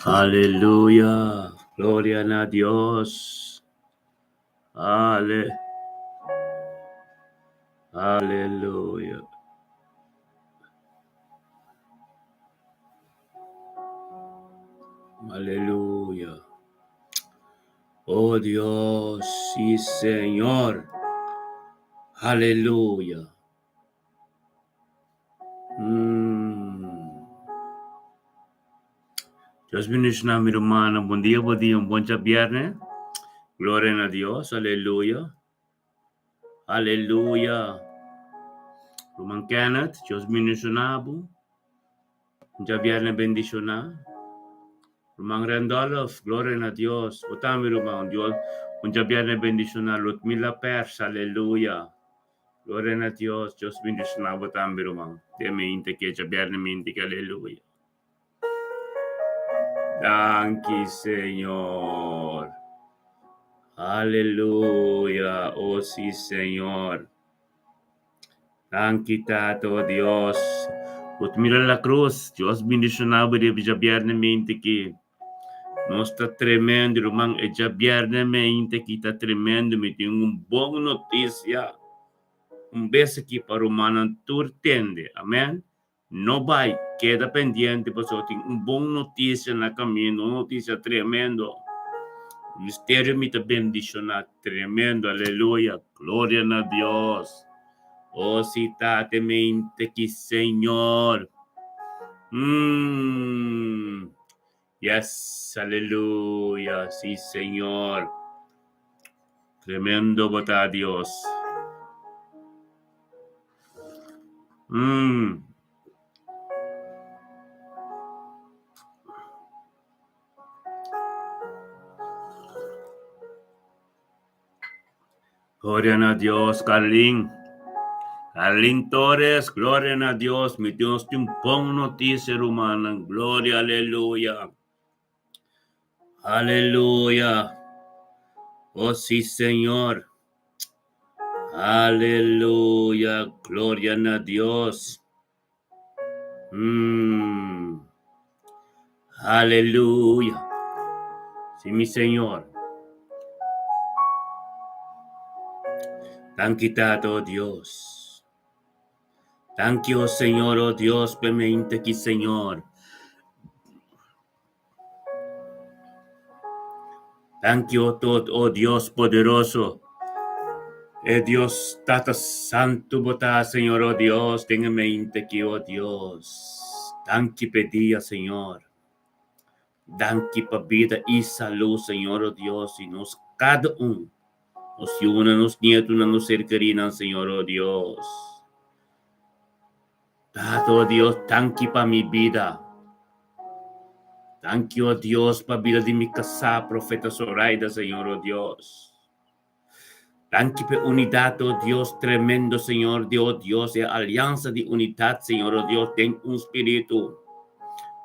Aleluya, gloria na Dios. Ale, aleluya. Aleluya. Oh Dios, sí Señor. Aleluya. Mm. Dios bendicioná mi rumannan. Bon dia, bon dia, un bon djabièrnè. Gloria na Dios, aleluya. Aleluya. Ruman Kenneth, Dios bendicioná bo. Un djabièrnè bendishoná. Ruman Randolph, gloria na Dios. Bo tambe ruman, Dios, un djabièrnè bendishoná. Ludmila Pers, aleluya. Gloria na Dios, Dios bendishoná bo tambe ruman. Den mente ke djabièrnè mente ke aleluya. Danki Señor. Aleluya, oh si Señor. Danki Tata, oh Dios. Bo ta mira la cruz. Dios bendishoná bo riba djabièrnè mente ki. Nos ta tremendo, ruman. E djabièrnè mente ki ta tremendo. Mi tin un bon notisia. Un bes aki pa rumannan tur tende. Amen. No bai, keda pendiente pasobra tin un bon notisia na camino, un notisia tremendo. Ministerio mi ta bendiciona tremendo, aleluya, gloria na Dios. Oh si Tate mente ki Señor. Mm. Yes, aleluya, si Señor. Tremendo bo ta Dios. Mm. Gloria na Dios, Carlin. Carlin Torres, gloria na Dios. Mi Dios tin bon noticia, rumannan. Gloria, aleluya. Aleluya. Oh sí, Señor. Aleluya. Gloria na Dios. Mm. Aleluya. Sí, mi Señor. Danki Tata, oh Dios. Danki, oh Señor, oh Dios, p'e mente aki, Señor. Danki, oh tot, oh Dios poderoso. E Dios Tata Santu bo ta, Señor, oh Dios, den e mente aki, oh Dios. Danki p'e dia, Señor. Danki pa bida i salú, Señor, oh Dios, i nos kada un. Nos yunan, nos nietunan, nos ser kerinan, Señor, oh Dios. Tata, oh Dios, danki pa mi bida. Danki, oh Dios, pa bida di mi kasá, Profeta Zoraida, Señor, oh Dios. Danki pa e unidat, oh Dios, tremendo, Señor, di, oh Dios, e aliansa di unidat, Señor, oh Dios, den un spiritu.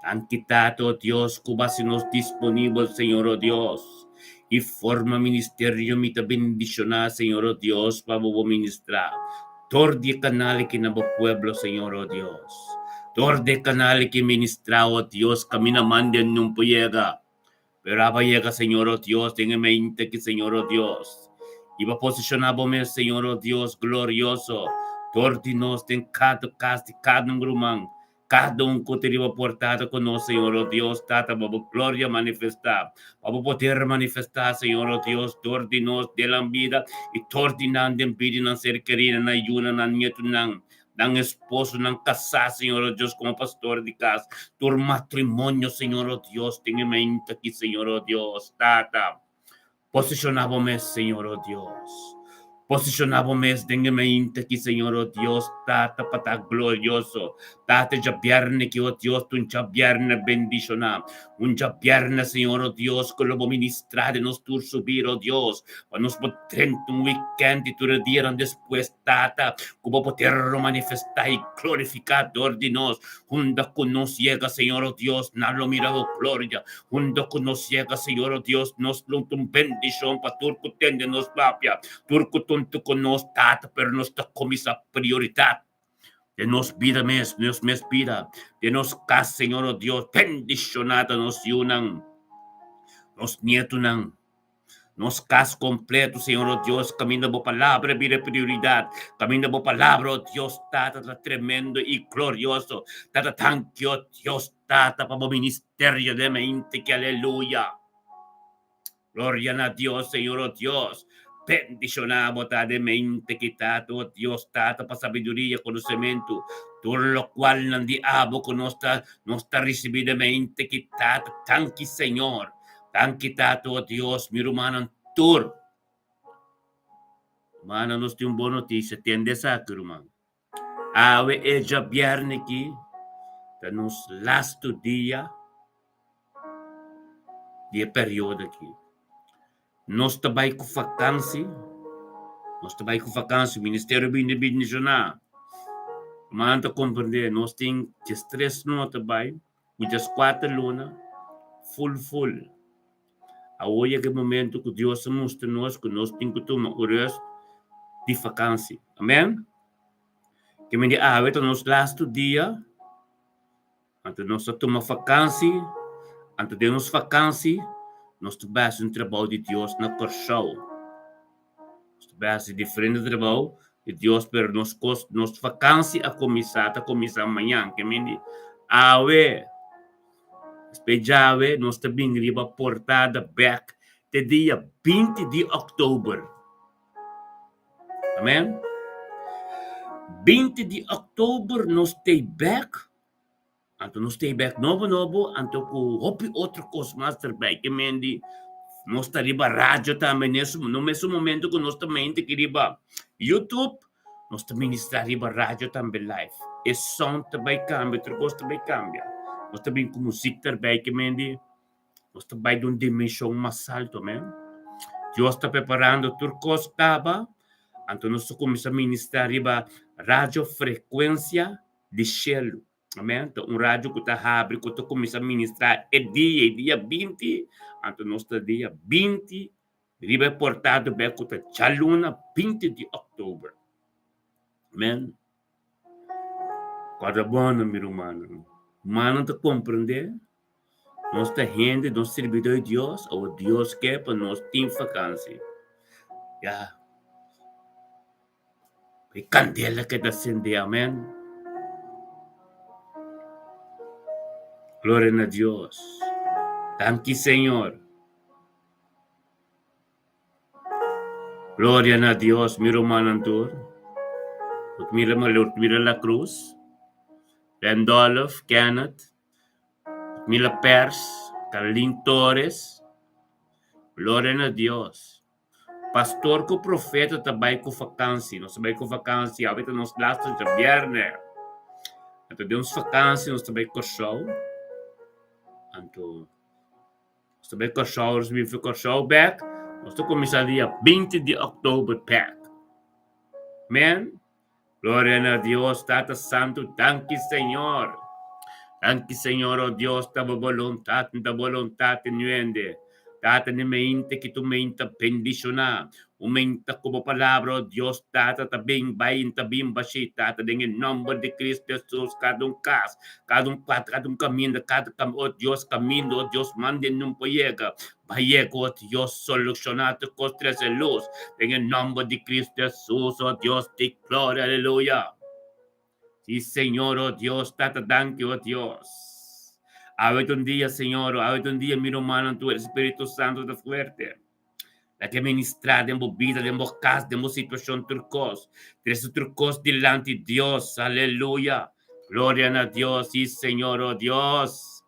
Danki, Tata, oh Dios, ku bo hasi nos disponibel, Señor, oh Dios, i forma ministerio mi ta bendishoná, Señor, oh Dios, pa bo bo ministrá dor di e kanal aki na bo pueblo, Señor, oh Dios. Dor di e kanal aki ministrá, oh Dios, kaminda manda nun por yega. Pero aba yega, Señor, oh Dios, den e mente aki, Señor, oh Dios. I bo posishoná bo mes, Señor, oh Dios glorioso, dor di nos den kada kas di kada un ruman, kada un ku ta riba portada ku nos, Señor, oh Dios, Tata, pa bo gloria manifestá, pa bo poder manifestá, Señor, oh Dios, dor di nos den nan bida i dor di nan den bida di nan ser kerinan, nan yunan, nan nietunan. Nan esposonan kasá, Señor, oh Dios, komo pastor di kas, tur matrimonio, Señor, oh Dios, tin e mente aki, Señor, oh Dios, Tata, posishoná bo mes, Señor, oh Dios. Posishoná bo mes den e mente aki, Señor, oh Dios, Tata, pa ta glorioso. Tata, djabièrnè ki, oh Dios, ta un djabièrnè bendishoná. Un djabièrnè, Señor, oh Dios, ku lo bo ministrá den nos tur su bida, oh Dios, pa nos por drenta un wikènt i tur e dianan despues, Tata, ku bo poder lo manifestá i glorifiká dor di nos. Unda ku nos yega, Señor, oh Dios, nan lo mira bo gloria. Unda ku nos yega, Señor, oh Dios, nos lo ta un bendishon pa tur ku tende nos papia, tur ku tonto ku nos, Tata, pero nos ta kuminsá prioridat. Den nos bida mes, nos mes bida, den nos kas, Señor, o Dios, bendishoná ta nos yunan, nos nietonan, nos kas kompleto, Señor, o Dios, kaminda bo palabra bira prioridat, kaminda bo palabra, o Dios, Tata, ta tremendo i glorioso. Tata, danki, o Dios, Tata, pa bo ministerio den mente ki, aleluya. Gloria na Dios, Señor, o Dios. Bendishoná bo ta den mente ki Tata, o Dios, Tata, pa sabiduria, konosementu, tur lokualnan di abo ku nos ta nos ta risibí den mente ki Tata. Danki, Señor. Danki, Tata, o Dios, mi rumannan tur. Rumannan, nos tin un bon notisia. Tende esaki, ruman. Awe e djabièrnè ki ta nos lastu dia di e periodo aki. Nos ta bai ku fakansi, nos ta bai ku fakansi, ministerio bini bendishoná. Ruman ta komprendé, nos tin diestres luna ta bai, ku dieskuater luna ful ful. Awor yega e momento ku Dios a mustra nos ku nos tin ku tuma un rest di fakansi. Amen. Ke men di awe ta nos lastu dia, anto nos ta tuma fakansi, anto den nos fakansi nos ta bai hasi un trabou di Dios na Kòrsou. Nos ta bai hasi diferente trabou di Dios, pero nos kos, nos fakansi a kuminsá, ta kuminsá mañan. Ke men di awe. Despues djawe nos ta bin riba portada bek te dia 20 di òktober. Amen. 20 di òktober nos t'ei bek, anto nos t'ei bek nobo nobo, anto ku hopi otro kos mas derbei. Ke men di nos ta riba radio tambe nes no mesun momento ku nos ta mente aki riba YouTube, Nos ta ministrá riba radio tambe live. E sound ta bai kambia, tur kos ta bai kambia. Nos ta bin ku muzik terbei ke men di nos ta bai di un dimenshon mas alto, amen. Dios ta preparando tur kos kaba, anto nos ta kuminsá ministrá riba radio frekuensia di shelu. Amen. Ta un radio ku ta habri, ku ta kuminsá ministrá e dia, e dia 20, anto nos ta dia 20 Riba e portado bek ku ta djaluna 20 di òktober. Amen. Kòrda bon, mi rumannan. Rumannan ta komprendé, nos ta hende, nos sirbidó di Dios, awor Dios ke pa nos tin fakansi. Ya. E kandela keda sendé. Amen. Gloria na Dios. Danki, Señor. Gloria na Dios, mi rumannan tur. Mira mira La Cruz, Randolph, Kenneth, Mila Pers, Carlin Torres. Gloria na Dios. Pastor ku profeta ta bai ku vakansi. Nos ta bai ku vakansi. Awe ta nos laatste djabièrnè. Anto den nos vakansi nos ta bai Kòrsou. Anto Nos ta bai Kòrsou, nos bin for Kòrsou bèk, nos ta kuminsá dia 20 di òktober bèk. Amen. Gloria na Dios, Tata Santu, danki Señor. Danki Señor, oh Dios, ta bo boluntat, ta boluntat nuende. Tata ni mente ki tu mente bendishoná. Un mente ku bo palabra, oh Dios, Tata ta bin bai, ta bin bashi, Tata, den e nòmber di Cristo Jesus, kada un kas, Kada un pat, kada un kaminda, kada kam, oh Dios, kaminda, oh Dios, manda nun por yega. Ba yega, oh Dios, solushoná tur kos, trese lus. Den e nòmber di Cristo Jesus, oh Dios di gloria, aleluya. Sí, Señor, oh Dios, Tata, danki, oh Dios. Awe ta un dia, Señor, awe ta un dia, mi rumannan, tur Spiritu Santu ta fuerte. Laga ministrá den bo bida, den bo kas, den bo situashon, tur kos. Trese tur kos dilanti Dios. Aleluya. Gloria na Dios. Sí, Señor, oh Dios.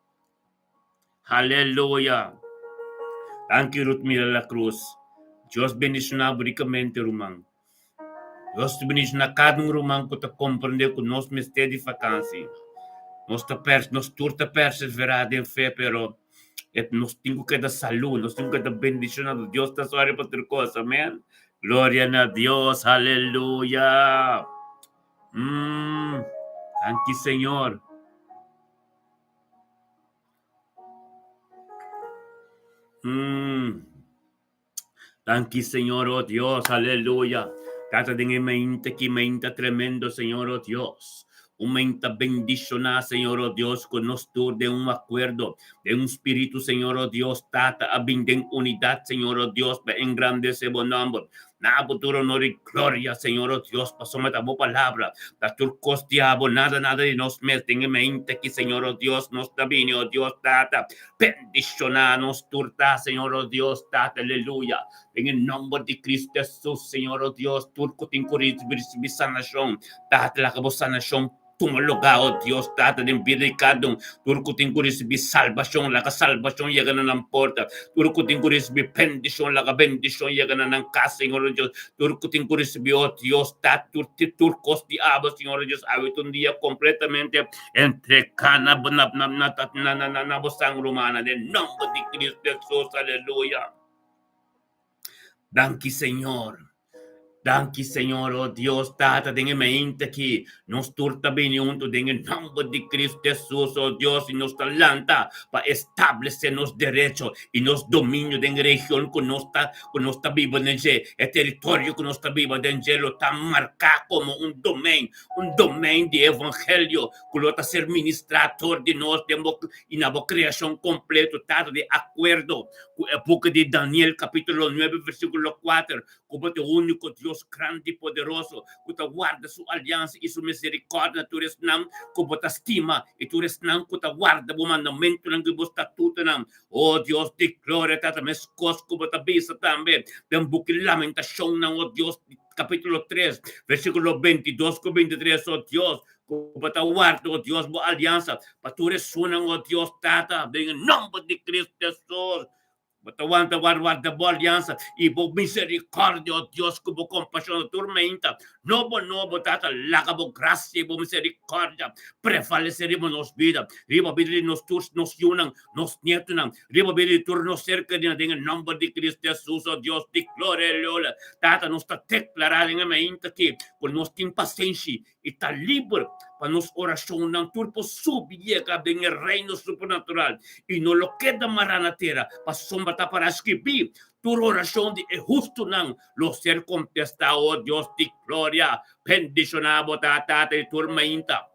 Aleluya. Danki, Ruth Mira La Cruz. Dios bendishoná bo rikamente, ruman. Dios ta bendishoná kada un ruman ku ta komprendé ku nos mester di fakansi. Nos ta pers, nos tur ta perseverá den fe, pero e nos tin ku keda salú, nos tin ku keda bendishoná. Dios ta sòri pa tur kos, amèn. Gloria na Dios, aleluya. Mm, danki Señor. Mm. Danki Señor, oh Dios, aleluya. Tata den e mente ki mente tremendo, Señor, oh Dios. Un menta bendishoná, Señor, o Dios, ku nos tur den un akuerdo, den un spiritu, Señor, o Dios, Tata, a bin den unidat, Señor, o Dios, pa engrandesé bo nòmber. Na bo tur honor i gloria, Señor, o Dios, pasobra ta bo palabra, ta tur kos di abo, nada, nada di nos mes. Den e mente aki, Señor, o Dios, nos ta bini, o Dios, Tata, bendishoná nos tur ta, Señor, o Dios, Tata, aleluya. Den e nòmber di Cristo Hesus, Señor, o Dios, tur ku tin ku risibí sanashon, Tata, laga bo sanashon tuma lugá, o Dios, Tata, den bida di kada un. Tur ku tin ku risibí salbashon, laga salbashon yega na nan porta. Tur ku tin ku risibí bendishon, laga bendishon yega na nan kas, Señor, o Dios. Tur ku tin ku risibí, o Dios, Tata, tur, tur kos di abo, Señor, o Dios, awe ta un dia kompletamente entregá na, na, na, na, na, na, na bo sangre humana, den nòmber di Cristo Hesus, aleluya. Danki Señor. Danki Señor, oh Dios Tata, den e mente aki, nos tur ta bini huntu den e nomber di Cristo Jesus, oh Dios, i nos ta lanta pa establece nos derecho i nos dominio den e region ku nos ta ku nos ta biba den dje. E teritorio ku nos ta biba den dje lo ta marká komo un domein, un domein di evangelio ku lo ta ser ministrá tor di nos den bo i na bo kreashon kompleto, Tata, di akuerdo ku e buki di Daniel kapítulo nuebe versíkulo kuater, ku bo ta e úniko Dios grandi i poderoso ku ta warda su aliansa i su miserikòrdia na tur esnan ku bo ta stima i tur esnan ku ta warda bo mandamentunan i bo statutonan. O Dios di gloria, Tata, meskos ku bo ta bisa tambe den buki Lamentashonnan, o Dios, kapítulo tres, versíkulo bintidos ku bintitres, o Dios, Ku bo ta warda, o Dios, bo aliansa pa tur esunnan, o Dios Tata, den e nomber di Cristo Jesus. Bo ta wanta warda, warda bo aliansa i bo misericordia, o Dios, ku bo kompashon na tur meinta. Nobo, nobo, Tata, laga bo grasia i bo misericordia prevalesé riba nos bida, riba bida di nos tur, nos yunan, nos nietunan, riba bida di tur nos ser kerinan, den e nomber di Cristo Jesus, o Dios di gloria i lola. Tata, nos ta deklará den e meinta aki ku nos tin pasenshi i ta liber pa nos orashonnan tur por subi yega den e reino supernatural i no lo keda mará na tera, pasobra ta pará skibí, Tur orashon di e hustunan lo ser kontestá, o Dios di gloria, bendishoná bo ta Tata di tur mainta.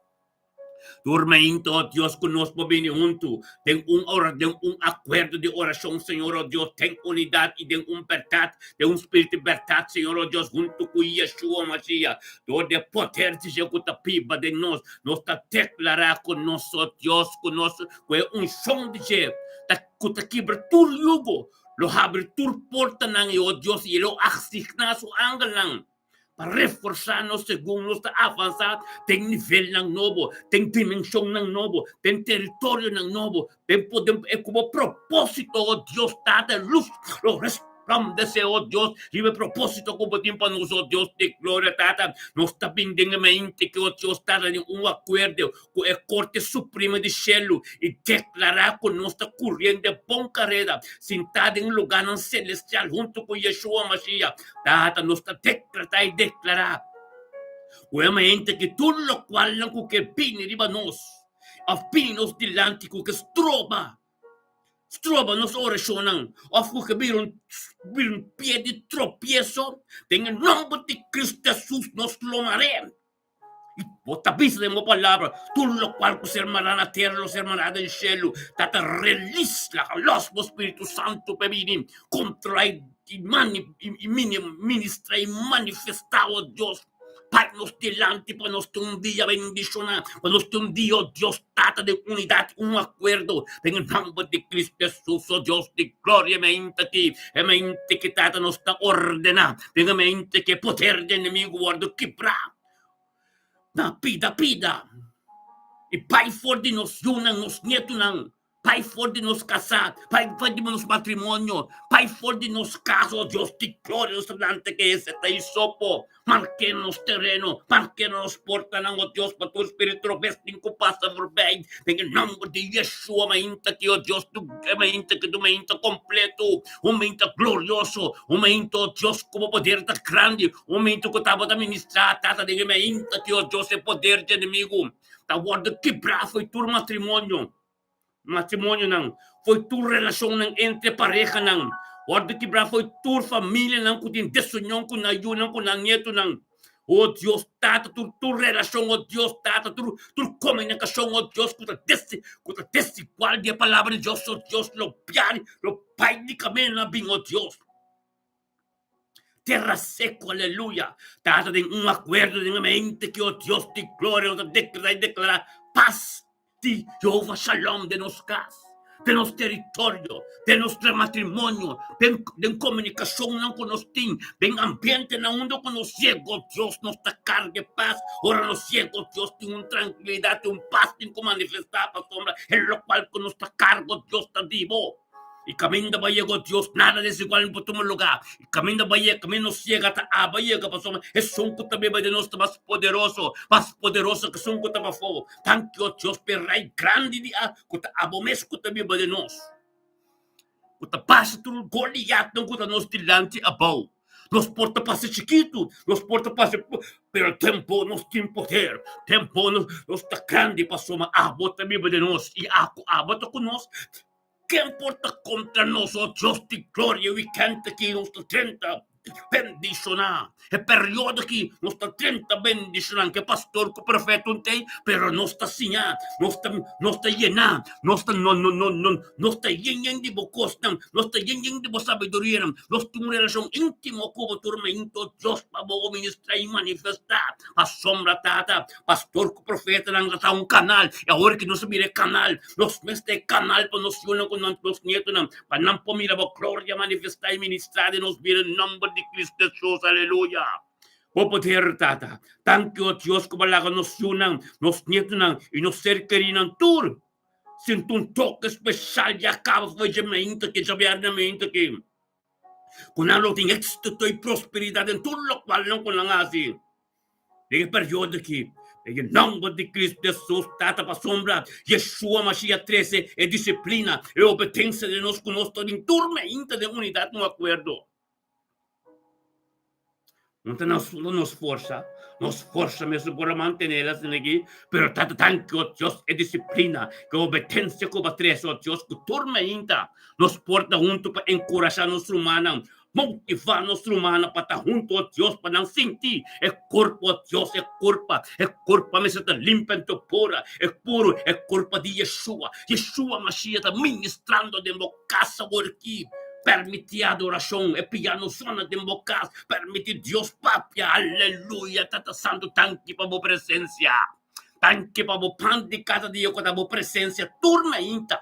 Tur mainta, o Dios, ku nos por bini huntu den un ora, den un akuerdo di orashon, Señor, o Dios, den unidat i den un bèrdat, den un spiritu di bèrdat, Señor, o Dios, huntu ku Yeshua Mashiach, dor di e poder di dje ku ta biba den nos, nos ta deklará ku nos, o Dios, ku nos, ku e unshon di dje ta, ku ta kibra tur yugo, lo habri tur portanan, i, o Dios, i e lo asigná su angelnan. pa reforsá nos segun nos ta avansá den nivelnan nobo, den dimenshonnan nobo, den teritorionan nobo, den den e ku bo propósito, o Dios Tata, lus lo resplandesé, o Dios, riba e propósito ku bo tin pa nos, o Dios di gloria, Tata. Nos ta bin den e mente ku, o Dios Tata, den un akuerdo ku e Korte Supremo di shelu i deklará ku nos ta kuriendo e bon kareda, sintá den lugánan selestial huntu ku Yeshua Mashiach. Tata, nos ta dekretá i deklará ku e mente ki tur lokualnan ku ke bini riba nos òf bini nos dilanti ku ke stroba stroba nos orashonnan òf ku ke bira un bira un pie di tropieso, den e nòmber di Kristu Hesus nos lo mar'é. I bo ta bisa den bo palabra, tur lokual ku ser mará na tera lo ser mará den shelu. Tata, relis, laga los bo Spiritu Santu pa e bini kontrolá i ministrá i manifestá, o Dios, bai nos dilanti pa nos tin un dia bendishoná, pa nos tin un dia, o Dios Tata, den unidat, un akuerdo, den e nòmber di Kristu Hesus, o Dios di gloria, e mente aki, e mente ki Tata nos ta ordená, den e mente ki e poder di enemigu wòrdu kibrá na pida pida i bai for di nos yunan, nos nietunan, bai for di nos kasá, bai for di nos matrimonio, bai for di nos kas, o Dios di gloria, nos ta lanta ke esei ta hisopo. Marke nos tereno, marke nos portanan, o Dios, pa tur spiritu robes tin ku pasa forbij. Den e nomber di Yeshua, mainta ki, o Dios, tu mainta ki tu mainta kompleto, un mainta glorioso, un mainta, o Dios, ku bo poder ta grandi, un mainta ku tabata ministrá, Tata, den e mainta ki, o Dios, e poder di enemigu ta wòrdu kibrá fo'i tur matrimonio. Matrimonionan, fo'i tur relashonnan entre parehanan, wòrdu kibrá fo'i tur familianan ku tin desunion ku nan yunan, ku nan nietunan. O Dios Tata, tur tur relashon, o Dios Tata, tur tur komunikashon, o Dios, ku ta desi ku ta desigual di e palabra di Dios, o Dios, lo biari, lo bai di kaminda nan bin, o Dios. Tera seku, aleluya. Tata, den un akuerdo den e mente ki, o Dios di gloria, nos ta deklará i deklará pas di Jehová Shalom den nos kas, den nos teritorio, den nos matrimonio, den den komunikashonnan ku nos tin, den ambientenan unda ku nos yega, o Dios, nos ta karga e pas. Ora nos yega, o Dios, tin un trankilidat, un pas tin ku manifestá pasobra e lokual ku nos ta karga, o Dios, ta di bo. I kaminda bo a yega, o Dios, nada desigual no por tuma lugá. I kaminda bo a yega, kaminda nos yega ta aba yega, pasobra esun ku ta biba den nos ta mas poderoso, mas poderoso ku esun ku ta pafó. Danki, o Dios, pa e Rei grandi di a ku ta abo mes ku ta biba den nos, ku ta pasa tur Goliatnan ku ta nos dilanti abou. Nos por ta parse chikitu, nos por ta parse, pero den bo nos tin poder, den bo nos ta grandi, pasobra abo ta biba den nos i ku abo ta ku nos. Ken por ta kontra nos, o Dios di gloria? Wikènt aki nos ta drenta bendishoná. E periodo aki nos ta drenta bendishoná. Ke pastor ku profeta un tei, pero nos ta siña, nos ta nos ta yená, nos ta no no no no nos ta yen yen di bo kosnan, nos ta yen yen di bo sabidurianan, nos tin un relashon íntimo ku bo tur meinto, Dios, pa bo ministrá i manifestá. Pasobra, Tata, Pastor ku profetanan ta ta un kanal, i awor ki nos a bira e kanal, nos mes ta e kanal pa nos yunan ku nos nietonan, pa nan por mira bo gloria manifestá i ministrá den nos bida den nòmber di Cristo Hesus. Aleluya! Bo poder, Tata. Danki, o Dios, ku bo a laga nos yunan, nos nietonan i nos ser kerínan tur sinti un toke speshal di a kaba for dje meinta aki, djabièrnè meinta aki, ku nan lo tin éksito i prosperidat den tur lokual nan ku nan hasi. Den e periodo aki, den e nòmber di Kristu Hesus, Tata pasobra Yeshua Mashiach trese e disiplina, e obedensia den nos ku nos ta den tur meinta den unidat un akuerdo. No ta nos nos forsa, nos forsa mes por a mantené asina aki, pero Tata danki o Dios e disiplina, e obedensia ku bo a trese o Dios ku tur meinta nos por ta huntu pa enkurashá nos rumannan. Motivá nos rumannan pa ta huntu o Dios pa nan sinti e kurpo Dios, e kurpa, e kurpa mester ta limpia anto pura, e puru, e kurpa di Yeshua. Yeshua Mashiach ta ministrando den bo kas awor aki. Permití adorashon, e piano sona den bo kas. Permití Dios papia. Aleluya! Tata Santu, danki pa bo presensia. Danki pa bo pan di kada dia ku ta bo presensia tur mainta.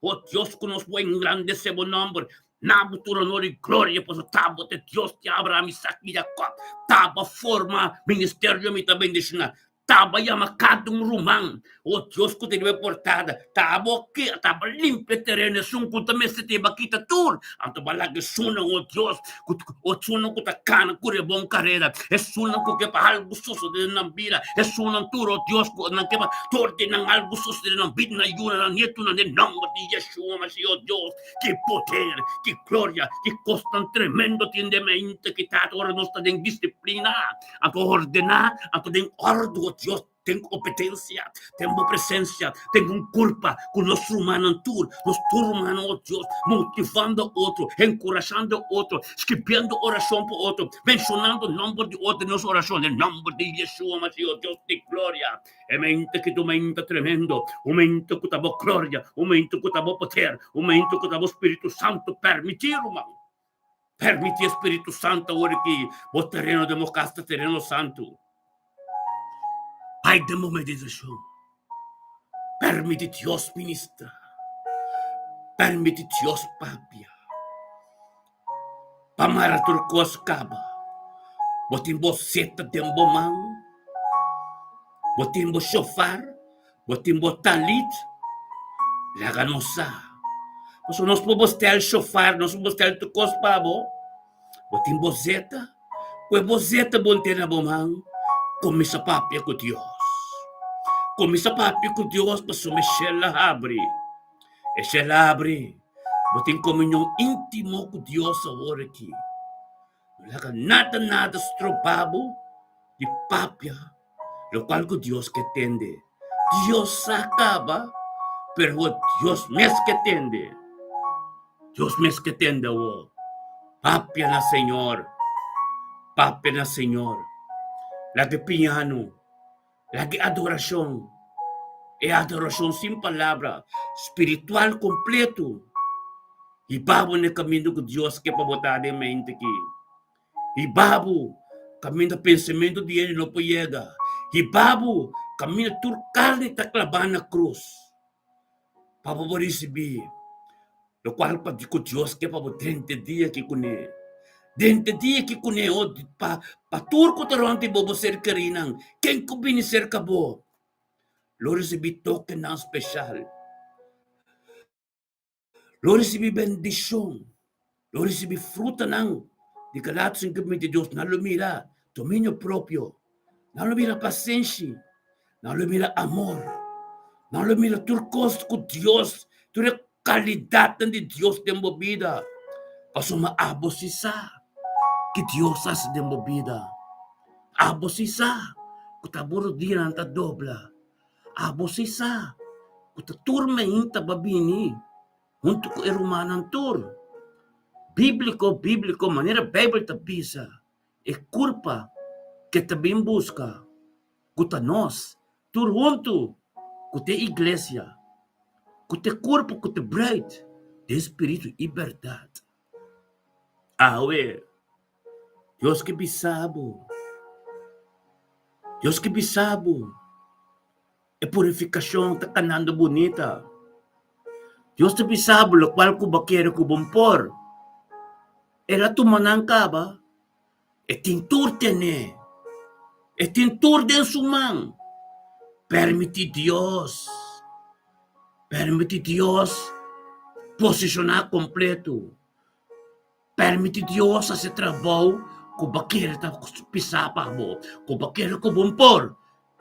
O Dios, ku nos por engrandesé bo nòmber, na bo tur honor i gloria, pasobra ta bo ta e Dios di Abraham, Isak i Jakòb. Ta bo a forma ministerio mi ta bendishoná. Ta bo a yama kada un ruman, o Dios, ku ta riba e portada. Ta bo ke ta bo a limpia e tereno, esun ku ta mester ta e bo a kita tur. Anto bo a laga esunnan, o Dios, ku esunnan ku ta kana ku rebon karera, esunnan ku ke pa algu sosodé den nan bida, esunnan tur, o Dios, ku nan ke pa tur di nan algu sosodé den nan bida, nan yunan, nan nietunan, den nòmber di Yeshua Mashiach, o Dios, ki poder, ki gloria, ki kosnan tremendo tin den mente ki Tata ora nos ta den disiplina, anto ordená, anto den òrdu, o Dios. Den obedensia, den bo presensia, den un kulpa ku nos rumannan tur, nos tur rumannan, o Dios, motivando otro, enkurashando otro, skribiendo orashon pa otro, menshonando nòmber di otro den nos orashon, den nòmber di Yeshua Mashiach, o Dios di gloria. E mente ki ta un mente tremendo, un mente ku ta bo gloria, un mente ku ta bo poder, un mente ku ta bo Spiritu Santu permití, ruman. Permití e Spiritu Santu awor aki bo tereno den bo kas ta tereno santu. Bai den bo meditashon. Permití Dios ministra. Permití Dios papia. Pa mara tur kos kaba. Bo tin bo seta den bo man. Bo tin bo shofar. Bo tin bo talit? Laga nos sa. Pasobra nos por bo stel shofar, nos por bo stel tur kos pa bo. Bo tin bo zeta? Ku e bo zeta bo ntende na bo man, kuminsá papia ku Dios. Kuminsá papia ku Dios pasobra e shel a habri. E shel a habri. Bo tin komunion íntimo ku Dios awor aki. No laga nada nada stroba bo di papia lokual ku Dios ke tende. Dios sa kaba, pero awor Dios mes ke tende. Dios mes ke tende awor. Papia na Señor. Papia na Señor. Laga e piano, laga e adorashon, e adorashon sin palabra, spiritual kompleto, hiba bo na e kaminda ku Dios ke pa bo ta den mente aki. Hiba bo kaminda pensamentu di hende no por yega. Hiba bo kaminda tur karni ta klabá na krus pa bo por risibí lokual pa ku Dios ke pa bo drenta e dia aki kuné. Drenta e dia aki kuné o pa pa tur ku ta rònt di bo, bo ser kerinan, ken ku bini serka bo lo risibí tokenan speshal. Lo risibí bendishon, lo risibí frutanan di Galatos 5:22. Nan lo mira dominio propio, nan lo mira pasenshi, nan lo mira amor, nan lo mira tur kos ku Dios, tur e kalidatnan di Dios den bo bida. Pasobra abo si sa ki Dios hasi den bo bida. Abo si sa ku ta bo rudianan ta dobla. Abo si sa ku ta tur mainta ba bini huntu ku e rumannan tur. Bíbliko, bíbliko, manera Beibel ta bisa, e kurpa ke ta bin buska ku ta nos tur huntu ku ta e iglesia, ku ta e kurpa ku ta e bruid den spiritu i bèrdat. Awe, Dios ke bisa bo, Dios ke bisa bo, e purifikashon ta kanando bunita. Dios ta bisa bo lokual ku bo kere ku bo por. El a tuma nan kaba, e tin tur tene, e tin tur den su man. Permití Dios, permití Dios posishoná kompleto. Permiti Dios hasi e trabou ku bo kere ta pisá pa bo, ku bo kere ku bo por.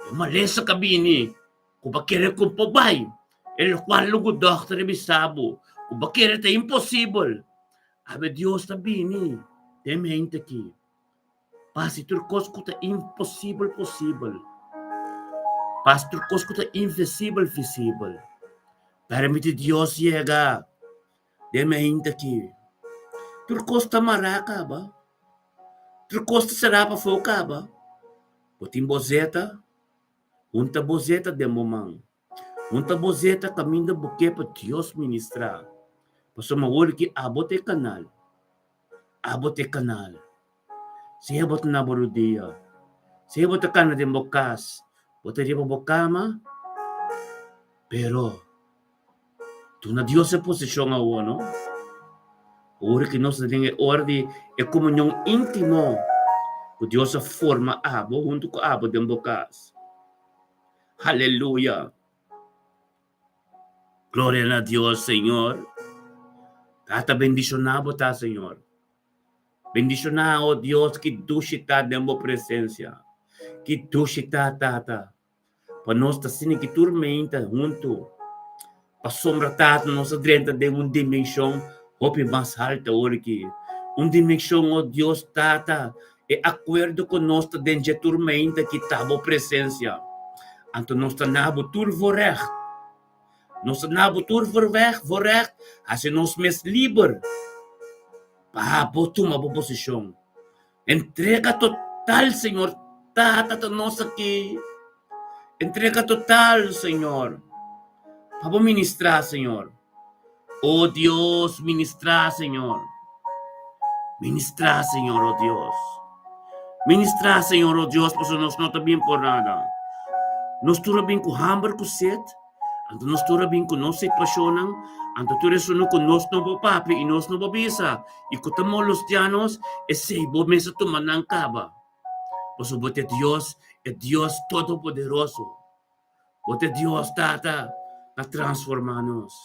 E malesa ka bini ku bo kere ku bo bai, e lokual lo ku dòkter a bisa bo ku bo kere ta imposibel. Awe Dios ta bini den mente aki pa hasi tur kos ku ta imposibel posibel, pa hasi tur kos ku ta invisibel visibel. Permiti Dios yega. Den mi ainda aki. Tur kos ta mará kaba. Tur kos ta será pafó kaba. Bo tin bo zeta? Hunta bo zeta den bo man. Hunta bo zeta kaminda bo ke pa Dios ministrá. Pasobra awor aki abo ta e kanal. Abo ta e kanal. Sea bo ta na bo rudia, sea bo ta kana den bo kas, bo ta riba bo kama, pero duna Dios e posishon awor, no? Ora ki nos ta den e ora di e komunion íntimo ku Dios a forma abo huntu ku abo den bo kas. Haleluya! Gloria na Dios, Señor. Tata bendishoná bo ta, Señor. Bendishoná, o Dios, ki dushi ta den bo presensia. Ki dushi ta, Tata, pa nos ta asina ki tur meinta huntu. Pasobra, Tata, nos a drenta den un dimenshon hopi mas haltu awor aki. Un dimenshon, o Dios, Tata, e akuerdo ku nos ta den dje tur meinta ki ta bo presensia. Anto nos ta na bo tur voorrecht. Nos ta na bo tur voorweg, voorrecht, hasi nos mes liber pa bo tuma bo posishon. Entrega total, Señor Tata, ta nos aki. Entrega total, Señor, pa bo ministrá, Señor. O Dios, ministrá, Señor. Ministrá, Señor, o Dios. Ministrá, Señor, o Dios, pasobra nos no ta bin por nada. Nos tur a bin ku hamber ku set, anto nos tur a bin ku nos situashonnan, anto tur esunnan ku nos no por papia i nos no por bisa i ku ta molestiá nos, esei bo mes a tuma nan kaba. Pasobra bo ta e Dios, e Dios Todopoderoso. Bo ta Dios, Tata, pa transformá nos.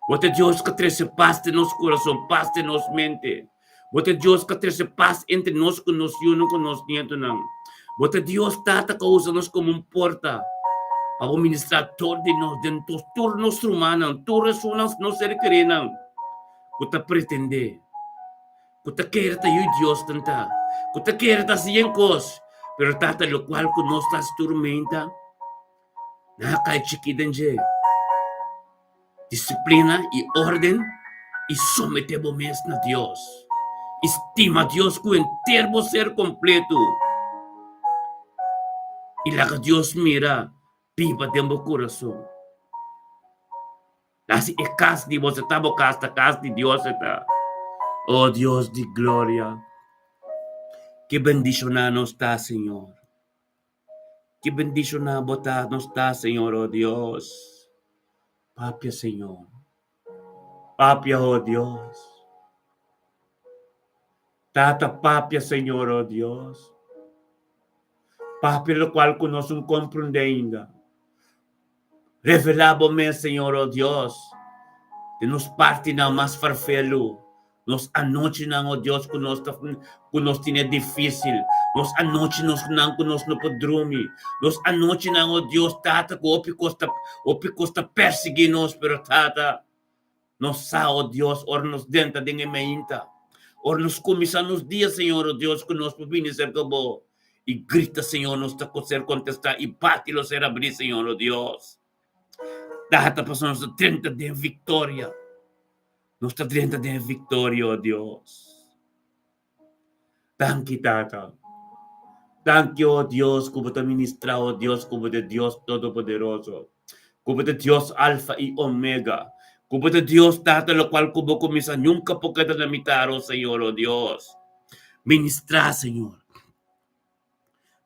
Bo ta Dios ka trese pas den nos kurason, pas den nos mente. Bo ta Dios ka trese pas entre nos ku nos yunan ku nos nietonan. Bo ta Dios, Tata, ka usa nos komo un porta pa bo ministrá tur di nos, den tur nos rumannan, tur esunnan nos ser kerínan ku ta pretendé. Ku ta kere ta yu Dios tan ta, ku ta kere ta hasi yen kos, pero Tata lokual ku nos ta hasi tur meinta, nan a kai chikí den dje. Disiplina i órden i someté bo mes na Dios i stima Dios ku henter bo ser kompletu. I laga Dios mira biba den bo kurason. Hasi e kas di bo, ta bo kas, ta kas di Dios e ta. Oh Dios di gloria, ke bendishoná nos ta, Señor. Ke bendishoná bo ta, nos ta, Señor, oh Dios. Papia, Señor. Papia, oh Dios. Tata, papia, Señor, oh Dios. Papia lokual ku nos no komprendé ainda. Revelá bo mes, Señor, oh Dios, den nos partinan mas farfelu, nos anochinan, oh Dios, ku nos ta ku nos tene difísil, nos anochinan ku nos no por drumi, nos anochinan, oh Dios, Tata, ku hopi kos ta hopi kos ta persiguí nos, pero Tata, Nos sa, o Dios, ora nos drenta den e meinta, ora nos kuminsá nos dia, Señor, o Dios, ku nos por bini serka Bo i grita, Señor, nos ta ser kontestá i bati lo ser abrí, Señor, o Dios. Tata, pasobra nos ta drenta den viktoria. Nos ta drenta den viktoria, o Dios. Danki, Tata. Danki, o Dios, ku Bo ta ministrá, o Dios, ku Bo ta Dios Todopoderoso, ku Bo ta Dios Alfa i Omega, ku Bo ta Dios, Tata, lokual ku Bo kuminsá nunka por keda na mitar, o Señor, o Dios. Ministrá, Señor.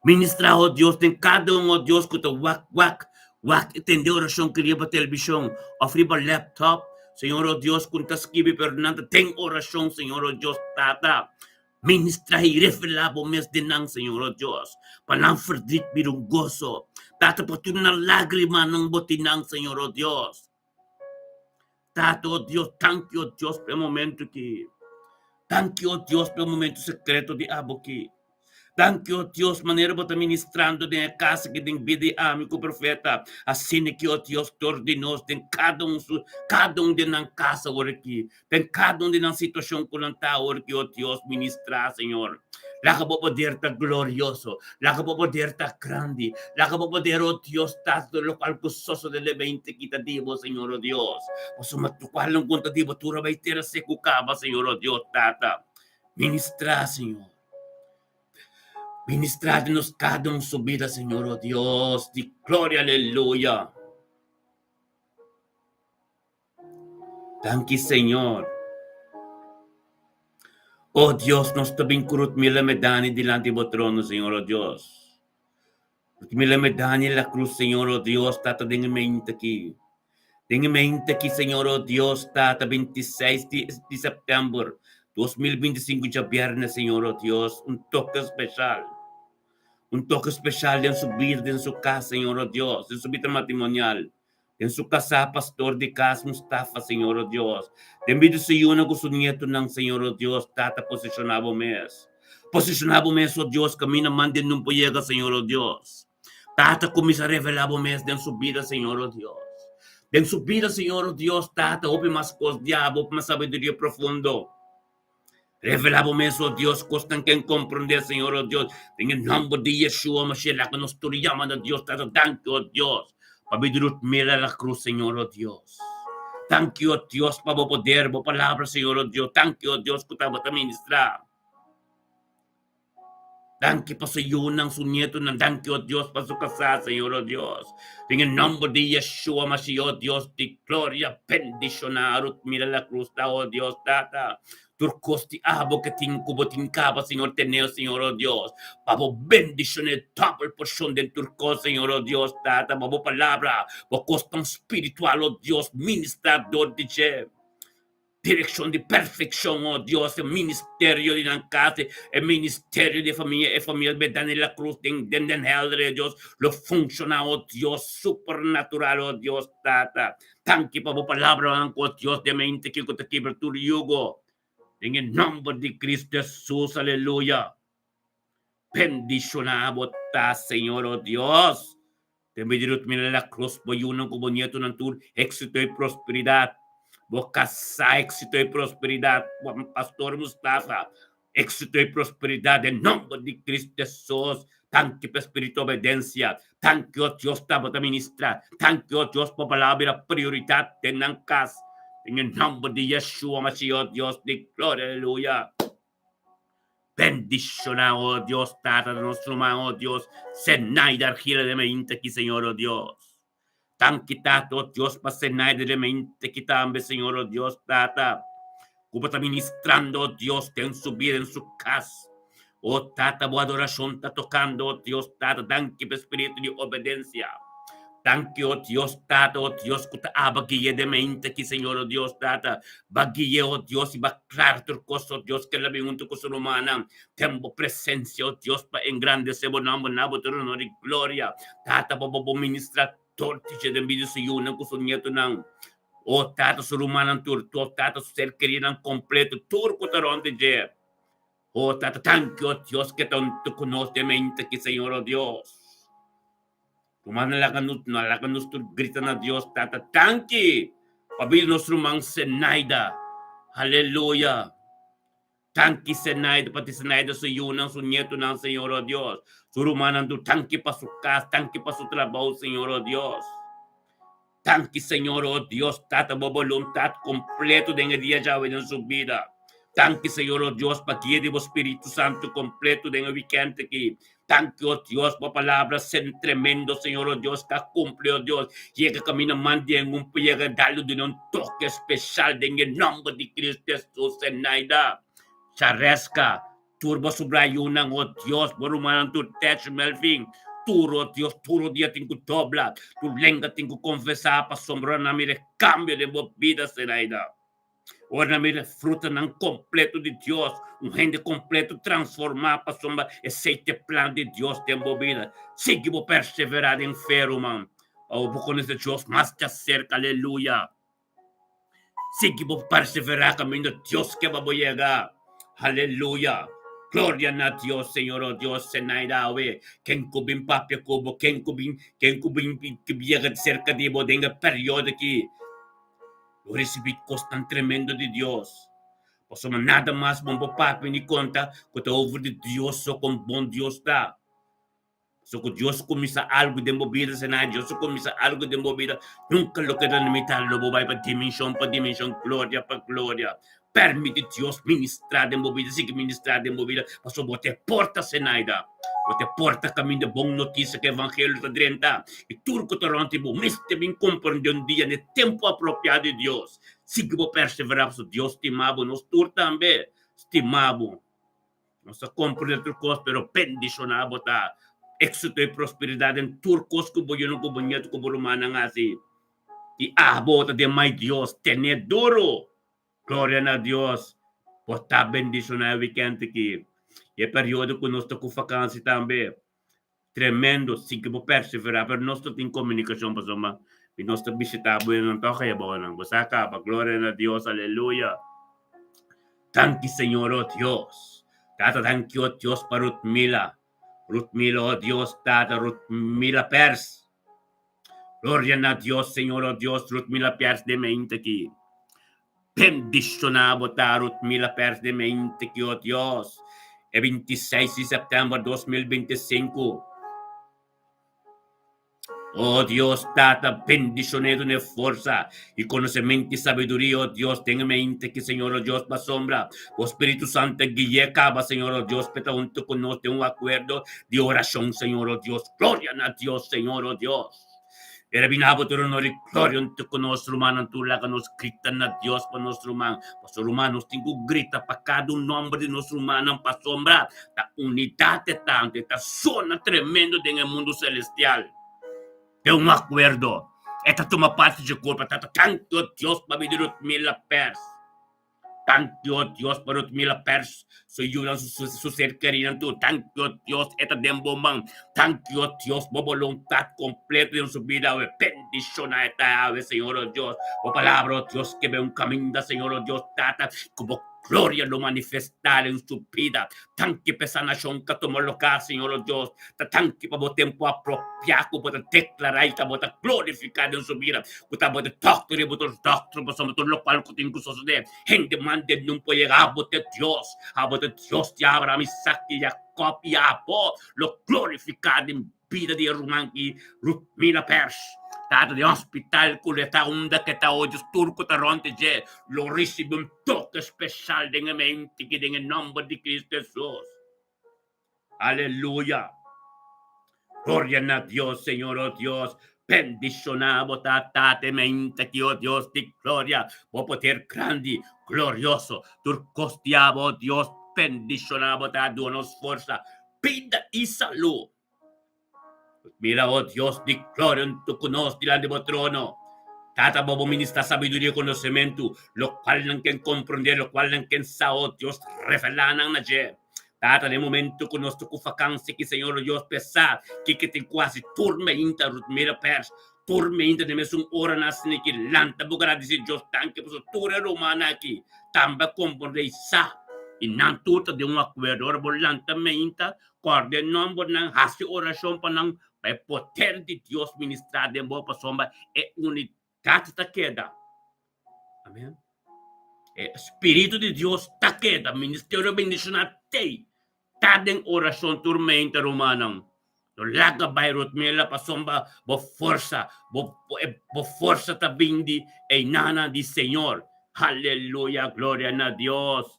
Ministrá, o Dios, den kada un, o Dios, ku ta wak, wak, wak i tende orashon ki riba televishon òf riba laptop, Señor, o Dios, ku no ta skibi pero nan ta den orashon, Señor, o Dios, Tata, ministrá i revelá Bo mes den nan, Señor, o Dios, pa nan ferdrit bira un goso, Tata, pa tur nan lágrimanan Bo tin nan, Señor, o Dios. Tata, o Dios, danki, o Dios, pa e momento ki. Danki, o Dios, pa e momento sekreto di abo ki. Danki, o Dios, manera bo ta ministrando den e kas aki den bida di ami ku profeta. Asina ki, o Dios, dor di nos den kada un su, kada un den nan kas awor aki, den kada un di nan situashon ku nan ta awor aki, o Dios, ministrá, Señor. Laga bo poder ta glorioso. Laga bo poder ta grandi. Laga bo poder, o Dios, ta lokual ku sosode den mente ki ta di bo, Señor, o Dios. Pasobra lokual nan konta di bo tur a bai tera seku kaba, Señor, o Dios, Tata. Ministrá, Señor. Ministrá den nos kada un su bida, Señor, o Dios di gloria, aleluya. Danki, Señor. O Dios, nos ta bin ku Rutmila Medani dilanti bo trono, Señor, o Dios. Rutmila Medani la cruz, Señor, o Dios, tata den e mente aki. Den e mente aki, Señor, o Dios, tata, 26 di, di september 2025, djabièrnè, Señor, o Dios, un toke speshal. Un toke speshal den su bida, den su kas, Señor, o Dios, den su bida matrimonial. Den su kasá, pastor di kas Mustafa, Señor o Dios. Den bida su yunan ku su nietonan, Señor o Dios, Tata posishoná bo mes. Posishoná bo mes, o Dios, kaminda man den nun por yega, Señor o Dios. Tata, kuminsá revelá bo mes den su bida, Señor o Dios. Den su bida, Señor o Dios, Tata, hopi mas kos diablo, hopi mas sabiduria profundo. Revelá bo mes, o Dios, kosnan ken komprondé, Señor, o Dios. Den e nòmber di Yeshua Mashiach, laga nos tur yama na Dios Tata. Danki, o Dios, pa bida Ruth mira la krus, Señor, o Dios. Danki, o Dios, pa bo poder, bo palabra, Señor, o Dios. Danki, o Dios, ku tabata ministrá. Danki pa su yunan, su nietonan. Danki, o Dios, pa su kasá, Señor, o Dios. Den e nòmber di Yeshua Mashiach, o Dios di gloria, bendishoná Ruth mira la krus ta, o Dios, Tata. Tur kos di abo ke tin ku bo tin kaba, Señor, tenel, Señor, o Dios. Pa bo bendishoné dòbel porshon den tur kos, Señor, o Dios, Tata. Pa bo palabra, bo kosnan spiritual, o Dios, ministrá dor di dje. Direkshon di perfekshon, o Dios, e ministerio di nan kas, e ministerio di e famia, e famia Bedani La Cruz den den Den Helder, o Dios, lo funshoná, o Dios, supernatural, o Dios, Tata. Danki pa bo palabranan ku, o Dios, den mente kiko ta kibra tur yugo. Den e nòmber di Cristo Hesus, aleluya. Bendishoná bo ta, Señor, o Dios. Den bida di Rutmila La Cruz, bo yunan ku bo nietonan tur éksito i prosperidat. Bo kasá éksito i prosperidat. Bo Pastor Mustafa, éksito i prosperidat den nòmber di Cristo Hesus. Danki pa e spiritu obedensia. Danki, o Dios, tabata ministrá. Danki, o Dios, pa bo palabra bira prioridat den nan kas. Den e nòmber di Yeshua Mashiach, o Dios di gloria, aleluya. Bendishoná, oh Dios, Tata, nos ruman, oh Dios, Zenaida Argila den mainta aki, Señor, oh Dios. Danki, Tata, oh Dios, pa Zenaida den mainta aki tambe, Señor, oh Dios, Tata, ku bo ta ministrando, oh Dios, den su bida, den su kas. Oh Tata, bo adorashon ta tokando, oh Dios, Tata, danki pa e spiritu di obedensia. Danki, oh Dios, Tata, oh Dios, ku ta aba gui'é den mente aki, Señor, oh Dios, Tata. Ba gui'é, oh Dios, i ba klara tur kos, oh Dios, ku el a bin huntu ku su rumannan den bo presensia, oh Dios, pa engrandesé bo nòmber na bo tur honor i gloria. Tata, pa bo bo ministrá tur dje den bida di su yunan ku su nietunan. Oh Tata, su rumannan tur, oh Tata, su ser kerinan kompleto, tur ku ta rònt di dje. Oh Tata, danki, oh Dios, ku e ta huntu ku nos den mente aki, Señor, oh Dios. Ruman no laga nos, no laga nos tur grita na Dios, Tata, danki pa bida nos ruman Zenaida. Aleluya. Danki Zenaida, pa ti Zenaida su yunan, su nietonan, Señor, oh Dios. Su rumannan tur, danki pa su kas, danki pa su trabou, Señor, oh Dios. Danki Señor, oh Dios, Tata, bo boluntat kompleto den e dia djawe den su bida. Danki Señor, oh Dios, pa guia di bo Spiritu Santu kompleto den e wikènt aki. Danki, oh Dios, bo palabra sen tremendo, Señor, oh Dios, ka kumpli, oh Dios. Yega kaminda man di en un yega dal duna un toke speshal den e nòmber di Cristo Jesus. Zenaida, Charesca, Tur bo sobra yunan, o Dios, bo rumannan tur Tetch, Melvin, tur, o Dios, tur o dia tin ku dobla, tur lenga tin ku konfesá pasobra ora nan mira e kambio den bo bida, Zenaida. Ora nan mira e frutanan kompleto di Dios, un hende kompleto transformá pasobra esei ta e plan di Dios den bo bida. Sigui bo perseverá den fe, ruman. Awor bo konosé Dios mas djaserka, aleluya. Sigui bo perseverá kaminda Dios ke pa bo yega. Aleluya! Gloria na Dios, Señor, oh Dios, Zenaida awe. Ken ku bin papia ku bo, ken ku bin, ken ku bin yega serka di bo den e periodo aki, lo risibí kosnan tremendo di Dios. Pasobra nada mas bon bo papia ni konta ku ta over di Dios so kon bon Dios ta. So ku Dios kuminsá algu den bo bida, Señor, Dios a kuminsá algu den bo bida, nunka lo keda na mitad, lo bo bai pa dimenshon pa dimenshon, gloria pa gloria. Permiti Dios ministrá den bo bida, sigui ministrá den bo bida, pasobra bo ta e porta, Zenaida. Bo ta e porta kaminda bon notisia ku evangelio ta drenta, i tur ku ta rònt di bo mester bin komprendé un dia na e tempu apropiá di Dios. Sigui bo perseverá, pasobra Dios stima bo, nos tur tambe stima bo. Nos ta comprende tur cos, pero bendiciona bo ta exito y prosperidad den tur cos cu bo yunan, cu bo nieto, cu bo rumannan haci. Y abo ta den mai Dios, tene duro! Gloria na Dios! Bo ta bendiciona e weekend aki. Y e periodo cu nos ta cu vakantie tambe. Tremendo, sigui bo persevera, pero nos ta tin comunicacion pasobra mi nos ta bishita bo y nan toca e bonan. Bo sa caba, gloria na Dios, aleluya. Danki Señor, oh Dios. Tata, danki, oh Dios, pa Ruth Mila. Ruth Mila, oh Dios, Tata, Ruth Mila Pers. Gloria na Dios, Señor, oh Dios, Ruth Mila Pers den mente aki. Bendiciona bo ta Ruth Mila Pers den mente aki, oh Dios. E 26 di september 2025. Oh Dios, Tata, bendicion'é dun'é forsa i konosementu i sabiduria, oh Dios, den e mente ki, Señor, oh Dios, pasobra bo Spiritu Santu a gui'é kaba, Señor, oh Dios, p'e ta huntu ku nos den un akuerdo di orashon, Señor, oh Dios. Gloria na Dios, Señor, oh Dios. Era bina bo tur honor i gloria huntu ku nos rumannan tur laga nos grita na Dios pa nos ruman. Pasobra ruman nos tin ku grita pa kada un nòmber di nos rumannan pasobra ta unidat e tantu, e ta sona tremendo den e mundu selestial. Den un akuerdo, e ta tuma parti dje kurpa, ta ta tantu Dios pa bini Rutmila Pers. Danki, o Dios, pa Rutmila Pers, su yunan, su, su ser kerinan tur. Danki, o Dios, e ta den bo man. Danki, o Dios, bo boluntat kompleto den su bida awe. Bendishona e ta awe, Señor, o Dios. Bo palabra, o Dios, kebe un kaminda, Señor, o Dios, Tata, ku bo gloria lo manifestá den su bida. Danki pa e sanashon ku a tuma lugá, Señor, o Dios. Ta danki pa bo tempu apropiá ku bo ta deklará i ta bo ta glorifiká den su bida, ku ta bo ta dòkter i bo ta dòkter pasobra tur lokual ku tin ku sosodé, hende manda e nun por yega. Abo ta Dios, abo ta Dios di Abraham, Isak i Jakòb, i abo lo glorifiká den bida di e ruman ki Rutmila Pers. Tata den hospital ku lo ta unda ke ta o Dios tur ku ta rònt di dje lo risibí un toke speshal den e mente ki den e nòmber di Kristu Hesus. Aleluya! Gloria na Dios, Señor, o Dios, bendishoná bo ta Tata e mente ki, o Dios di gloria, bo poder grandi, glorioso, tur kos di abo, o Dios, bendishoná bo ta duna nos forsa, bida i salú. Mira, o Dios di gloria, huntu ku nos dilanti bo trono. Tata, bo bo ministrá sabiduria i konosementu, lokual nan ken komprondé, lokual nan ken sa, o Dios, revelá nan na dje. Tata, den momentu ku nos ta ku fakansi ki Señor o Dios pesá, kiko tin ku hasi tur meinta, Ruthmira Pers, tur meinta den mesun ora nan asina ki lanta bo gradisí Dios danki pasobra tur e rumannan aki tambe a komprondé i sa i nan tur ta den un akuerdo. Ora bo lanta meinta, Kòrda e nòmbernan, hasi orashon pa nan, pa e poder di Dios ministrá den bo pasobra e unidat ta keda. Amèn. E spiritu di Dios ta keda. Ministerio bendishoná t'ei. Ta den orashon tur mente, rumannan. No laga bai rotmela pasobra bo forsa, bo, bo forsa ta bin di einanan di Señor. Aleluya, gloria na Dios.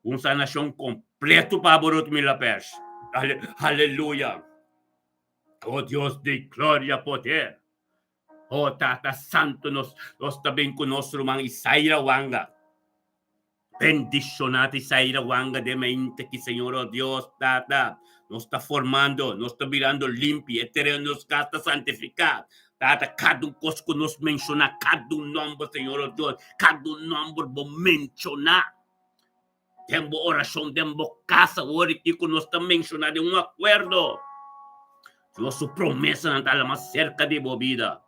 Un sanashon kompleto pa bo Ruth Mila Pers. Aleluya. Oh Dios di gloria poder. Oh Tata Santo nos nos ta bin ku nos ruman Isaira Wanga. Bendishoná Isaira Wanga den mente ki Señor oh Dios Tata. Nos ta formando, nos ta birando limpi, e tereno nos kas ta santifiká. Tata, kada un kos ku nos menshoná, kada un nòmber, Señor oh Dios, kada un nòmber bo menshoná. Den bo orashon den bo kas awor i kiko nos ta menshoná den un akuerdo. Dios su promesanan ta hala mas serka di bo bida.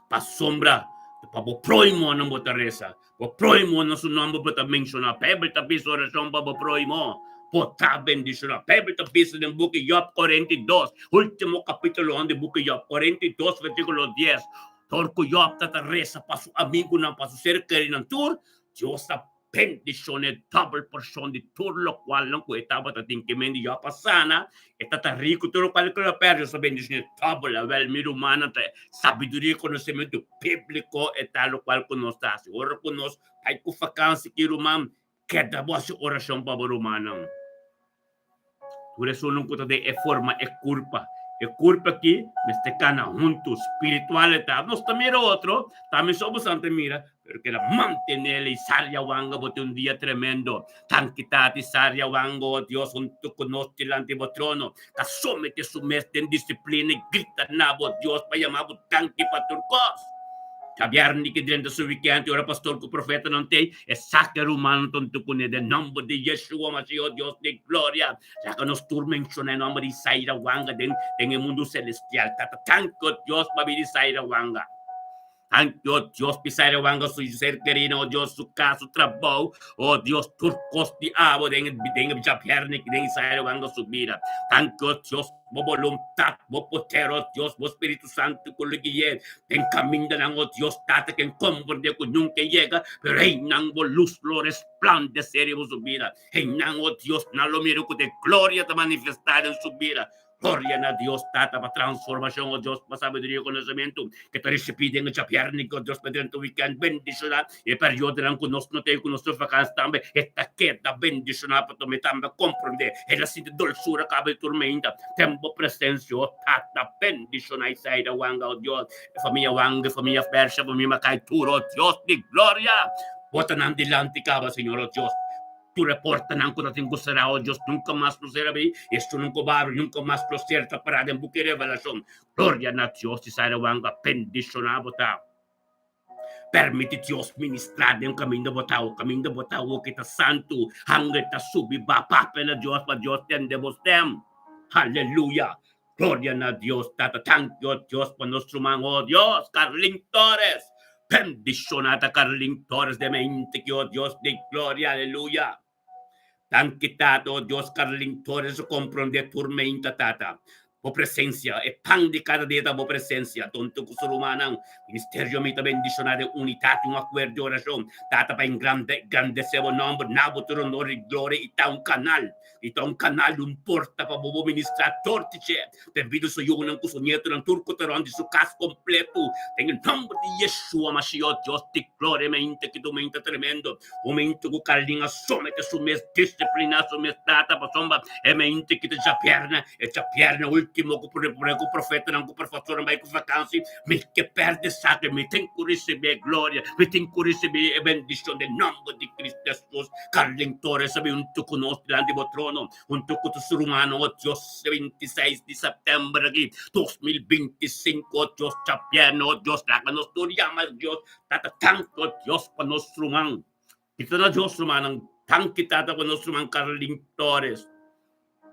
Pasobra ta pa bo próhimonan bo ta resa, bo próhimonan su nòmber bo ta menshoná. Beibel ta bisa orashon pa bo próhimo, bo ta bendishoná. Beibel ta bisa den buki Jòb 42, último kapítulonan di buki Jòb 42 versíkulo 10, dor ku Jòb ta ta resa pa su amigunan, pa su ser kerinan tur, Dios ta bendicione double porcion di tur locualnan cu e tabata tin ke men di Job a sana, e tata rico tur locual cu el a perde, Dios ta bendicione double. Awel, mi rumannan, ta sabiduria y conocemento biblico e ta locual cu nos ta haci. Ora cu nos bai cu vakantie ki ruman, keda bo haci oracion pa bo rumannan. Tur esunnan ku ta den e forma e kurpa. E kurpa aki mester kana huntu, spiritual e ta. Nos ta mira otro, tambe so boso ta mira, pero keda mantené lei Saria Wanga bo tin un dia tremendo. Tanki Tati Saria Wanga, o Dios, huntu ku nos dilanti bo trono, ta somete su mes den disiplina i grita na bo, Dios, pa yama bo danki pa tur kos. Djabièrnè ki drenta su wikènt i ora pastor ku profetanan t'ei, e saka e rumannan tonto kuné den nòmber di Yeshua Mashiach, o Dios di gloria. Laga nos tur menshoná e nòmber di Isaira Wanga den den e mundu selestial. Tata, tanki, o Dios, pa bida Isaira Wanga. Tanki, o Dios, pa Isaira Wanga su ser kerina, o Dios, su kas, su trabou, o Dios, tur kos di abo den den e djabièrnè ki den Isaira Wanga su bida. Tanki, o Dios, Bo boluntat, bo poder, o Dios, bo Spiritu Santu ku lo gui'é den kamindanan, o Dios Tata, ken komprendé ku nunka e yega, pero einan bo lus lo resplandesé riba su bida. Einan, o Dios, nan lo mira ku te gloria ta manifestá den su bida. Gloria na Dios Tata pa transformashon, o Dios, pa sabiduria i konosementu ke ta risibí den e djabièrnè, o Dios, pa drenta wikènt bendishoná E periodonan ku nos no ta ku nos ta vakans tambe, e ta keda bendishoná pasobra mi tambe a komprondé. El a sinti dolsura kaba di turmenta den bo presensia, o Tata. Bendishoná Isaida Wanga, o Dios, e famia Wanga, e famia Persha, famia Makai tur, o Dios di gloria. Bota nan dilanti kaba, Señor, o Dios. Tur e portanan ku ta tin ku será, o Dios, nunka mas lo sera abrí, i esunnan ku bo abri nunka mas lo sera, ta pará den buki Revelashon. Gloria na Dios, Isaida Wanga, bendishoná bo ta. Permiti Dios ministrá den kaminda bo ta awo. Kaminda bo ta awo ki ta santu. Hangre ta subi ba papia na Dios pa Dios tende bo stem. Haleluya! Gloria na Dios Tata. Thank you Dios pa nos ruman oh Dios Carlin Torres. Bendiciona ta Carlin Torres den mente ki oh Dios di gloria. Aleluya! Danki Tata, oh Dios Carlin Torres a comprende tur meinta Tata. Bo presencia, e pan di cada dia ta bo presencia. Tonto cu su rumannan, ministerio mi ta bendiciona den unidad y un acuerdo di oracion. Tata pa engrande, grandece bo nomber, na bo tur honor y gloria y ta un canal, y ta un canal di un porta pa bo bo ministra tur di dje. Den bida su yunan cu su nietonan tur cu ta rond di su cas completo. Den e nomber di Yeshua Mashiach, Dios di gloria, mente ki tu mente tremendo. Momento ku Carlin a somete su mes, disipliná su mes tata pasobra e mente ki ta djabièrnè, e djabièrnè último ku por ku profetanan ku profesornan bai ku vakansi, mi ke pèrdè esaki, mi tin ku risibí e gloria, mi tin ku risibí e bendishon den nòmber di Cristo Hesus. Carlin Torres a bin huntu ku nos dilanti bo trono, huntu ku tur su rumannan, o Dios, e 26 di sèptèmber aki, 2025, o Dios, djabièrnè, o Dios, laga nos tur yama Dios Tata tanki Dios pa nos ruman. Kita na Dios rumannan. Tanki Tata pa nos ruman Carlin Torres.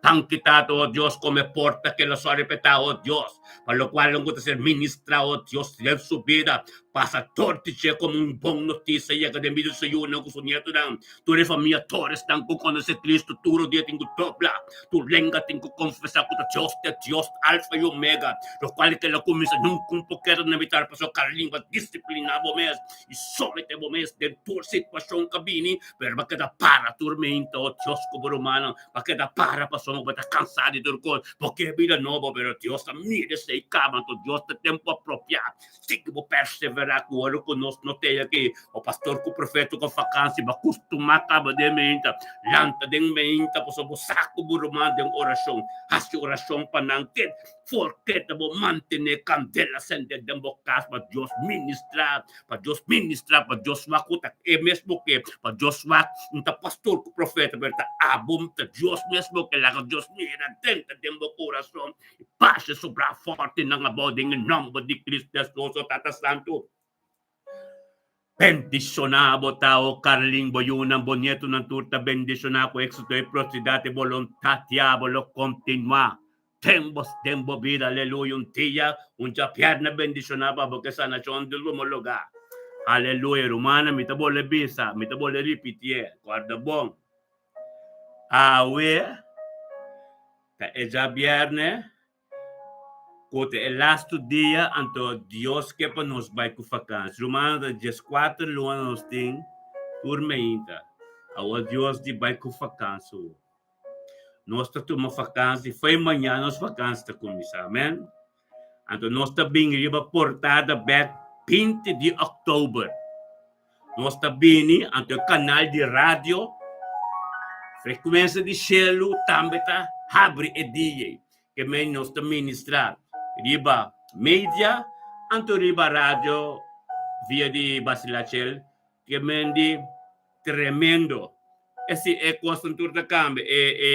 Tanki Tata oh Dios come porta ke lo so repeta oh Dios. Pa locual nan ku ta ser ministra oh Dios den su bida. Pasa dor di dje como un bon noticia yega den bida di su yunan ku su nietonan. Tur e famia Torres nan ku conoce Cristo tur dia tin ku dobla. Tur lenga tin ku konfesá ku ta Dios ta Dios, Alfa i Omega, lokual ke lo kuminsá nunka un pokero na mitar pasobra kada lingua disipliná bo mes i someté bo mes den tur situashon ku a bini, pero bo keda para tur meinta, o Dios ku bo rumannan, bo keda para pasobra bo ta kansá di tur kos, bo ke bida nobo, pero Dios ta mira esei kaba, anto Dios ta tempu apropiá, sigui bo perseverá ku ora ku nos no tei aki. O pastor ku profeta ku fakansi bo kustumá kaba den meinta, lanta den meinta pasobra bo sa ku bo ruman den orashon. Hasi orashon pa nan ke forke ta bo mantené kandela sendé den bo kas pa Dios ministrá, pa Dios ministrá, pa Dios wak ku ta e mes bo ke, pa Dios wak no ta pastor ku profeta pero ta abo, ta Dios mes bo ke. Laga Dios mira drenta den bo kurason i basha su bra forte nan abou den e nòmber di Cristo Hesus, o Tata Santu. Bendishoná bo ta, o Carlin, bo yunan, bo nietonan tur ta bendishoná ku éksito i prosperidad i boluntat diablo lo kontinuá den bo den bo bida, aleluya, un dia, un djabièrnè bendishoná pa bo ke sanashon di bo lugá, aleluya, rumannan mi ta bolbe bisa, mi ta bolbe ripitié, kòrda bon, awe ta e djabièrnè. Ku ta e lastu dia, anto Dios ke pa nos bai ku fakansi. Rumannan, ta dieskuater luna nos tin tur meinta. Awor Dios di bai ku fakansi awor. Nos ta tuma fakansi, fo'i mañana nos fakansi ta kuminsá. Amen. Anto nos ta bini riba portada bèk 20 di òktober. Nos ta bini anto e kanal di radio Frekuensia di Shelu tambe ta habri e dia ei. Ke men nos ta ministrá riba media anto riba radio via di Basilachel ke men di tremendo. Esi e kosnan tur ta kambia e e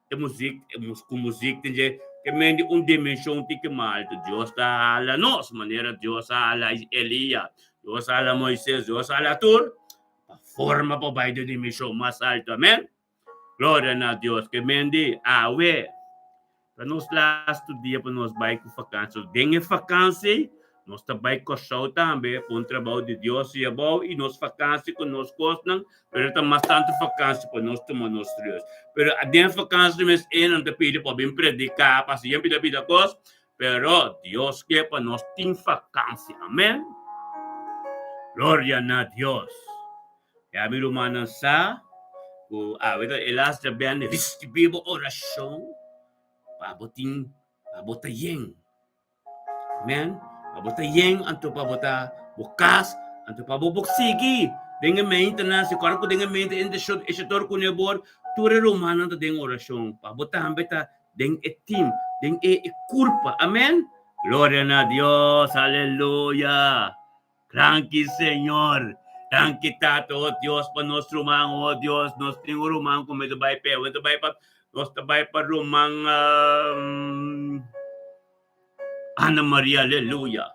e muzik ku muzik tin dje ke men di un dimenshon tiki mas alto. Dios ta hala nos manera Dios a hala Elia, Dios a hala Moises, Dios a hala tur pa forma pa bai den dimenshon mas alto. Amen. Gloria na Dios. Ke men di awe Ta nos lastu dia pa nos bai ku fakansi. Den e fakansi nos ta bai Kòrsou tambe pa un trabou di Dios i abou i nos fakansi ku nos kosnan, pero ta mas tantu fakansi pa nos tuma nos rus. Pero den fakansi mes e nan ta pidi pa bin prediká, pa hasi yen pida pida kos, pero Dios ke pa nos tin fakansi. Amen. Gloria na Dios. Ya mi rumannan sa ku awe ta e las djabièrnè risibí bo orashon pa bo tin pa bo ta yen. Amen. Pa bo ta yen anto pa bo ta bo kas anto pa bo por sigui den e meintenan si kòrda ku den e mente e shòtor ku ne bor tur e rumannan ta den orashon pa bo tambe ta den e team den e kurpa. Amen. Gloria na Dios. Aleluya. Danki Señor. Danki Tata, oh Dios, pa nos ruman, oh Dios, nos tin un ruman ku mi ta bai p'e, mi ta bai pa, nos ta bai pa ruman um, Ana Maria, aleluya.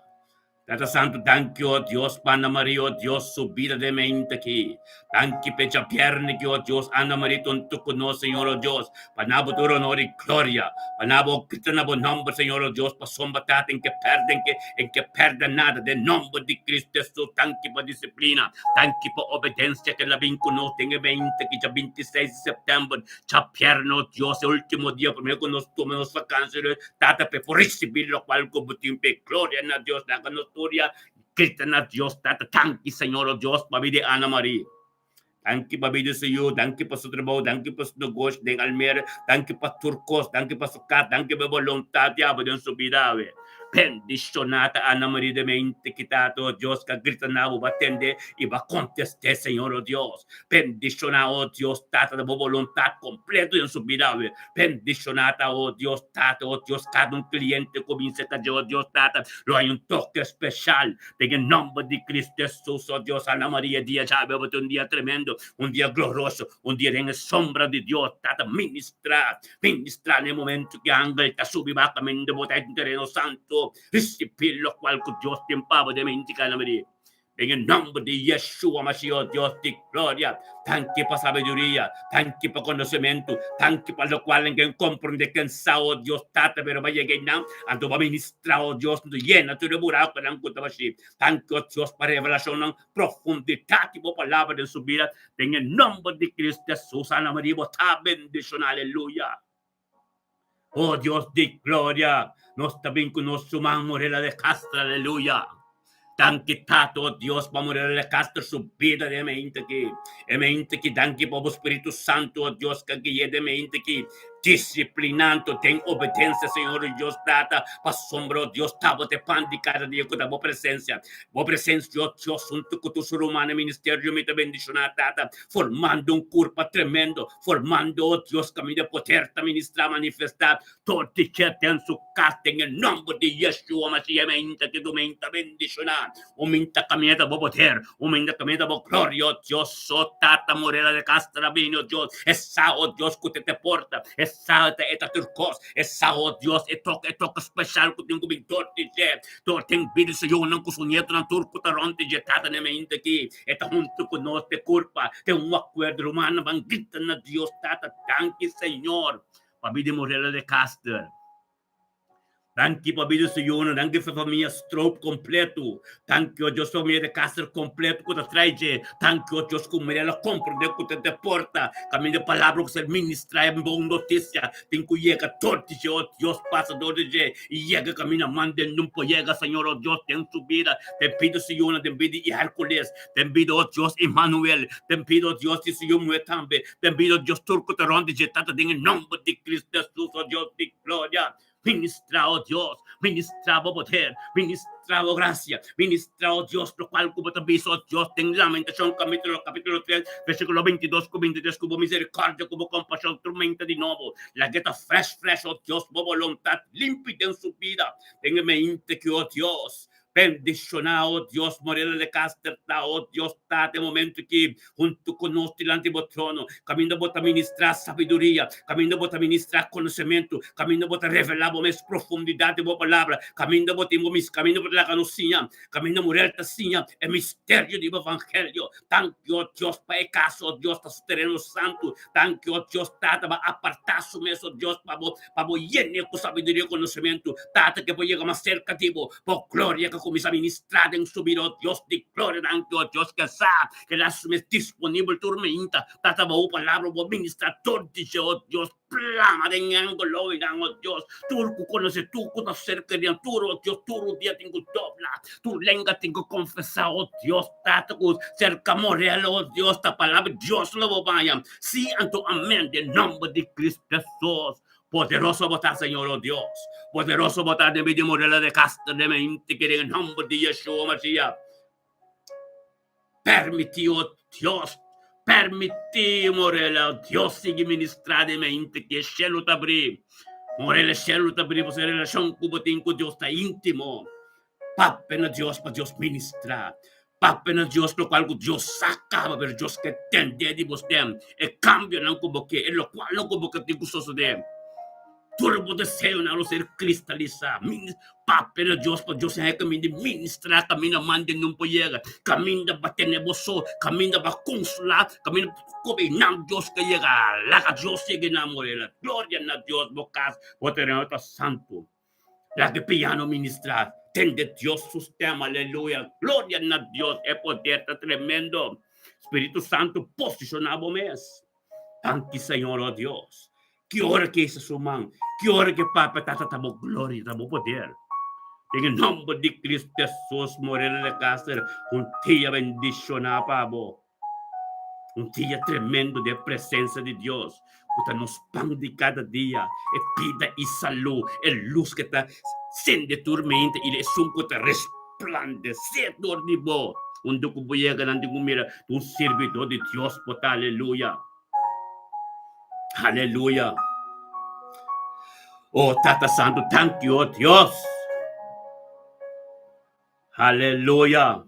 Tata Santu, danki, o Dios, pa Ana Maria, o Dios, su bida den mente aki. Danki p'e djabièrnè ki, o Dios, Ana Maria ta huntu ku nos, Señor, o Dios, pa na bo tur honor i gloria. Pa na bo grita na bo nòmber, Señor, o Dios, pasobra Tata en ke pèrdè, en ke, en ke pèrdè nada. Den nòmber di Cristo Hesus, danki pa disiplina, danki pa obedensia ke el a bin ku nos den e mente aki dja 26 di sèptèmber, djabièrnè, o Dios, e último dia promé ku nos tuma nos vakansia. Tata p'e por ricibi locual cu bo tin p'e gloria na Dios laga nos tur ya grita na Dios Tata danki Señor o Dios pa bida di Ana Marie danki pa bida di su yu danki pa su trabou danki pa su negoshi den Almere danki pa tur cos danki pa su cas danki pa e boluntad di abo den su bida awe bendiciona ta Ana Marie de mente ki Tata o Dios ka grita na bo ba tende y ba conteste Señor o Dios bendiciona o Dios Tata ta bo boluntad completo den su bida awe Bendishoná ta, o Dios Tata, o Dios, kada un kliente ku bin serka dje, o Dios Tata, lo hay un toke speshal den e nòmber di Kristu Hesus, o Dios. Ana Maria, dia djawe bo ta un dia tremendo, un dia glorioso, un dia den e sombra di Dios. Tata, ministrá, ministrá na e momento ku e angel ta subi baha kaminda bo ta den tereno santu, risibí lokual ku Dios tin pa bo den mente, Ana Maria. Den e nomber di Yeshua Mashiach, Dios di gloria, danki pa sabiduria, danki pa konosementu, danki pa lokual nan ken komprondé, ken sa, o Dios Tata, pero bo a yega einan, anto bo a ministrá, o Dios, anto yena tur e burakunan ku ta bashí. Danki, o Dios, pa revelashonnan, profundidat di bo palabra den su bida, den e nomber di Cristo Hesus. Ana Maria, bo ta bendishoná. Aleluya. Oh Dios di gloria, nos ta bin ku nos suman Morela de Castro, aleluya. Danki Tata, oh Dios, pa Morela de Castro su bida den e mente aki. E mente aki, danki pa bo Spiritu Santu, oh Dios, ka gui'é den e mente aki, disiplinando den obedensia, Señor, oh Dios Tata, pasobra, oh Dios, ta bo ta e pan di kada dia ku ta bo presensia. Bo presensia, oh Dios, huntu ku tur su rumannan ministerio mi ta bendishoná, Tata, formando un kurpa tremendo, formando, oh Dios, kaminda poder ta ministrá, manifestá, tur di dje den su kas, den e nòmber di Yeshua Mashiach, mi ainda ke tu mi ainda bendishoná, un mi ta kaminda ta bo poder, un mi ta kaminda ta bo gloria, oh Dios, oh Tata Morela de Castro bini, oh Dios, e sa, oh Dios, ku te te porta, e sa ta e ta tur kos, e sa, oh Dios, e toke, e toke speshal ku tin ku bin dor di dje, dor den bida su yunan ku su nietonan tur ku ta rònt di dje, Tata, mi ainda aki. E ta huntu ku nos te kurpa den un akuerdo. Rumannan ban grita na Dios Tata, Danki Señor pa bida di Morela de Caster. Danki pa bida su yunan, danki pa famia Stroop kompleto. Danki o Dios pa famia de Caster kompleto ku ta trai dje. Danki o Dios ku Morela komprende ku ta deporta kaminda palabra ku ser ministra e bon notisia tin ku yega dor di dje o Dios pasa dor di dje i yega kaminda manda e nun por yega Señor o Dios den su bida. Den bida su yunan, den bida i Hercules, den bida, oh Dios, Emmanuel, den bida, oh Dios, di su yu muhé tambe, den bida, oh Dios, tur ku ta rònt di dje, Tata, den e nòmber di Cristo Hesus, oh Dios di gloria, ministrá, oh Dios, ministrá bo poder, ministrá bo grasia, ministrá, oh Dios, lokual ku bo ta bisa, oh Dios, den Lamentashon kapítulo, kapítulo tres, versíkulo 22 ku 23, ku bo miserikòrdia, ku bo kompashon tur menta di nobo, lag'é ta fresh, fresh, oh Dios, bo boluntat limpi den su bida, den e mente ki, oh Dios, Bendishoná, o Dios, Morela de Caster ta, o Dios Tata, e momento aki huntu ku nos dilanti bo trono, kaminda bo ta ministrá sabiduria, kaminda bo ta ministrá konosementu, kaminda bo ta revelá bo mes profundidat di bo palabra, kaminda bo tin bo mis, kaminda bo ta laga nos siña, kaminda Morel ta siña e misterio di bo evangelio. Danki, o Dios, pa e kas, o Dios, ta su tereno santu. Danki, o Dios Tata, bo a apartá su mes, o Dios, pa bo pa bo yene ku sabiduria i konosementu, Tata, ke bo yega mas serka di bo, bo gloria ke kuminsá ministrá den su bida, o Dios di gloria, danki, o Dios, ke sa ke la su mes disponibel tur meinta, Tata, bo palabra bo ministrá tur di dje, o Dios, plama den e angeloinan, o Dios, tur ku konosé, tur ku ta serka di nan, tur, o Dios, tur rudia tin ku dobla, tur lenga tin ku konfesá, o Dios, Tata, ku serka morel, o Dios, ta palabra di Dios lo bo baña. Sí, anto amén, den nomber di Cristo Jesús. Poderoso bo ta, Señor, oh Dios. Poderoso bo ta den medio di morela de casta de mente que den nomber di Yeshua Mashiach. Permití, oh Dios, permití, morela, oh Dios, sigui ministrá den mente que cielo ta abrí. Morela, cielo ta abrí, pasobra relacion cu bo tin cu Dios ta íntimo. Papia na Dios pa Dios ministrá. Papia na Dios lokual ku Dios sa kaba, pero Dios ke tende di bo stem e kambionan ku bo ke, e lokualnan ku bo ke tin ku sosodé. Tur bo deseonan lo ser kristalisá. Papia na Dios pa Dios haña kaminda di ministrá, kaminda manda nun por yega, kaminda ba tene bo so, kaminda ba konsolá, kaminda kobe nan Dios ka yega. Laga Dios yega na morela. Gloria na Dios, bo kas, bo tereno ta santu. Laga e piano ministrá. Tende Dios su stem, aleluya. Gloria na Dios, e poder ta tremendo. Spiritu Santu posishoná bo mes. Danki Señor, oh Dios. Ki ora ki esa su man, ki ora ki Papa Tata ta bo gloria, ta bo poder. Den e nomber di Cristo Jesus, Moreno de Caster, un dia bendiciona pa bo. Un dia tremendo den presencia di Dios, cu ta nos pan di cada dia, e bida y salud, e luz cu ta cende tur mente y esun cu ta resplandece dor di bo. Unda cu bo yega nan tin cu mira un sirbidor di Dios bo ta, aleluya. Aleluya. Oh Tata Santo, thank you, oh Dios. Aleluya.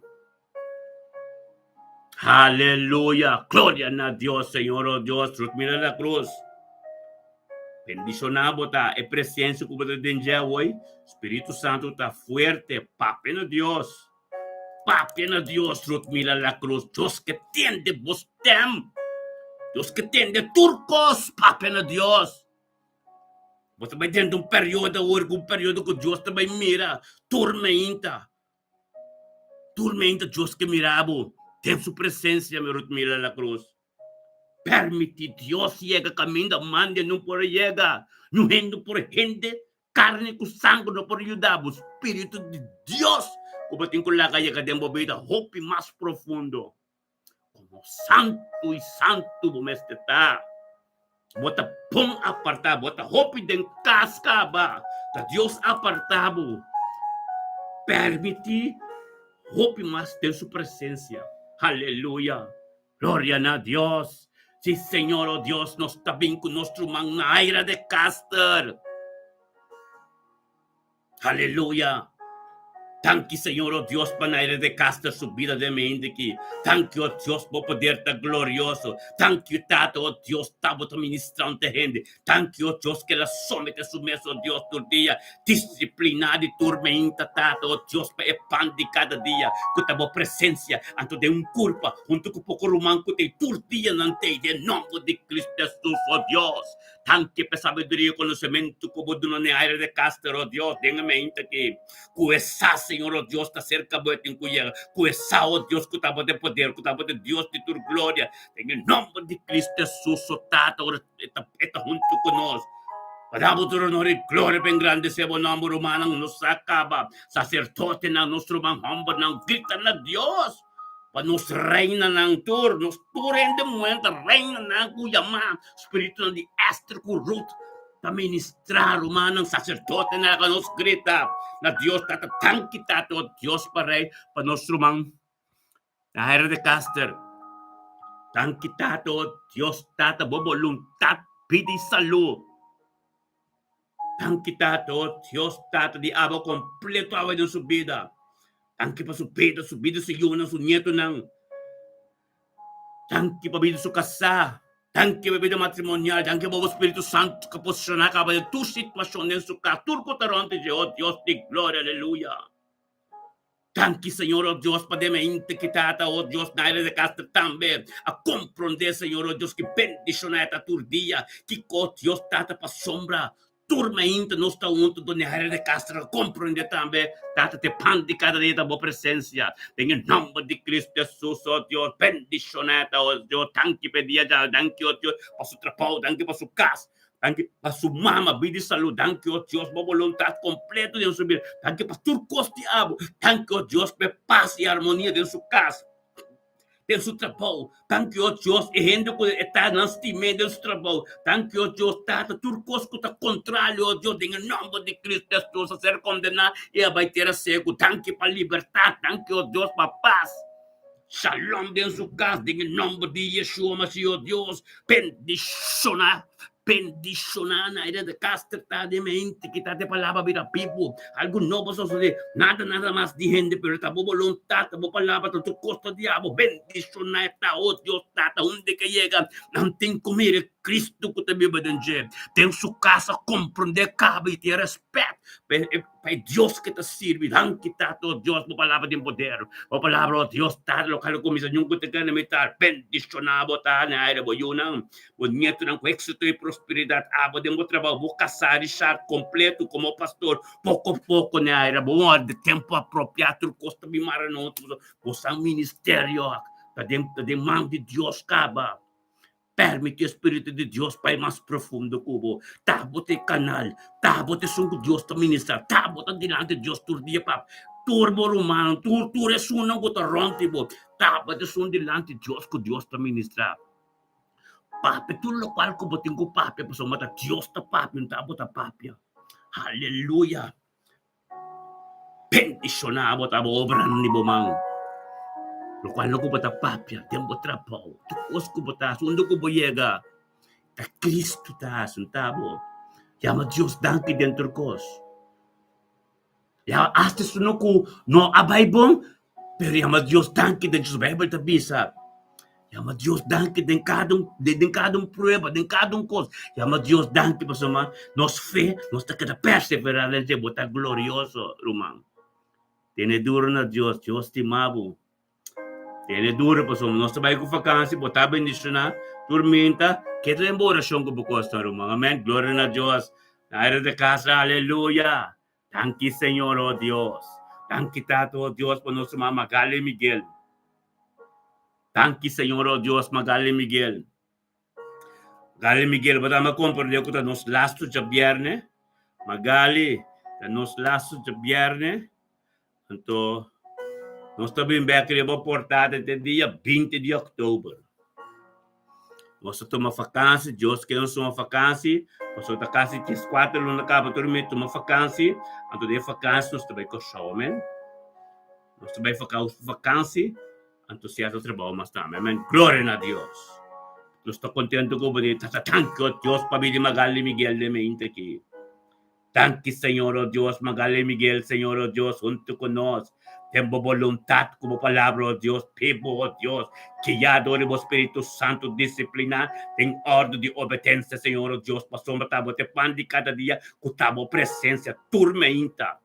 Aleluya. Gloria na Dios, Señor, oh Dios. Ruth mira la cruz. Bendicioná bo ta e presencia ku bo ta den dje hoy. Spiritu Santo ta fuerte. Papia na Dios. Papia na Dios, Ruth mira la cruz. Dios ke tende bo stem. Dios ke tende tur kos. Papia na Dios. Bo ta bai drenta un periodo awor, un periodo ku Dios ta bai mira tur meinta. Tur meinta Dios ke mira bo den su presencia, mi Ruth mira la cruz. Permiti Dios yega kaminda mande no por yega. No hende por hende, karni ku sanger no por yuda bo. Spiritu di Dios ku bo tin ku laga yega den bo bida hopi mas profundo. Komo santu i santu bo mester ta. Bo ta bon apartá, bo ta hopi den kas kaba. Ta Dios apartá bo. Permití hopi mas den su presensia. Aleluya! Gloria na Dios! Sí, Señor, oh Dios, nos ta bin ku nos ruman Naira de Caster. Aleluya! Danki Señor oh Dios pa Naira de Caster su bida den mi hende aki. Danki oh Dios bo poder ta glorioso. Danki Tata oh Dios ta bo ta ministrante hende. Danki oh Dios ke el a somete su mes oh Dios tur dia disiplina di tur meinta Tata oh Dios pa e pan di kada dia ku ta bo presencia anto den un kurpa hunto ku poko ruman ku tei tur dia nan tei den nomber di Cristo Jesus oh Dios. Danki pa e sabiduria i konosementu ku bo duna n'e aire de Caster, o Dios, den e mente aki. Ku e sa, Señor, o Dios, ta serka bo e tin ku yega. Ku e sa, o Dios, ku ta bo den poder, ku ta bo den Dios di tur gloria. Den e nomber di Cristo Jesus, o Tata, ora e ta, e ta huntu ku nos. Pa da bo tur honor i gloria pa engrandesé bo nomber, rumannan, nos sa kaba. Saserdotenan, nos ruman hòmbernan, grita na Dios. Pa nos reinanan tur, nos tur hende muhé ta reinanan ku yamá spiritunan di Ester ku Ruth ta ministrá rumannan saserdotenan laga nos grita na Dios Tata danki Tata o Dios pa rei pa nos ruman Naira de Caster danki Tata o Dios Tata bo boluntat pidi salú Danki Tata, oh Dios Tata di abo completo awe den su bida. Danki pa su bida, su bida, su yunan, su nietonan. Danki pa bida su kasá. Danki pa bida matrimonial. Danki pa bo Spiritu Santu ku posishoná kaba den tur situashon den su kas, tur ku ta rònt di dje, oh Dios di gloria, aleluya. Danki Señor, oh Dios, pa den mente ki Tata, oh Dios, Naira de Castro tambe a comprende, Señor, oh Dios, ki bendiciona e ta tur dia, kiko, oh Dios, Tata, pasobra tur mainta nos ta hunto do Naira de Castro a comprende tambe, Tata, te pan di cada dia ta bo presencia, den e nomber di Cristo Jesus, oh Dios, bendiciona e ta, oh Dios, danki pa e dia dja, danki, oh Dios, pa su trabao, danki pa su cas. Danki pa su mama, bida i salud. Danki, o Dios, bo boluntat kompleto den su bida. Danki pa tur kos di abo. Danki, o Dios, pa e pas i armonia den su kas, den su trabou. Danki, o Dios, e hende ku e ta nan stim'é den su trabou. Danki, o Dios, Tata, tur kos ku ta kontrario, o Dios, den e nòmber di Kristu Hesus a ser kondená i a bai tera seku. Danki pa libertat. Danki, o Dios, pa pas. Shalom den su kas den e nomber di Yeshua Mashiach o Dios bendishona bendishona na ida de kas ta den mente kita te palabra bira bibu algu nobo sosode nada nada mas di hende pero ta bo boluntat ta bo palabra ta tur kos ta di abo bendishona e ta o Dios tata hunde ke yega nan tin ku mira. Kristu ku ta biba den dje. Den su kas a komprondé kaba i tin rèspèt pa e pa e Dios ku e ta sirbi. Danki Tata, o Dios, bo palabra tin poder. Bo palabra, o Dios, Tata, lokal a kuminsá niun ku ta keda na mitar. Bendishoná bo ta na aire bo yunan, bo nietunan ku éksito i prosperidat. Abo den bo trabou, bo kasá Richard kompleto komo pastor. Poko poko na aire bo wòrdu tempu apropiá tur kos ta bin mara na otro. Bo sa ministerio ta den ta den man di Dios kaba. Permití e Spiritu di Dios bai mas profundo ku bo. Ta bo ta e kanal, ta bo ta esun ku Dios ta ministrá, ta bo ta dilanti Dios tur dia pa tur bo rumannan, tur tur esunnan ku ta rònt di bo, ta bo ta esun dilanti Dios ku Dios ta ministrá. Papia tur lokual ku bo tin ku papia pasobra ta Dios ta papia, no ta bo ta papia. Aleluya! Bendishoná bo ta bo obranan di bo man, lokual no ku bo ta papia den bo trabou, tur kos ku bo ta hasi, unda ku bo yega, ta Kristu ta hasi, no ta bo. Yama Dios danki den tur kos. Ya asta esun ku no a bai bon, pero yama Dios danki den dje. Beibel ta bisa, Yama Dios danki den kada un den kada un prueba, den kada un kos. Yama Dios danki pasobra nos fe, nos ta keda perseverá den dje. Bo ta glorioso, ruman. Tene duro na Dios, Dios stima bo. Tene duro pasobra nos ta bai ku vakansi, bo ta bendishoná. Tur minta, keda den bo orashon ku bo kosnan, ruman. Amen. Gloria na Dios. Na aire de kasa, aleluya. Danki Señor, oh Dios. Danki Tata, oh Dios, pa nos ruman Magali Miguel. Danki Señor, oh Dios, Magali Miguel. Magali Miguel, bo ta comprende ku ta nos lastu djabierne. Magali, ta nos lastu djabierne. Anto, nos ta bin bek riba portada te dia 20 di oktober. Nos ta tuma vakansi, Dios ke nos tuma vakansi, pasobra ta kasi 14 luna kaba tur mi tuma vakansi, anto den vakansi nos ta bai Kòrsou, amen. Nos ta bai vakansi, anto sierto trabou mas tambe, amen. Gloria na Dios. Nos ta kontento ku bo di tata tanki o Dios pabia di Magali Miguel den mente aki. Danki Señor o Dios, Magali Miguel Señor o Dios hunto cu nos den bo boluntad cu bo palabra o Dios, pibo o Dios, guia dor di bo Spiritu Santo disciplina den ordo di obedencia Señor o Dios, pasobra ta bo ta e pan di cada dia cu ta bo presencia tur meinta.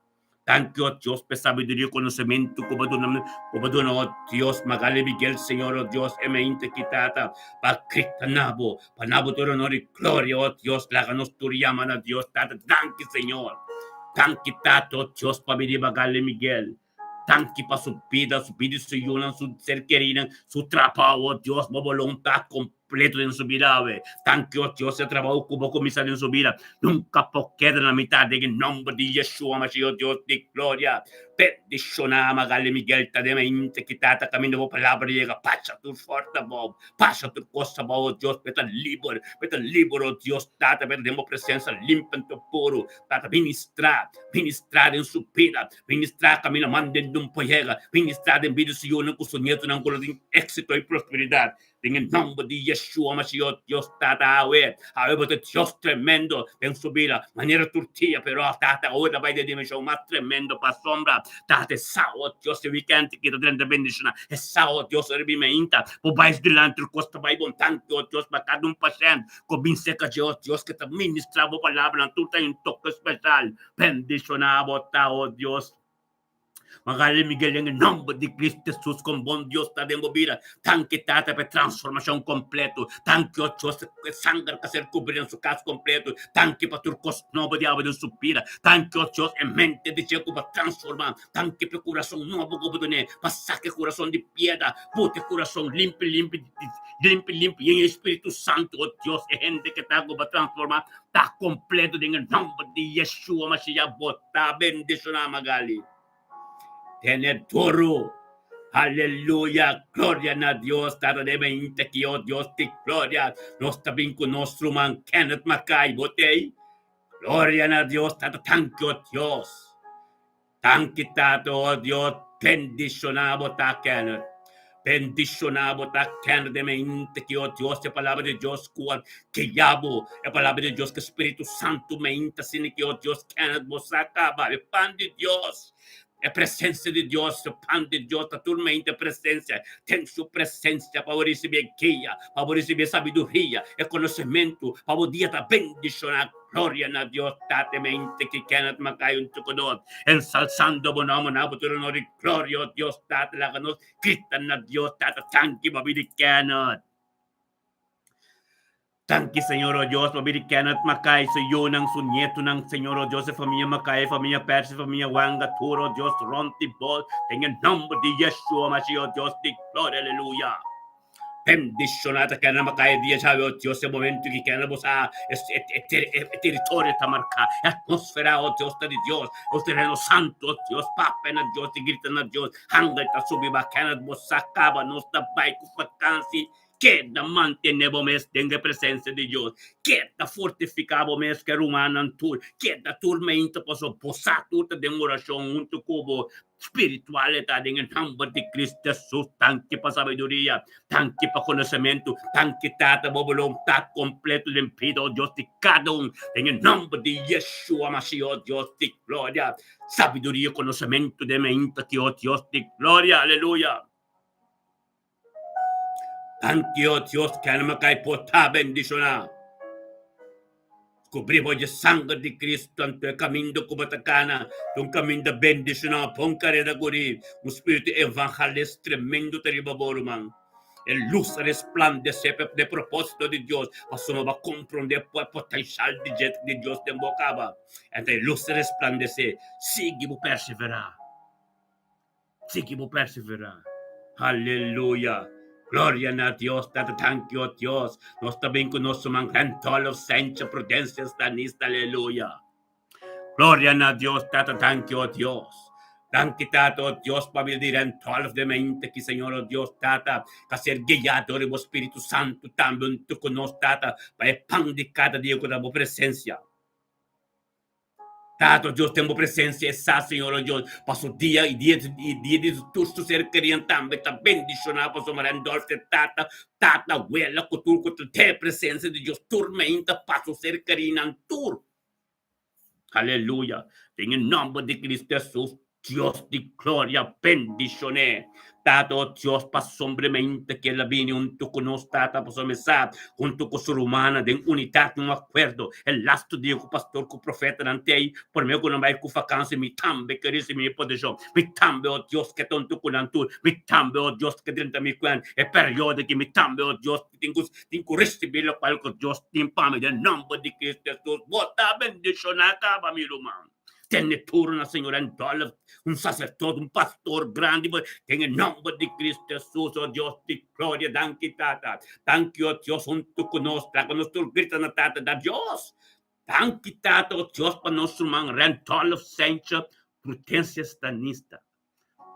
Danki, o Dios, p'e sabiduria i konosementu ku bo duna mi, ku bo duna, o Dios, Magali Miguel, Señor, o Dios, e mente ki Tata, pa grita na bo, pa na bo tur honor i gloria, o Dios, laga nos tur yama na Dios, Tata, danki, Señor. Danki, Tata, o Dios, pa bini Magali Miguel. Danki pa su bida, su bida di su yunan, su ser kerinan, su trabou, o Dios, bo boluntat kompleto den su bida awe. Danki, o Dios, e trabou ku bo kuminsá den su bida nunka por keda na mitat den e nòmber di Yeshua Mashiach, o Dios di gloria. Bendishoná Magali Miguel ta den mente ki Tata kaminda bo palabra yega, pasa tur fòrta abou, pasa tur kos abou, o Dios, pa e ta liber, pa e ta liber, o Dios, Tata, pa e ta den bo presensia limpi anto puru, Tata, ministrá, ministrá den su bida. Ministrá kaminda man den dun por yega. Ministrá den bida su yunan ku su nietunan ku lo tin éksito i prosperidat. Den e nòmber di Yeshua Mashiach, Dios Tata awe, awe bo ta Dios tremendo den su bida, manera tur dia, pero Tata awe ta bai den dimenshon mas tremendo pasobra Tata e sa, oh Dios, e wikènt ki ta drenta bendishoná, e sa, oh Dios, ora bin mainta bo bai su dilanti tur kos ta bai bon. Danki, oh Dios, pa kada un pashènt ku bin serka dje, oh Dios, ku ta ministrá bo palabranan tur ta un toke speshal. Bendiciona bo ta, oh Dios. Magali Miguel den e nomber di Cristo Jesus con bon Dios ta den bo bida. Danki Tata pa e transformacion completo. Danki oh Dios e sanger ka ser cubri den su cas completo. Danki pa tur cos nobo di awe den su bida. Danki oh Dios e mente di dje cu bo transforma. Danki pa e curason nobo cu bo dune pa saca e curason di piedra buta e curason limpi limpi limpi limpi yen e Spiritu Santo oh Dios e hende ke ta cu bo transforma Ta completo den e nomber di Yeshua Mashiach bo ta bendiciona Magali. Tene duro. Aleluya, gloria na Dios, Tata den mente ki oh Dios di gloria, nos ta bin cu nos ruman Kenneth Mackay, bo t'ey? Gloria na Dios, Tata, tanki oh Dios. Danki Tata oh Dios bendiciona bo ta Kenneth bendiciona bo ta Kenneth den mente ki oh Dios e palabra di Dios cu a guia bo e palabra di Dios cu Spiritu Santo mente asina ki oh Dios Kenneth bo sa caba e pan di Dios. E presensia di Dios, e pan di Dios ta tur mente presensia. Den su presensia pa bo risibí e guia, pa bo risibí e sabiduria, e konosementu, pa bo dia ta bendishoná. Gloria na Dios Tata e mente ki Kenneth Mackay un tukodor, ensalsando bo nomber na bo tur honor i gloria, o Dios Tata, laga nos grita na Dios Tata, danki pa bida di Kenneth. Danki Señor o Dios pa bida di Kenneth Mackay, su yunan, su nietunan, Señor o Dios, e famia Mackay, e famia Percy, e famia Wanga, tur o Dios rond di bo, den e nomber di Yeshua Mashiach o Dios di gloria, aleluya. Bendiciona ta kena makai dia djawe o Dios e momento ki kena bo sa e e territorio ta marca e atmosfera o Dios ta di Dios o tereno santo o Dios papia na Dios y grita na Dios hangel ta subi ba kena bo sa caba nos ta bai cu vakansi keda mantene bo mes den e presencia di Dios keda fortifica bo mes cu e rumannan tur keda tur meinta pasobra bo sa tur ta den oracion hunto cu bo Spiritual e ta den e nomber di Cristo Jesus. Danki pa sabiduria, danki pa konosementu, danki Tata bo boluntat kompleto den bida, o Dios, di kada un, den e nomber di Yeshua Mashiach, o Dios di gloria. Sabiduria, konosementu den meinta aki, o Dios di gloria, aleluya. Danki, o Dios, ku alma kai por ta bendishoná. Kubrí bo dje sanger di Kristu, anto e kaminda ku bo ta kana ta un kaminda bendishoná, bon kareda kurí. Un spiritu evangelist tremendo ta riba bo, ruman. E lus a resplandesé pa e propósito di Dios, pasobra bo a komprondé e potenshal di dje di Dios den bo kaba. Anto e lus a resplandesé. Sigui bo perseverá. Sigui bo perseverá. Aleluya! Gloria na Dios Tata Danki o Dios Nos ta bin ku nos man Rentolo Sencha Prudencia Stanista Aleluya! Gloria na Dios Tata Danki o Dios Danki Tata o Dios pa bida di Rentolf den mente ki Señor o Dios Tata ka ser guiá dor di bo Spiritu Santu tambe huntu ku nos Tata pa e pan di kada dia ku ta bo presencia. Tata, Dios, den bo presencia e sa, Señor, oh Dios, paso dia y dia y dia di tur su ser querian tambe ta bendiciona pasobra Randolph te tata, tata, abuela, cu tur cu ta den presencia di Dios tur meinta pa su ser querinan tur. Aleluya. Den e nomber di Cristo Jesus. Dios di gloria bendicion'é. Tata, oh Dios, pasobra mente ku el a bini huntu ku nos, Tata, pasobra mi sa, huntu ku su rumannan den unidat, den un akuerdo, e lastu dia ku pastor ku profetanan t'ei, promé ku nan bai ku fakansi, mi tambe ke risibí mi poseshon. Mi tambe, oh Dios, ke ta huntu ku nan tur. Mi tambe, oh Dios, ke drenta mi kuen e periodo aki. Mi tambe, oh Dios, tin ku tin ku risibí lokual ku Dios tin pa mi den nòmber di Cristo Hesus. Bo ta bendishoná kaba, mi ruman. Tene tur na Señor en dòler, un saserdote, un pastor grandi, den e nòmber di Cristo Hesus, o Dios di gloria, danki Tata, danki o Dios huntu ku nos, laga nos tur grita na Tata, da Dios, danki Tata, o Dios pa nos ruman Randolph Sencho Prudencia Stanista.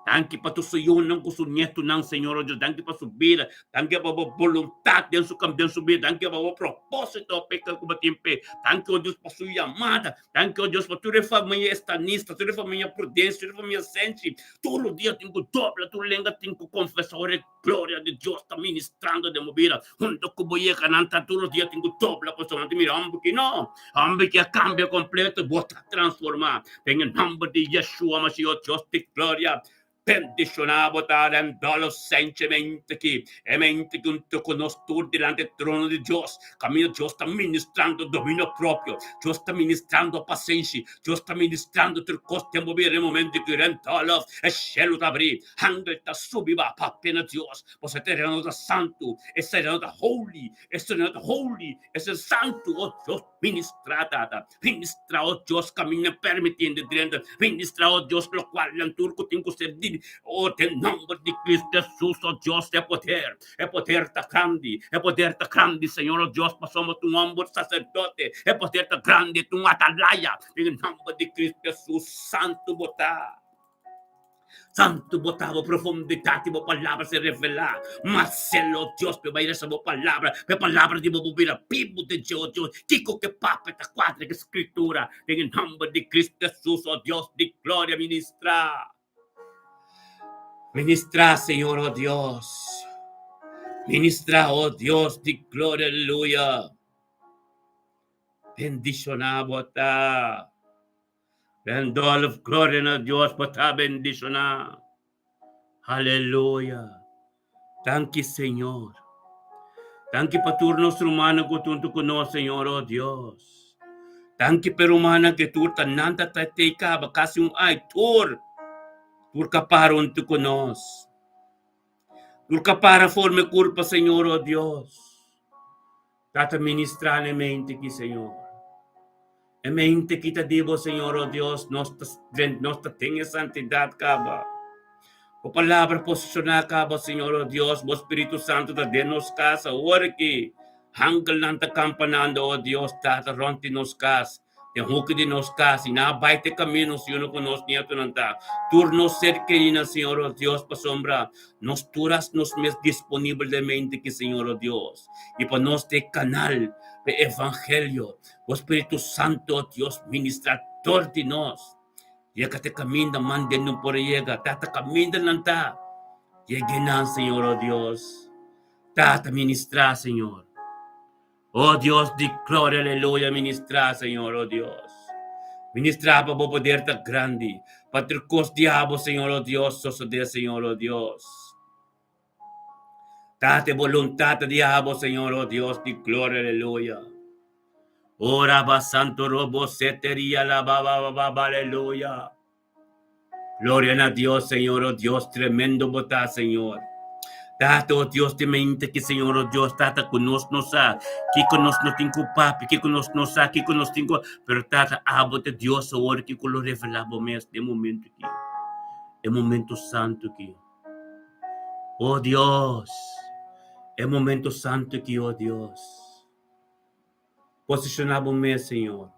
Danki pa tur su yunan ku su nietunan, Señor, o Dios. Danki pa su bida. Danki pa bo boluntat den su den su bida. Danki pa bo propósito p'e ku bo tin p'e. Danki, o Dios, pa su yamada. Danki, o Dios, pa tur e famia Estanista, tur e famia Prudencio, tur e famia Senchi. Tur dia tin ku dobla tur lenga, tin ku konfesá ora e gloria di Dios ta ministrando den bo bida. Hunto ku bo yega nan ta tur dia tin ku dobla pasobra nan ta mira homber ki no. Homber ki a kambia kompleto. Bo ta transformá. Den e nomber di Yeshua Mashiach, Dios di gloria, bendiciona bo ta den dolo senchemente ki e mente junto cu nos tur dilanti e trono di Dios. Camino Dios ta ministrando dominio propio, Dios ta ministrando pasenshi, Dios ta ministrando tur cos den bo bida den momento ki den dolo e cielo ta abri, angel ta subi ba papia na Dios, pasobra e tereno ta santo, e tereno ta holy, e tereno ta holy, e santo, oh Dios. Ministrá, Tata. Ministrá, oh Dios, kaminda permitiendo drenta. Ministrá, oh Dios, lokual nan tur ku tin ku ser di, oh, den nòmber di Cristo Jesus, oh Dios, e poder, e poder ta grandi, e poder ta grandi, Señor, oh Dios, pasobra bo ta un hòmber saserdote, e poder ta grandi, ta un atalaya, den nòmber di Cristo Jesus, santu bo ta. Santu bo ta, bo profundidat di bo palabra ser revelá. Mas selo, Dios, p'e bai resa bo palabra, p'e palabra di bo bo bira bibu den dje, o Dios. Kiko ke papia ta kuadra ke Skritura? Den e nòmber di Kristu Hesus, o Dios di gloria, ministrá. Ministrá, Señor, o Dios. Ministrá, o Dios di gloria, aleluya. Bendishoná bo ta. Randolph, gloria na Dios, bo ta bendishoná. Aleluya. Danki, Señor. Danki pa tur nos rumannan ku ta huntu ku nos, Señor, oh Dios. Danki pa e rumannan ku tur ta nan ta ta tei kaba kasi un ai tur tur ka para huntu ku nos. Tur ka para forma e kurpa, Señor, oh Dios. Tata ministrá na e mente ki, Señor. E mente ki ta di bo, Señor, oh Dios, nos ta, nos ta ten e santidat kaba. Bo palabra posishoná kaba, Señor, oh Dios, bo Spiritu Santu ta den nos kas awor aki. Angelnan ta kampanando, oh Dios, Tata, rònt di nos kas. Den hoki di nos kas i nan a bai te kamino, Señor, ku nos nietonan ta. Tur nos ser kerinan, Señor, o Dios, pasobra nos tur hasi nos mes disponibel den mente ki, Señor, o Dios, i pa nos ta e kanal pa e evangelio. Bo Spiritu Santo, o Dios, ministra dor di nos. Yega te kaminda mande no por yega. Tata, kaminda nan ta. Yega nan, Señor, o Dios. Tata, ministra, Señor. Oh Dios di gloria, aleluya, ministrá, Señor, oh Dios. Ministrá pa bo poder ta grandi, pa tur kos di abo, Señor, oh Dios, sosodé, Señor, oh Dios. Tate boluntat di abo, Señor, oh Dios di gloria, aleluya. Ora ba santo robo seteria la ba ba ba ba, aleluya. Gloria na Dios, Señor, oh Dios, tremendo bo ta, Señor. Tata, oh Dios, di mente ki, Señor, oh Dios, Tata, ku nos no sa, kiko nos no tin ku papia, kiko nos no sa, kiko nos tin ku, pero Tata, abo ta Dios awor ki ku lo revelá bo mes den momento ki, e momento santo ki. Oh Dios, e momento santo ki, oh Dios. Posishoná bo mes, Señor.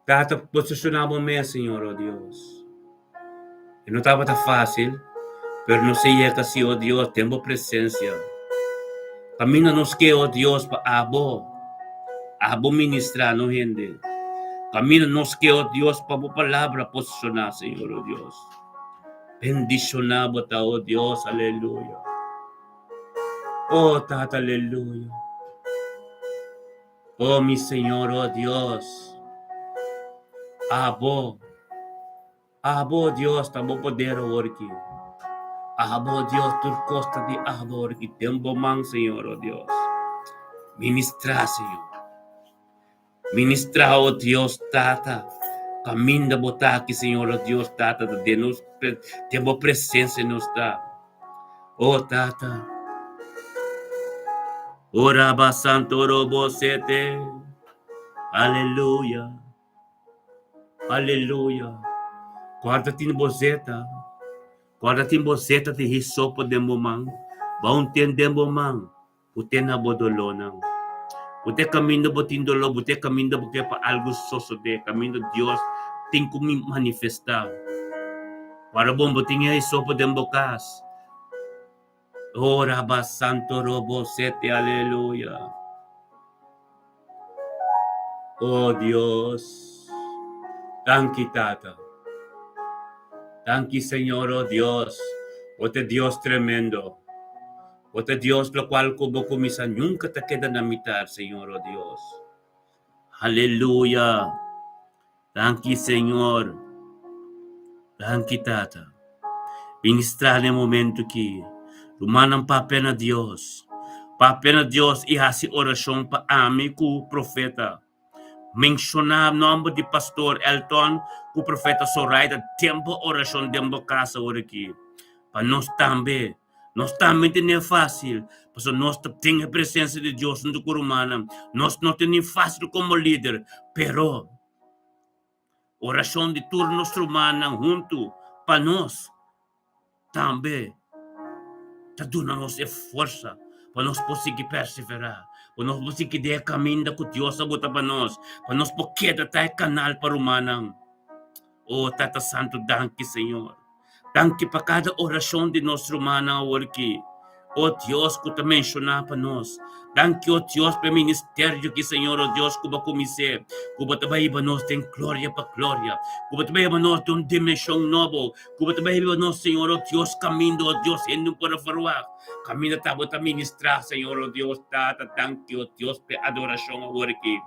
Tata, posishoná bo mes, Señor, oh Dios. E no tabata fácil, pero nos a yega si, oh Dios, den bo presencia. Kaminda nos ke, oh Dios, pa abo, abo ministrá no hende. Kaminda nos ke, oh Dios, pa bo palabra posishoná, Señor, oh Dios. Bendishoná bo ta, oh Dios, aleluya. Oh Tata, aleluya. Oh mi Señor, oh Dios. Abo, abo Dios ta bo poder awor aki. Abo Dios tur kos ta di abo awor aki den bo man, Señor, oh Dios. Ministrá, Señor. Ministrá, oh Dios, Tata. Kaminda bo ta aki, Señor, oh Dios, Tata, ta den nos, den bo presencia nos ta. Oh Tata. Oh Rabba Santo Robo Sete. Aleluya. Aleluya. Guarda tin bozeta. Guarda tin bozeta di hisopo den bo man. Ba un ten den bo man. Bu ten na bo dolónan. Bu te kaminda bo tin doló, bu te kaminda bo ke pa algu sosodé, kaminda Dios tin ku manifestá. Ora bon bo tin e hisopo den bo kas. Ora ba santo robo sete aleluya. Oh Dios, danki Tata. Danki Señor, oh Dios, bo ta Dios tremendo. Bo ta Dios locual cu bo cuminsa nunca ta keda na mitar, Señor, oh Dios. Aleluya. Danki Señor. Danki Tata. Ministra den momento ki. Rumannan papia na Dios. Papia na Dios i hasi orashon pa ami ku profeta. Menshoná nòmber di Pastor Elton ku Profeta Soraida den bo orashon den bo kas awor aki. Pa nos tambe. Nos tambe tene fásil, pasobra nos ta den e presensia di Dios huntu ku rumannan. Nos no tene fásil komo lider, pero orashon di tur nos rumannan huntu pa nos tambe ta duna nos e forsa pa nos por sigui perseverá, pa nos por sigui den e kaminda ku Dios a bota pa nos, pa nos por keda ta e kanal pa rumannan. O Tata Santu, danki Señor. Danki pa kada orashon di nos rumannan aworki. O Dios ku ta menshoná pa nos. Danki, o Dios, pa e ministerio ki, Señor, o Dios, ku bo a kumins'é, ku bo ta bai hiba nos den gloria pa gloria, ku bo ta bai hiba nos den un dimenshon nobo, ku bo ta bai hiba nos, Señor, o Dios, kaminda, o Dios, hende no por a ferwagt. Kaminda ta bo ta ministrá, Señor, o Dios, Tata, danki, o Dios, pa e adorashon aworki.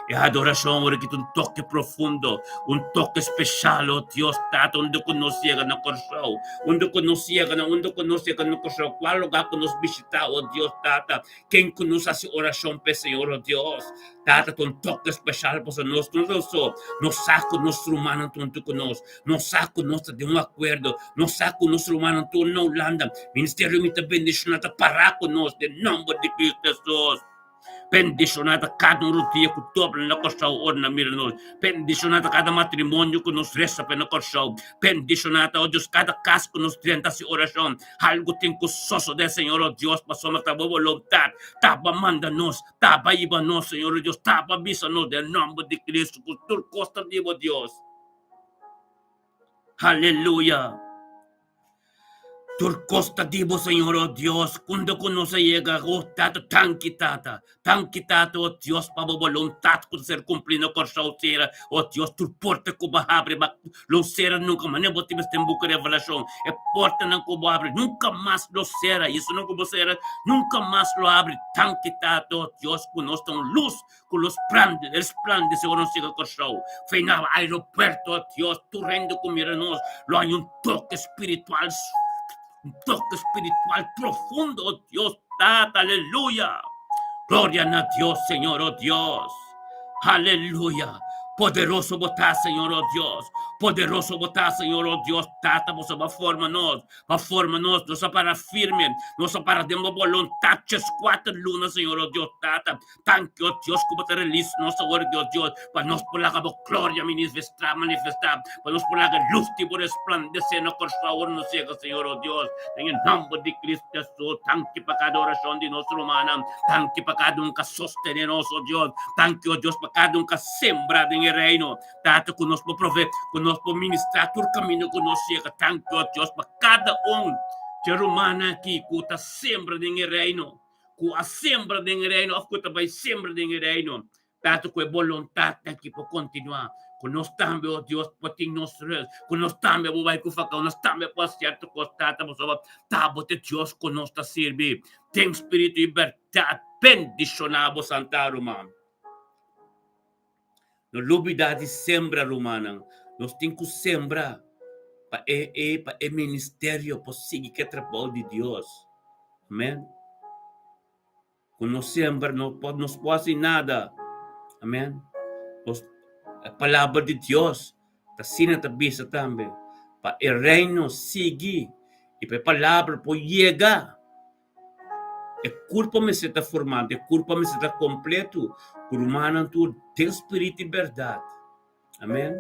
E adorashon ora ki ta un toke profundo, un toke speshal, o Dios Tata, unda ku nos yega na Kòrsou, unda ku nos yega na unda ku nos yega na Kòrsou, kual lugá ku nos bishitá, o Dios Tata, ken ku nos hasi orashon p'e, Señor, o Dios Tata, ta un toke speshal pasobra nos no ta so, nos sa ku nos rumannan ta huntu ku nos, nos sa ku nos ta den un akuerdo, nos sa ku nos rumannan tur na Hulanda, Ministerio Mi Ta Bendishoná ta pará ku nos den nòmber di Kristu Hesus. Bendishoná ta kada un rudia ku dobla na Kòrsou ora nan mira nos. Bendishoná ta kada matrimonio ku nos resa p'e na Kòrsou. Bendishoná ta, o Dios, kada kas ku nos drenta hasi orashon. Algu tin ku sosodé, Señor, o Dios, pasobra ta bo boluntat. Ta bo a manda nos, ta bo a hiba nos, Señor, o Dios, ta bo a bisa nos den nòmber di Kristu ku tur kos ta di bo, Dios. Aleluya! Tur kos ta di bo, Señor, o Dios, kundo ku nos a yega, o Tata, tanki, Tata, tanki, Tata, o Dios, pa bo boluntat ku ta ser kumplí na Kòrsou sera, o Dios, tur porta ku bo habri ba lo sera nunka, manera bo tin den buki Revelashon, e portanan ku bo habri nunka mas lo sera, i esunnan ku bo sera nunka mas lo habri, tanki, Tata, o Dios, ku nos ta un lus ku lo sprande, resplandese ora nos yega Kòrsou. Fe na aeropuerto, Dios, tur hende ku mira nos lo haña un toke spiritual, un toke spiritual profundo, oh Dios Tata, aleluya. Gloria na Dios, Señor, oh Dios. Aleluya. Poderoso bo ta, Señor, oh Dios. Poderoso bo ta, Señor, oh Dios. Tata, bo sa forma nos. Pa forma nos, nos a para firme, nos a para den bo boluntat cheskuater luna, Señor, oh Dios Tata. Danki, oh Dios, ku bo ta release nos awor, Dios, Dios, pa nos por laga bo gloria manifestá, manifestá, pa nos por laga luz di bo resplandesé na Kòrsou awor nos yega, Señor, oh Dios, den e nòmber di Cristo Jesús. Danki pa kada orashon di nos rumannan. Danki pa kada un ku a sostené nos, oh Dios. Danki, oh Dios, pa kada un ku a sembra den e reino. Tata, ku nos por prove, ku nos por ministrá tur kaminda ku nos yega. Danki, oh Dios, pa kada un dje rumannan aki ku ta sembra den e reino, ku a sembra den e reino òf ku ta bai sembra den e reino. Tata, ku e boluntat aki por kontinuá, ku nos tambe, oh Dios, por tin nos rus, ku nos tambe por bai ku fakao, nos tambe por hasi sierto kos, Tata, pasobra ta bo ta e Dios ku nos ta sirbi den spiritu i bèrdat. Bendishoná bo santa ruman. No lubida di sembra, rumannan. Nos tin ku sembra pa e e pa e ministerio por sigui ku e trabou di Dios. Amen. Ku no sembra no por nos por hasi nada. Amen. Nos e palabra di Dios ta asina ta bisa tambe pa e reino sigui i pa e palabra por yega. E kurpa mester ta formá, e kurpa mester ta kompletu, ku rumannan tur den spiritu i bèrdat. Amèn.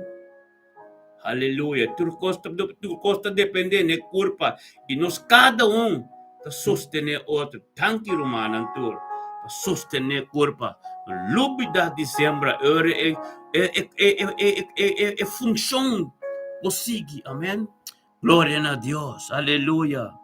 Aleluya. Tur kos ta, tur kos ta dependé na e kurpa i nos kada un ta sostené otro. Danki rumannan tur pa sostené kurpa. No lubidá di sembra e ora e e e e e e e funshon por sigui. Amèn. Gloria na Dios. Aleluya.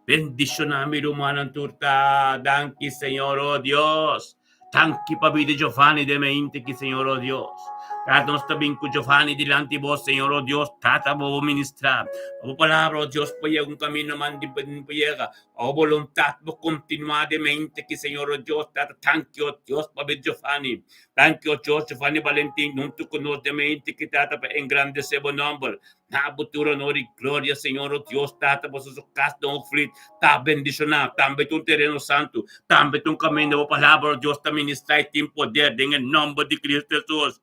Bendiciona mi rumannan tur ta. Danki Señor, oh Dios. Danki pa bida Giovanni den mente ki Señor, oh Dios. Tata nos ta bin ku Giovanni dilanti bo, Señor, oh Dios. Tata bo bo ministra. Pa bo palabra, oh Dios, por yega un camino man di por yega. Pa bo voluntad bo continua den mente ki Señor, oh Dios. Tata, danki, oh Dios, pa bida Giovanni. Danki, oh Dios, Giovanni Valentin, huntu ku nos den mente ki Tata pa engrandece bo nomber. Na bo tur honor i gloria, Señor, o Dios Tata, boso su kas den Hoogvliet ta bendishoná. Tambe ta un tereno santu, tambe ta un kaminda bo palabra, o Dios, ta ministrá i tin poder den e nòmber di Cristo Hesus.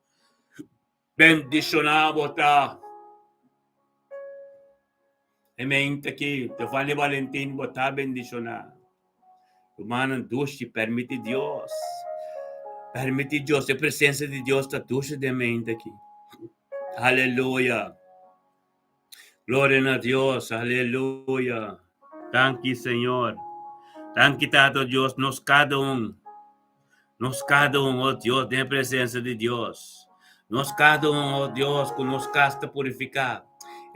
Bendishoná bo ta. E mente aki, Giovanni Valentin, bo ta bendishoná. Rumannan dushi, permiti Dios, permiti Dios, e presensia di Dios ta dushi den mente aki. Aleluya. Gloria na Dios. Aleluya. Danki, Señor. Danki, Tata Dios, nos kada un. Nos kada un, oh Dios, den presensia di Dios. Nos kada un, oh Dios, ku nos kas ta purifiká.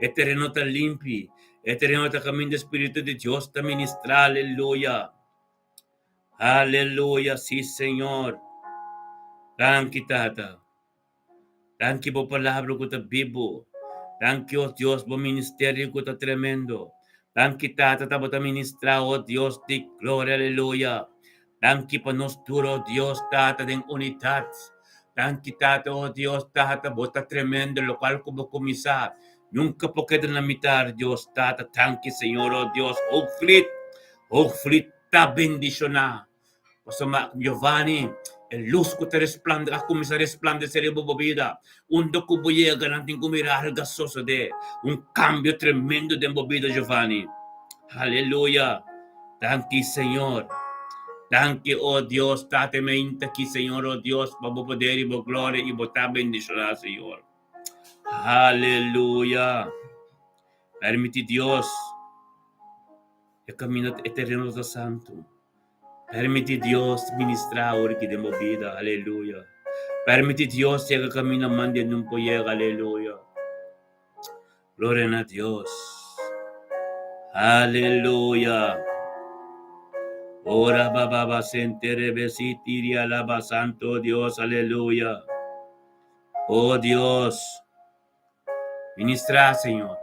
E tereno ta limpi. E tereno ta kaminda Spiritu di Dios ta ministrá. Aleluya. Aleluya. Sí, Señor. Danki, Tata. Danki bo palabra ku ta bibu. Danki, oh Dios, bo ministerio ku ta tremendo. Danki, Tata, tabata ministrá, oh Dios di gloria, aleluya. Danki pa nos tur, oh Dios, Tata, den unidat. Danki Tata, oh Dios Tata, bo ta tremendo, lokual ku bo kuminsá nunka por keda na mitar, Dios Tata, danki Señor, oh Dios, Hoogvliet, Hoogvliet ta bendishoná. Pasobra Giovanni, e lus ku ta resplandesé a kuminsá resplandesé riba bo bida. Unda ku bo yega nan tin ku mira algu a sosodé, un kambio tremendo den bo bida Giovanni. Aleluya! Danki Señor. Danki, o Dios, Tata mi ainda aki, Señor, o Dios, pa bo poder i bo gloria i bo ta bendishoná, Señor. Aleluya! Permití Dios e kaminda e tereno ta santu. Permití Dios ministrá awor aki den bo bida. Aleluya! Permití Dios yega kaminda mande nun por yega. Aleluya! Gloria na Dios. Aleluya. Ora baba sentere besitiri alaba santo Dios. Aleluya. Oh Dios. Ministra, Señor.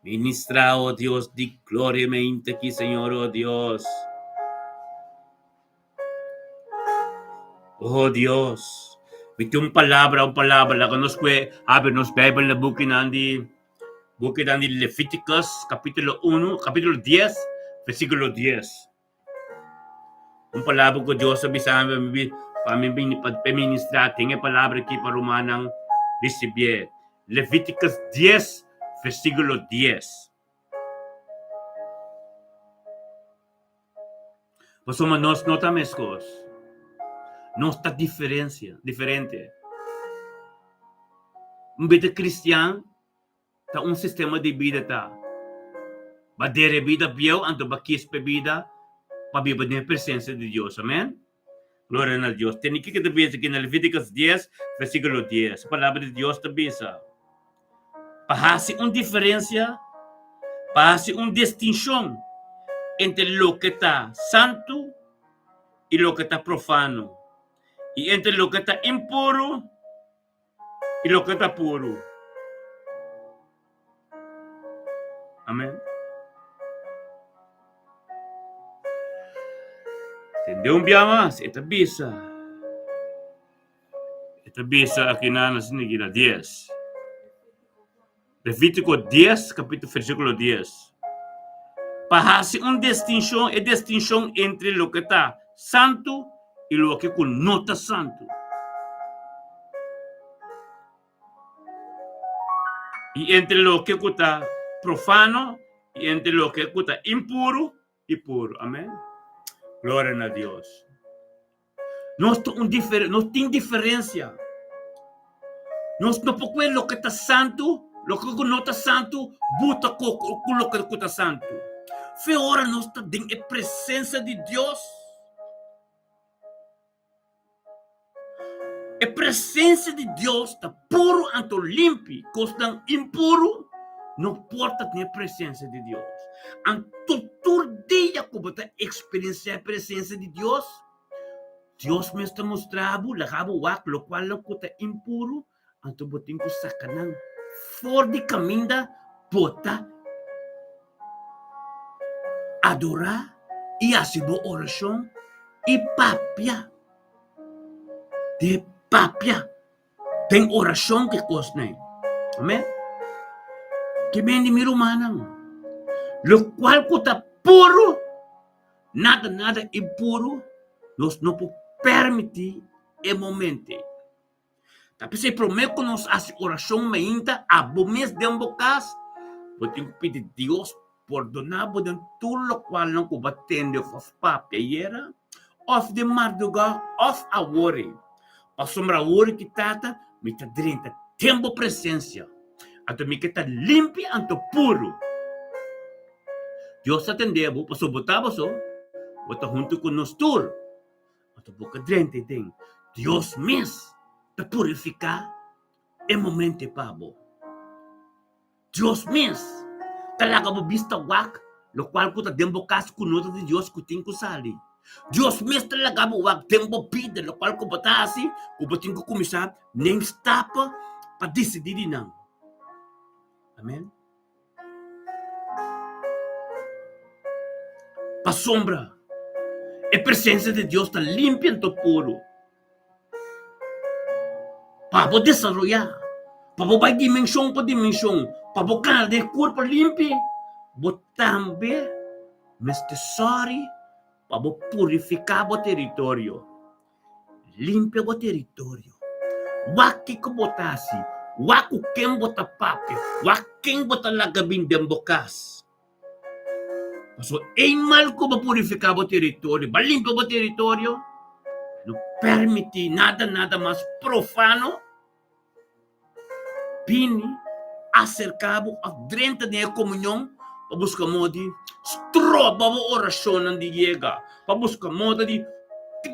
Ministra, oh Dios, di gloria me aquí, Señor, oh Dios. Oh Dios, mi tin un palabra, un palabra, laga nos kue habri nos Bijbel na bukinan di bukinan di Leviticus, capítulo 1, capítulo 10, versículo 10. Un palabra ku Dios a bisa mi pa mi bini pa ministra, tin e palabra aki pa rumannan risibié. Leviticus 10, versículo 10. Pasobra nos no ta meskos. Nos ta diferensia, diferente. Un bida kristian ta un sistema di bida ta. Ba dere bida bieu anto ba kies p'e bida pa biba den e presensia di Dios. Amen. Gloria na Dios. Tene kiko ta bisa aki na Leviticus dies, versikulo dies. Palabra di Dios ta bisa, Pa hasi un diferensia, pa hasi un distinshon entre loke ta santu i loke ta profano, i entre loke ta impuru i loke ta puru. Amen. Tende un bia mas, e ta bisa. E ta bisa aki na na sinigina 10. Levítico 10, capítulo, versículo 10. Pa hasi un distinshon, e distinshon entre loke ta santu i loke ku no ta santu. I entre loke ku ta profano i entre loke ku ta impuru i puru. Amen. Gloria na Dios. Nos ta un difer nos tin diferensia. Nos no por kue loke ta santu, loke ku no ta santu, buta ku ku loke ku ta santu. Fe ora nos ta den e presensia di Dios, e presensia di Dios ta puru anto limpi. Kosnan impuru no por ta den e presensia di Dios. Anto tur dia ku bo ta eksperensiá e presensia di Dios, Dios mes ta mustra bo, laga bo wak lokual ku ta impuru, anto bo tin ku saka nan for di kaminda bo ta adorá i hasi bo orashon i papia de papia den orashon ku e kosnan. Amen. Ke men di mi rumannan, lokual ku ta puru Nada nada impuru nos no por permití e momento ei. Ta p'esei promé ku nos hasi orashon mainta abo mes den bo kas, bo tin ku pidi Dios pordoná bo den tur lokualnan ku bo a tende òf papia ayera, òf den mardugá òf awor ei. Pasobra awor ki Tata, mi ta drenta den bo presensia, anto mi ke ta limpi anto puru. Dios ta tende bo pasobra bo ta boso, bo ta huntu ku nos tur. Anto bo ka drenta den. Dios mes ta purifiká e momento ei pa bo. Dios mes ta laga bo bista wak lokual ku ta den bo kas ku no ta di Dios ku tin ku sali. Dios mes ta laga bo wak den bo bida lokual ku bo ta hasi ku bo tin ku kuminsá neem stappen pa disidí di nan. Amen. Pasobra e presencia di Dios ta limpia anto puru. Pa bo desaroyá, pa bo bai dimenshon pa dimenshon, pa bo kana den e kurpa limpi, bo tambe mester sòri pa bo purifiká bo teritorio. Limpia bo teritorio. Wak kiko bo ta hasi, wak ku ken bo ta papia, wak ken bo ta laga bin den bo kas. Pasobra eenmaal ku bo purifiká bo teritorio, bo a limpia bo teritorio, no permití nada nada mas profano bini aserká bo òf drenta den e komunion pa buska moda di stroba bo orashonnan di yega, pa buska moda di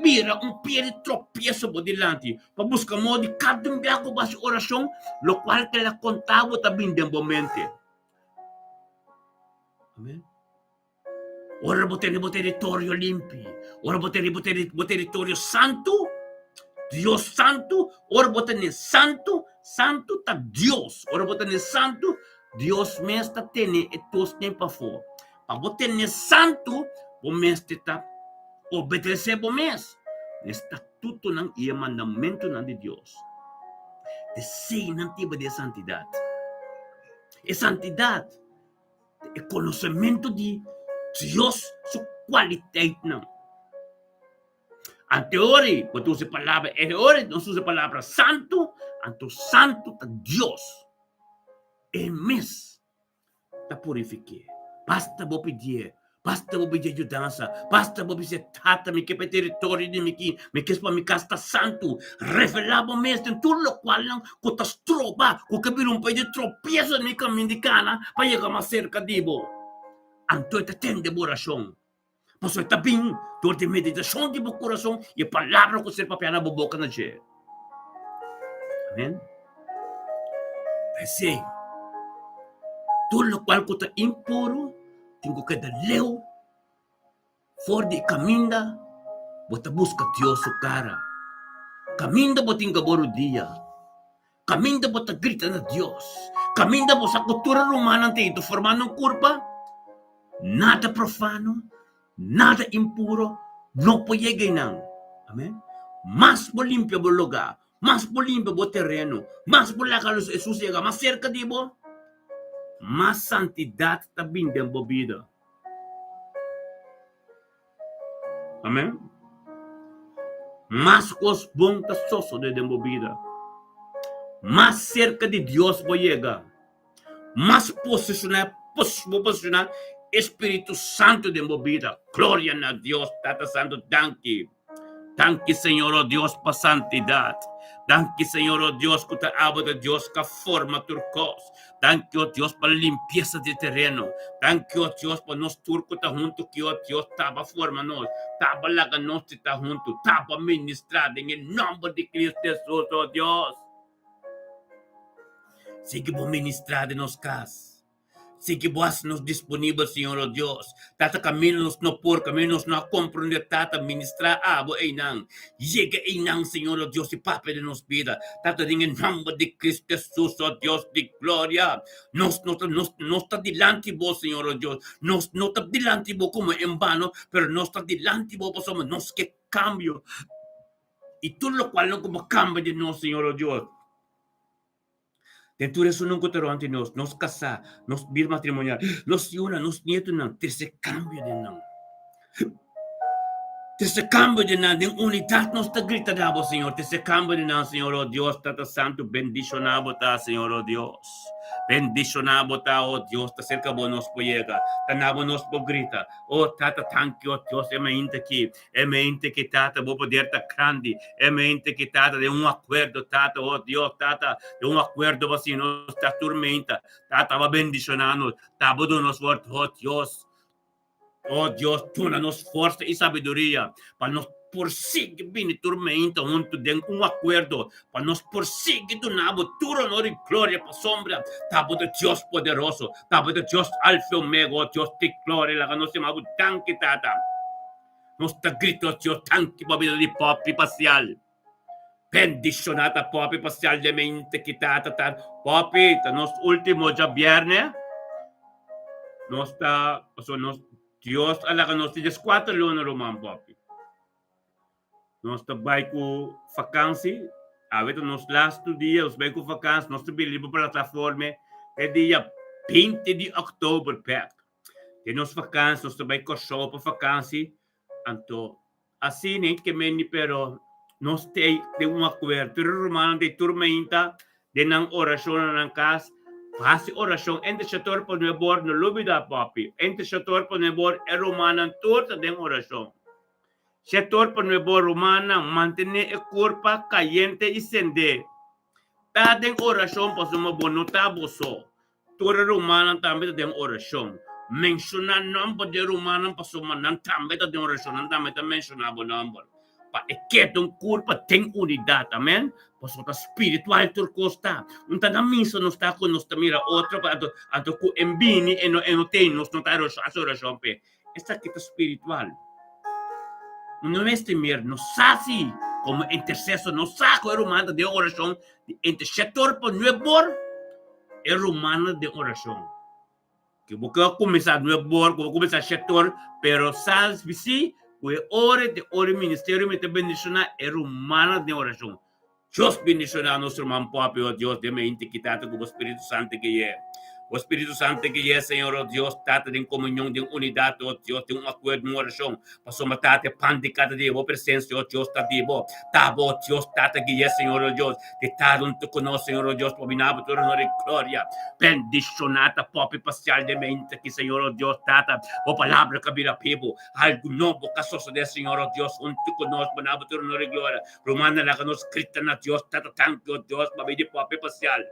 bira un pia di tropieso bo dilanti, pa buska moda di kada un bia ku bo hasi orashon lokual ku el a konta bo ta bini den bo mente. Amen. Ora bo tene bo teritorio limpi, ora bo tene bo, teri, bo teritorio santu, Dios santu, ora bo tene santu, santu ta Dios. Ora bo tene santu, Dios mes ta tene e tosnen pafó. Pa bo tene santu, bo mester ta obedesé bo mes na e statutonan i e mandamentunan di Dios. Eseinan tiba di e santidat. E santidat ta e konosementu di Dios su kualiteitnan. Anto e ora ei bo ta usa e palabra, e ora ei nos usa e palabra santu, anto santu ta Dios. E mes ta purifik'é. Basta bo pidié, basta bo pidié yudansa, basta bo bis'é, Tata, mi ke pa e teritorio di mi ki, mi kes pa mi kas ta santu. Revelá bo mes den tur lokualnan ku ta stroba, ku ke bira un pei di tropieso den mi kamin di kana pa yega mas serka di bo. Anto e ta tende bo orashon. Pasobra e ta bin dor di meditashon di bo kurason i e palabra ku ser papiá na bo boka na dje. Amen. P'esei, tur lokual ku ta impuru tin ku keda leu for di e kaminda bo ta buska Dios su kara. Kaminda bo tin ku bo rudia. Kaminda bo ta grita na Dios, kaminda bo sa ku tur e rumannan ta yendo formando un kurpa, nada profano, nada impuro no por yega einan. Amen. Mas bo limpia bo lugá, mas bo limpia bo tereno, mas bo laga Hesus yega mas serka di bo, mas santidat ta bin den bo bida. Amen. Mas kos bon ta sosode den bo bida. Mas serka di Dios bo yega, mas posishoná bo posishoná e Spiritu Santu den bo bida. Gloria na Dios Tata Santu. Danki. Danki Señor o Dios pa santidat. Danki Señor o Dios ku ta abo ta Dios ka forma tur kos. Danki o Dios pa limpiesa di tereno. Danki o Dios pa nos tur ku ta huntu ki o Dios taba forma nos, taba laga nos di ta huntu, taba ministra den e nomber di Cristo Jesus o Dios. Sigui bo ministra den nos kas. Sigui bo hasi nos disponibel, Señor, o Dios. Tata, kaminda nos no por, kaminda nos no a komprondé, Tata, ministrá abo einan. Yega einan, Señor, o Dios, i papia den nos bida. Tata, den e nòmber di Cristo Jesus, o Dios di gloria, nos no ta, nos, nos ta dilanti bo, Señor, o Dios. Nos no ta dilanti bo komo en bano, pero nos ta dilanti bo pasobra nos ke kambio. I tur lokual no ku bo kambia den nos, Señor, o Dios. Den tur esunnan ku ta rònt di nos, nos kasá, nos bida matrimonial, nos yunan, nos nietunan, trese kambio den nan. Trese kambio den nan, den unidat nos ta grita na bo, Señor. Trese kambio den nan, Señor, o Dios, Tata Santu, bendishoná bo ta, Señor, o Dios. Bendishoná bo ta, o Dios, ta serka bo nos por yega, ta na bo nos por grita. O Tata, tanki, o Dios, e mainta aki. E mente ki Tata, bo poder ta grandi. E mente ki Tata, den un akuerdo, Tata, oh Dios, Tata, den un akuerdo bo hasi nos ta turmenta. Tata, bo bendishoná nos. Ta bo duna nos wòrd, oh Dios. Oh Dios, duna nos forsa i sabiduria pa nos por sigui bini turmenta huntu den un akuerdo, pa nos por sigui duna bo tur honor i gloria pasobra ta bo ta Dios poderoso, ta bo ta Dios Alfa i Omega, oh Dios di gloria, laga nos yama bo danki, Tata. Nos ta grita nos Dios danki pa bida di Poppy Pasial. Bendiciona ta Poppy Pasial de mente ki tata ta. Poppy, ta nos ultimo djabierne. Nos ta, pasobra nos Dios a laga nos di dieskuater luna ruman Poppy. Nos ta bai ku fakansi. Awe ta nos lastu dia, nos bai ku vakans, nos ta bini riba plataforme e dia 20 di òktober bèk. Den nos vakans, nos ta bai Kòrsou pa vakansi, anto asina e ke meni pero nos t'ei den un akuerdo. Tur e rumannan t'ei tur mainta den nan orashon na nan kas, hasi orashon entre shator pa nuebor, no lubida papi, entre shator pa nuebor e rumannan tur ta den orashon. Shetor pa nuebo rumannan mantené e kurpa kayente i sendé. Ta den orashon pasobra bo no ta bo so. Tur e rumannan tambe ta den orashon. Menshoná nòmber di e rumannan pasobra nan tambe ta den orashon, nan tambe ta menshoná bo nòmber. Pa e keda un kurpa den unidat. Amèn. Pasobra ta spiritual tur kos ta. Un ta na misa nos ta ku nos ta mira otro anto ku e bini e no tei nos no ta hasi orashon p'e. Esaki ta spiritual. No mester mira nos sa si como intercesor nos sa cu e ruman ta den oracion di intercesor pa nuebor e rumannan den oracion. Ke bo ke cuminsa nuebor, ku bo cuminsa shetor, pero sa si cu e ora te ora e ministerio mi ta bendiciona e rumannan den oracion. Dios bendiciona nos ruman Poppy, oh Dios, den mente ki Tata cu bo Spiritu Santo gui'e. Bo Spiritu Santo gui'e, Señor, oh Dios, Tata, den comunion, den unidad, oh Dios, den un acuerdo, un oracion, pasobra Tata, e pan di cada dia, bo presencia, oh Dios, ta di bo. Ta bo, oh Dios, Tata, gui'e, Señor, oh Dios, di ta hunto cu nos, Señor, oh Dios, pa bina bo tur honor y gloria. Bendiciona ta Poppy Pacial den mente ki, Señor, oh Dios, Tata, bo palabra ca bira bibo. Algo nobo ca sosode, Señor, oh Dios, hunto cu nos, pa na bo tur honor y gloria. Rumannan laga nos grita na Dios, Tata, danki, o Dios, pa bida di Pope Pasial.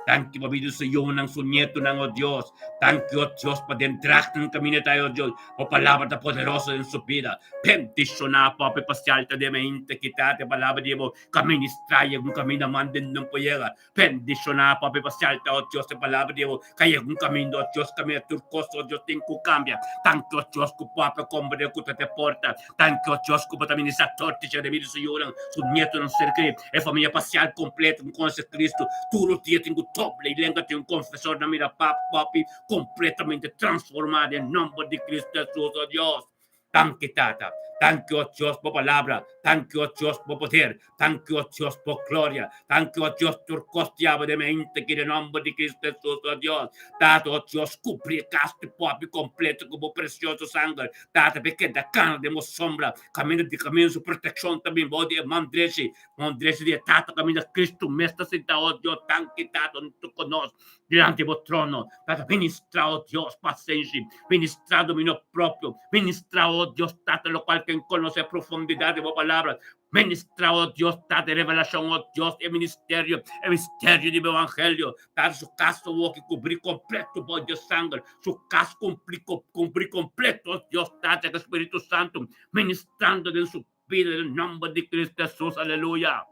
Danki pa bida di su yunan, su nietunan, o Dios. Danki, o Dios, pa den drachtnan kaminda ta, o Dios. Bo palabra ta poderoso den su bida. Bendishoná Pope Pasial ta den mente ki Tata e palabra di bo ka ministrá yega un kaminda man den nan por yega. Bendishoná Pope Pasial ta, o Dios, e palabra di bo ka yega un kaminda, o Dios, kaminda tur kos, o Dios, tin ku kambia. Danki, o Dios, ku Pope komprende ku ta te porta. Danki, o Dios, ku bo ta ministra torticha den bida di su yunan, su nietonan, su ser kerí, e famia pasial kompleto ku konosé Kristu. Tur los dia tin ku dobla i lenga tin un konfesor na mira pap, papi, kompletamente transformá den nòmber di Kristu Hesus, o Dios. Danki, Tata. Danki, o Dios, bo palabra. Danki, o Dios, bo poder. Danki, o Dios, bo gloria. Danki, o Dios, tur kos diabel den mente ki den nòmber di Kristu Hesus, o Dios. Tata, o Dios, kubri e kas di papi kompleto ku bo presioso sanger. Tata pe keda kana den bo sombra, kaminda di kaminda su protekshon ta bin bou di e man drechi, man drechi di e Tata kaminda Kristu mes ta sintá, o Dios, danki Tata huntu ku nos dilanti bo trono. Tata ministra, o Dios, pasenshi, ministra dominio propio, ministra, o Dios, Tata, lokual ken konosé profundidat di bo palabra, Ministra, oh Dios, Tata, e revelashon, oh Dios, e ministerio, e misterio di bo evangelio. Tata, su kas awoki kubrí kompleto bo Dios sanger. Su kas kumpli, kumpri kompleto, oh Dios, Tata, ku Spiritu Santu ministrando den su bida den nomber di Cristo Jesus, aleluya.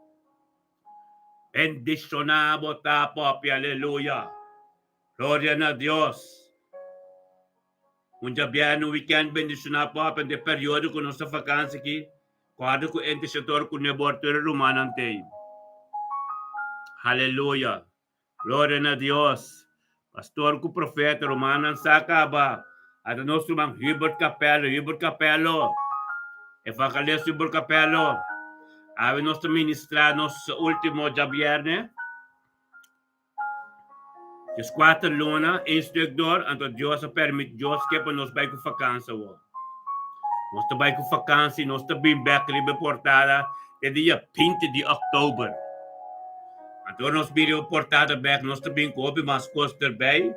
Bendishoná bo ta, Poppy, aleluya. Gloria na Dios. Un djabièrnè, un wikènt bendishoná, Poppy, den e periodo ku nos ta vakansi aki. Kòrda ku intersetor ku nebor tur e rumannan t'ei. Haleluya! Gloria na Dios! Pastor ku profeta, rumannan sa kaba. Ata nos ruman Hubert Capello, Hubert Capello, Evangelist Hubert Capello. Awe nos ta ministra nos ultimo djabièrnè. Dieskuater luna, één stuk dor, anto Dios a permit, Dios ke pa nos bai ku vakansi awor. Nos ta bai ku vakansi, nos ta bin bek riba e portada e dia 20 di òktober. Anto ora nos bin riba e portada bek, nos ta bin ku hopi mas kos derbei.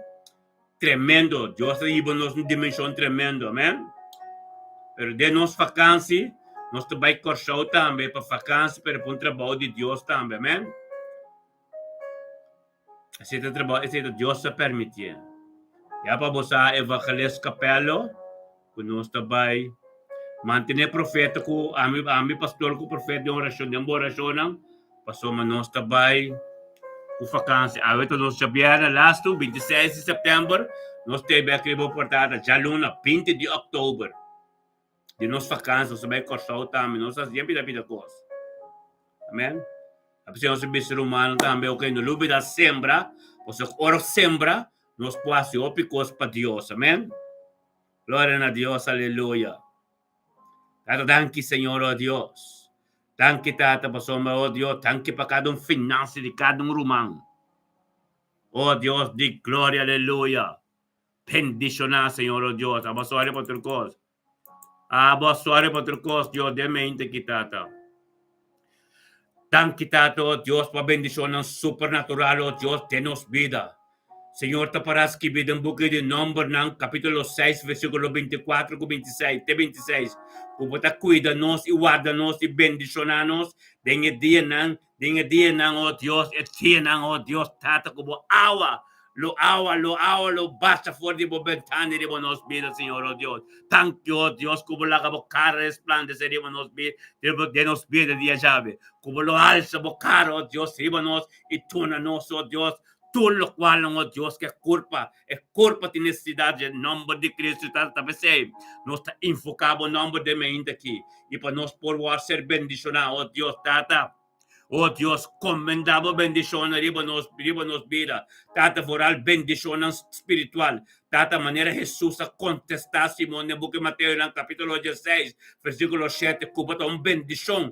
Tremendo, Dios a hiba nos un dimenshon tremendo, amen. Pero den nos vakansi, nos ta bai Kòrsou tambe pa vakansi, pero pa un trabou di Dios tambe, amen. Esei ta trabou, esei ta Dios ta permitié. Ya pa bo sa Evangelist Capello ku nos ta bai mantené profeta ku ami ami pastor ku profeta den orashon den bo orashonnan pasobra nos ta bai ku fakansi. Awe ta nos djabièrnè lastu 26 di sèptèmber nos ta bèk riba bo portada djaluna 20 di òktober di nos fakansi nos ta bai Kòrsou tambe nos ta hasi bien pida pida kos. Amen. Apesar nos a bisa rumannan tambe, ok, no lubida sembra, pasobra ora sembra, nos por hasi hopi kos pa Dios. Amen. Gloria na Dios, aleluya. Tata, danki Señor, oh Dios. Danki Tata pasobra, oh Dios, danki pa kada un finansia di kada un ruman. Oh Dios di gloria, aleluya. Bendishoná, Señor, oh Dios. Abo sòri pa tur kos. Abo sòri pa tur kos, Dios, den mente ki Tata. Danki Tata, oh Dios, pa bendishonnan supernatural, oh Dios, den nos bida. Señor ta para skibí den buki di Nòmbernan, kapítulo 6, versíkulo 24 ku 26 te 26, ku bo ta kuida nos i warda nos i bendishoná nos den e dianan Den e dianan, o Dios, e dianan, o Dios Tata, ku bo awa lo awa, lo awa lo basha for di bo bentana riba nos bida, Señor, o Dios. Danki, o Dios, ku bo laga bo kara resplandesé riba nos bida, den nos bida dia djawe. Ku bo lo alsa bo kara, o Dios, riba nos i duna nos, o Dios, tur lokualnan, o Dios, ku e kurpa, e kurpa tin nesesidat dje nòmber di Cristo. Tata, ta p'esei nos ta invoká bo nòmber den mainta aki. I pa nos por wòrdu ser bendishoná, o Dios Tata. O Dios, komendá bo bendishonnan riba nos, riba nos bida. Tata, foral bendishonnan spiritual. Tata, manera Hesus a kontestá Simon den buki Mateonan kapítulo dieseis, versíkulo shete, ku bo ta un bendishon,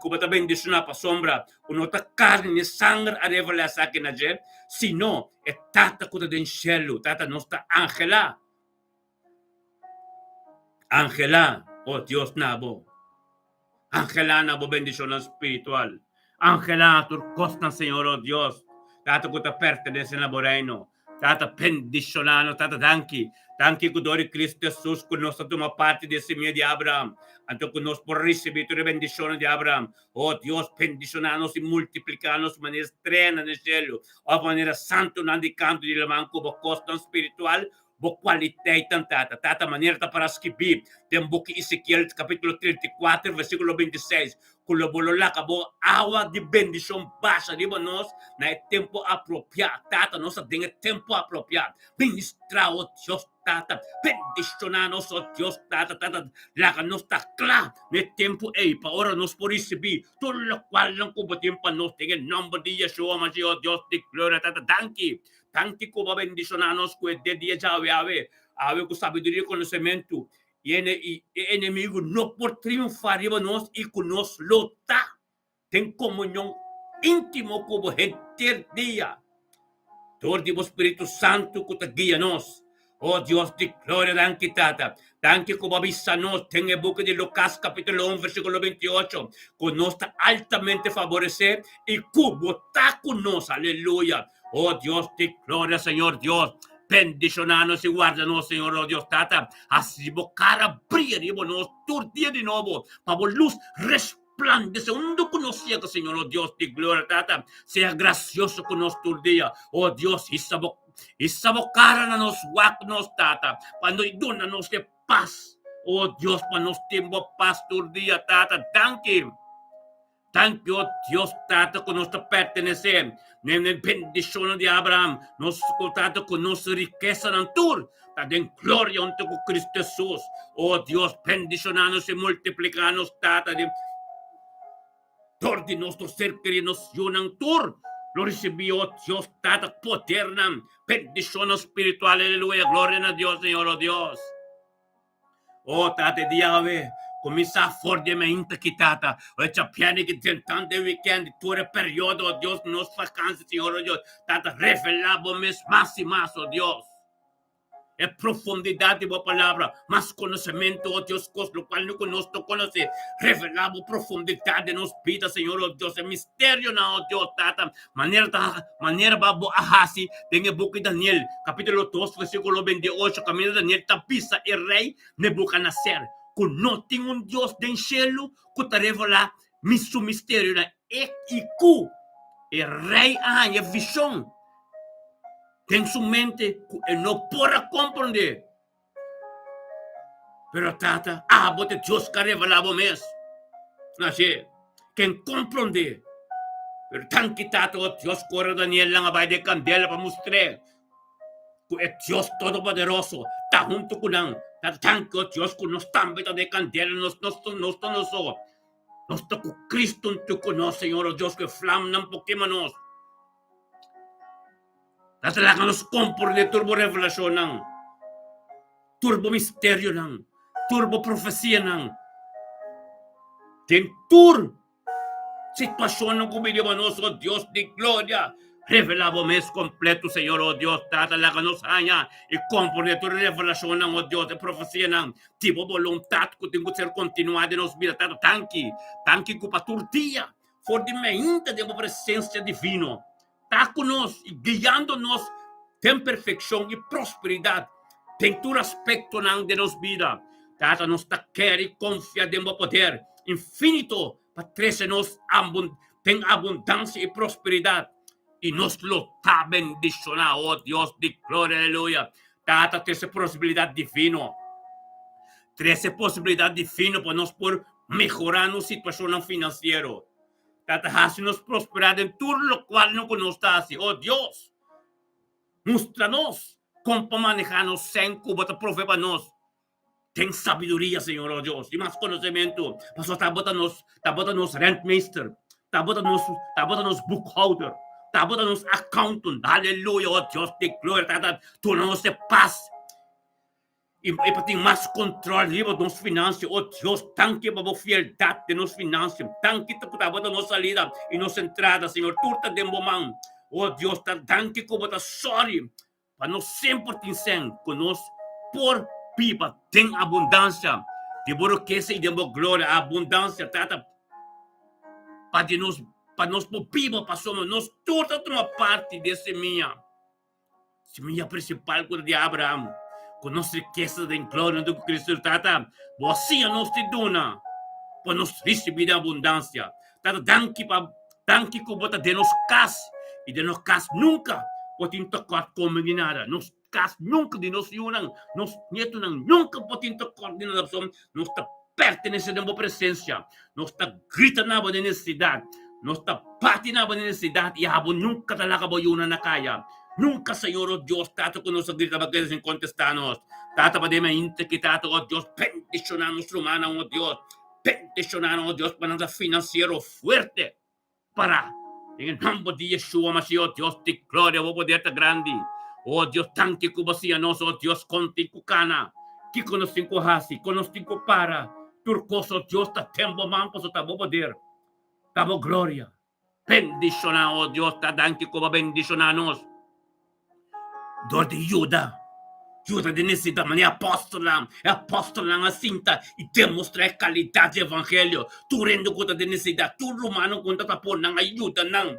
ku bo ta bendishoná pasobra ku no ta karni ni sanger a revelá esaki na dje, sino e Tata ku ta den shelu. Tata, nos ta angelá. Angelá, oh Dios, na bo. Angelá na bo bendishonnan spiritual. Angelá tur kosnan, Señor, oh Dios, Tata ku ta pertenesé na bo reino. Tata, bendishoná nos. Tata, danki. Danki ku dor di Cristo Jesus ku nos ta tuma parti di e simia di Abraham, anto ku nos por risibí tur e bendishonnan di Abraham. Oh Dios, bendishoná nos i multipliká nos manera streanan den shelu òf manera santunan di kantu di laman ku bo kosnan spiritual Bo kualiteitnan, Tata. Tata, manera ta para skibí den buki Ezekiel kapítulo 34, versíkulo 26, ku lo bo lo laga bo awa di bendishon basha riba nos na e tempu apropiá. Tata, nos ta den e tempu apropiá. Ministrá, o Dios, Tata. Bendishoná nos, o Dios, Tata. Tata, laga nos ta kla na e tempu ei pa ora nos por risibí tur lokualnan ku bo tin pa nos den e nòmber di Yeshua Mashiach, o Dios di gloria. Tata, danki. Danki ku bo a bendishoná nos ku e de dia djawe awe, awe ku sabiduria i konosementu, i e enemigu no por triunfá riba nos i ku nos lo ta den komunion íntimo ku bo henter dia dor di bo Spiritu Santu ku ta guia nos. O Dios di gloria, danki Tata. Danki ku bo a bisa nos den e buki di Lukas kapítulo un versíkulo 28 ku nos ta altamente faboresé i ku bo ta ku nos. Aleluya. O Dios di gloria, Señor Dios, bendishoná nos i warda nos, Señor, o Dios Tata. Hasi bo kara bria riba nos tur dia di nobo, pa bo lus resplandesé huntu ku nos yega, Señor, o Dios di gloria, Tata. Sea grasioso ku nos tur dia. O Dios, hisa bo Hisa bo kara na nos, wak nos, Tata, pa no duna nos e pas. O Dios, pa nos tin bo pas tur dia, Tata. Danki. Danki, o Dios, Tata, ku nos ta pertenesé na e bendishonnan di Abraham. Nos, Tata, ku nos rikesanan tur ta den gloria huntu ku Cristo Hesus. O Dios, bendishoná nos i multipliká nos, Tata, di. Dor di nos no ser kerí nos yunan tur lo risibí, o Dios Tata, podernan, bendishonnan spiritual, aleluya, gloria na Dios, Señor, o Dios. O Tata, e dia awe, kuminsá for di e mainta aki, Tata, o e chapiani ki den tantu e wikènt, tur e periodo, o Dios, nos vakansi, Señor, o Dios, Tata, revelá bo mes mas i mas, o Dios. E profundidad di bo palabra, mas conocemento, oh Dios, cos locual no cu nos no conoce. Revela bo profundidad den nos bida, Señor, oh Dios, e misterionan, oh Dios, Tata, manera ta, manera ba bo a haci den e buki Daniel, capítulo 2, versículo 28, caminda Daniel ta bisa e rey Nebuchadnezzar cu no tin un Dios den cielo cu ta revela mi su misterionan, e i cu e rey a hanja vision. Den su mente ku e no por a komprondé. Pero Tata, abo ta Dios ku a revelá bo mes na dje. Ken komprondé? Pero danki Tata, o Dios ku ora Daniel nan a bai den kandela pa mustr'é ku e Dios Todopoderoso ta huntu ku nan. Tata, danki, o Dios, ku nos tambe ta den kandela, nos no ta nos so. Nos ta ku Cristo huntu ku nos, Señor, o Dios, ku e flamnan por kema nos. Ta laga nos komprondé tur bo revelashonnan, tur bo misterionan, tur bo profesianan. Den tur. Situashonnan ku bini riba nos, o Dios di gloria, revelá bo mes kompleto, Señor, o Dios Tata, laga nos haña i komprondé tur e revelashonnan, o Dios, e profesianan di bo boluntat ku tin ku ser kontinuá den nos bida. Tata, danki, danki ku pa tur dia for di meinta den bo presensia divino ta ku nos i guiando nos den perfekshon i prosperidat den tur aspektonan den nos bida. Tata, nos ta kere i konfia den bo poder infinito pa trese nos den abundansia i prosperidat, i nos lo ta bendishoná, o Dios di gloria, aleluya. Tata, trese posibilidat divino, trese posibilidat divino pa nos por mehorá nos situashonnan finansiero. Tata, hasi nos prosperá den tur lokual ku nos ta hasi, o Dios. Mustra nos kon pa manehá nos sèn ku bo ta provee pa nos. Den sabiduria, Señor, oh Dios, i mas konosementu, pasobra ta bo ta nos, ta bo ta nos rentmeester, ta bo ta nos, ta bo ta nos boekhouder, ta bo ta nos accountant. Aleluya, oh Dios di gloria, Tata, duna nos e pas i i pa tin mas control riba nos financia. Oh Dios, danki pa bo fieldat den nos financia. Danki ku ta bo ta nos salida i nos entrada, Señor, tur ta den bo man. Oh Dios, ta danki ku bo ta sorry Pa nos semper tin sen ku nos por biba den abundansia di bo rikesa i den bo gloria. Abundansia, Tata, pa di nos, pa nos por biba, pasobra nos tur ta tuma parti di e simia, simia prinsipal ku ta di Abraham, ku nos rikesa ta den gloria huntu ku Kristu. Tata, bo a siña nos di duna pa nos risibí den abundansia. Tata, danki pa danki ku bo ta den nos kas i den nos kas nunka por tin tekort komi di nada. Nos kas nunka di nos yunan, nos nietunan nunka por tin tekort di nada pasobra nos ta pertenesé den bo presensia. Nos ta grita na bo den nesesidat. Nos ta bati na bo den nesesidat i abo nunka ta laga bo yunan na kaya. Nunka, Señor, o Dios, Tata, ku nos a grita pa keda sin kontestá nos. Tata, pa den mainta ki, Tata, o Dios, bendishoná nos rumannan, o Dios. Bendiciona nos Dios pa nan ta financiero fuerte para den e nomber di Yeshua Mashiach, oh Dios di gloria, bo poder ta grandi. Oh Dios, danki ku bo siña nos, oh Dios, kon tin ku kana, kiko nos tin ku hasi, kon nos tin ku para, tur kos, oh Dios, ta den bo man, pasobra ta bo poder, ta bo gloria. Bendiciona, oh Dios, ta danki ku bo bendiciona nos dor di yuda, yuda di nesesidat, manera e apòstelnan, e apòstelnan a sinta i demostrá e kalidat di evangelio. Tur hende ku ta den nesesidat, tur rumannan ku ta por nan a yuda nan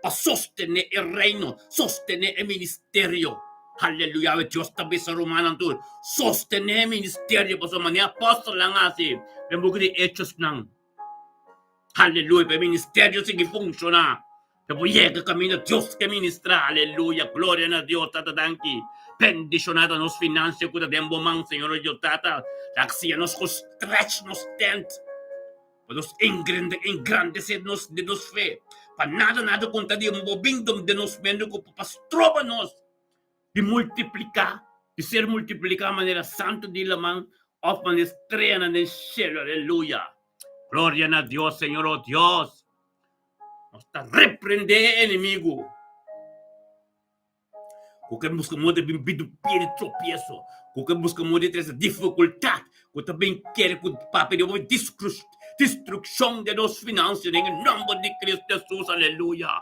pa sostené e reino, sostené e ministerio. Aleluya! Awe Dios ta bisa rumannan tur, sostené e ministerio, pasobra manera e apòstelnan a hasi den buki di Hechosnan. Aleluya, pa e ministerio sigui funshoná. Pa bo yega kaminda Dios ke ministrá. Aleluya, gloria na Dios, Tata danki. Bendishoná ta nos finansia ku ta den bo man, Señor o Dios Tata. Ta siña nos kon stretch nos tent pa nos engrende, engrandesé nos den nos fe. Pa nada, nada ku ta di bo bin den nos mente ku por stroba nos di multipliká, di ser multipliká manera santu di laman òf manera streanan den shelu. Aleluya! Gloria na Dios, Señor, o Dios. Nos ta reprendé e enemigu ku ke buska moda di bin bidu pie di tropieso, ku ke buska moda di trese difikultat, ku ta bin kere ku papia di hopi destrukshon den nos finansia den e nòmber di Kristu Hesus. Aleluya!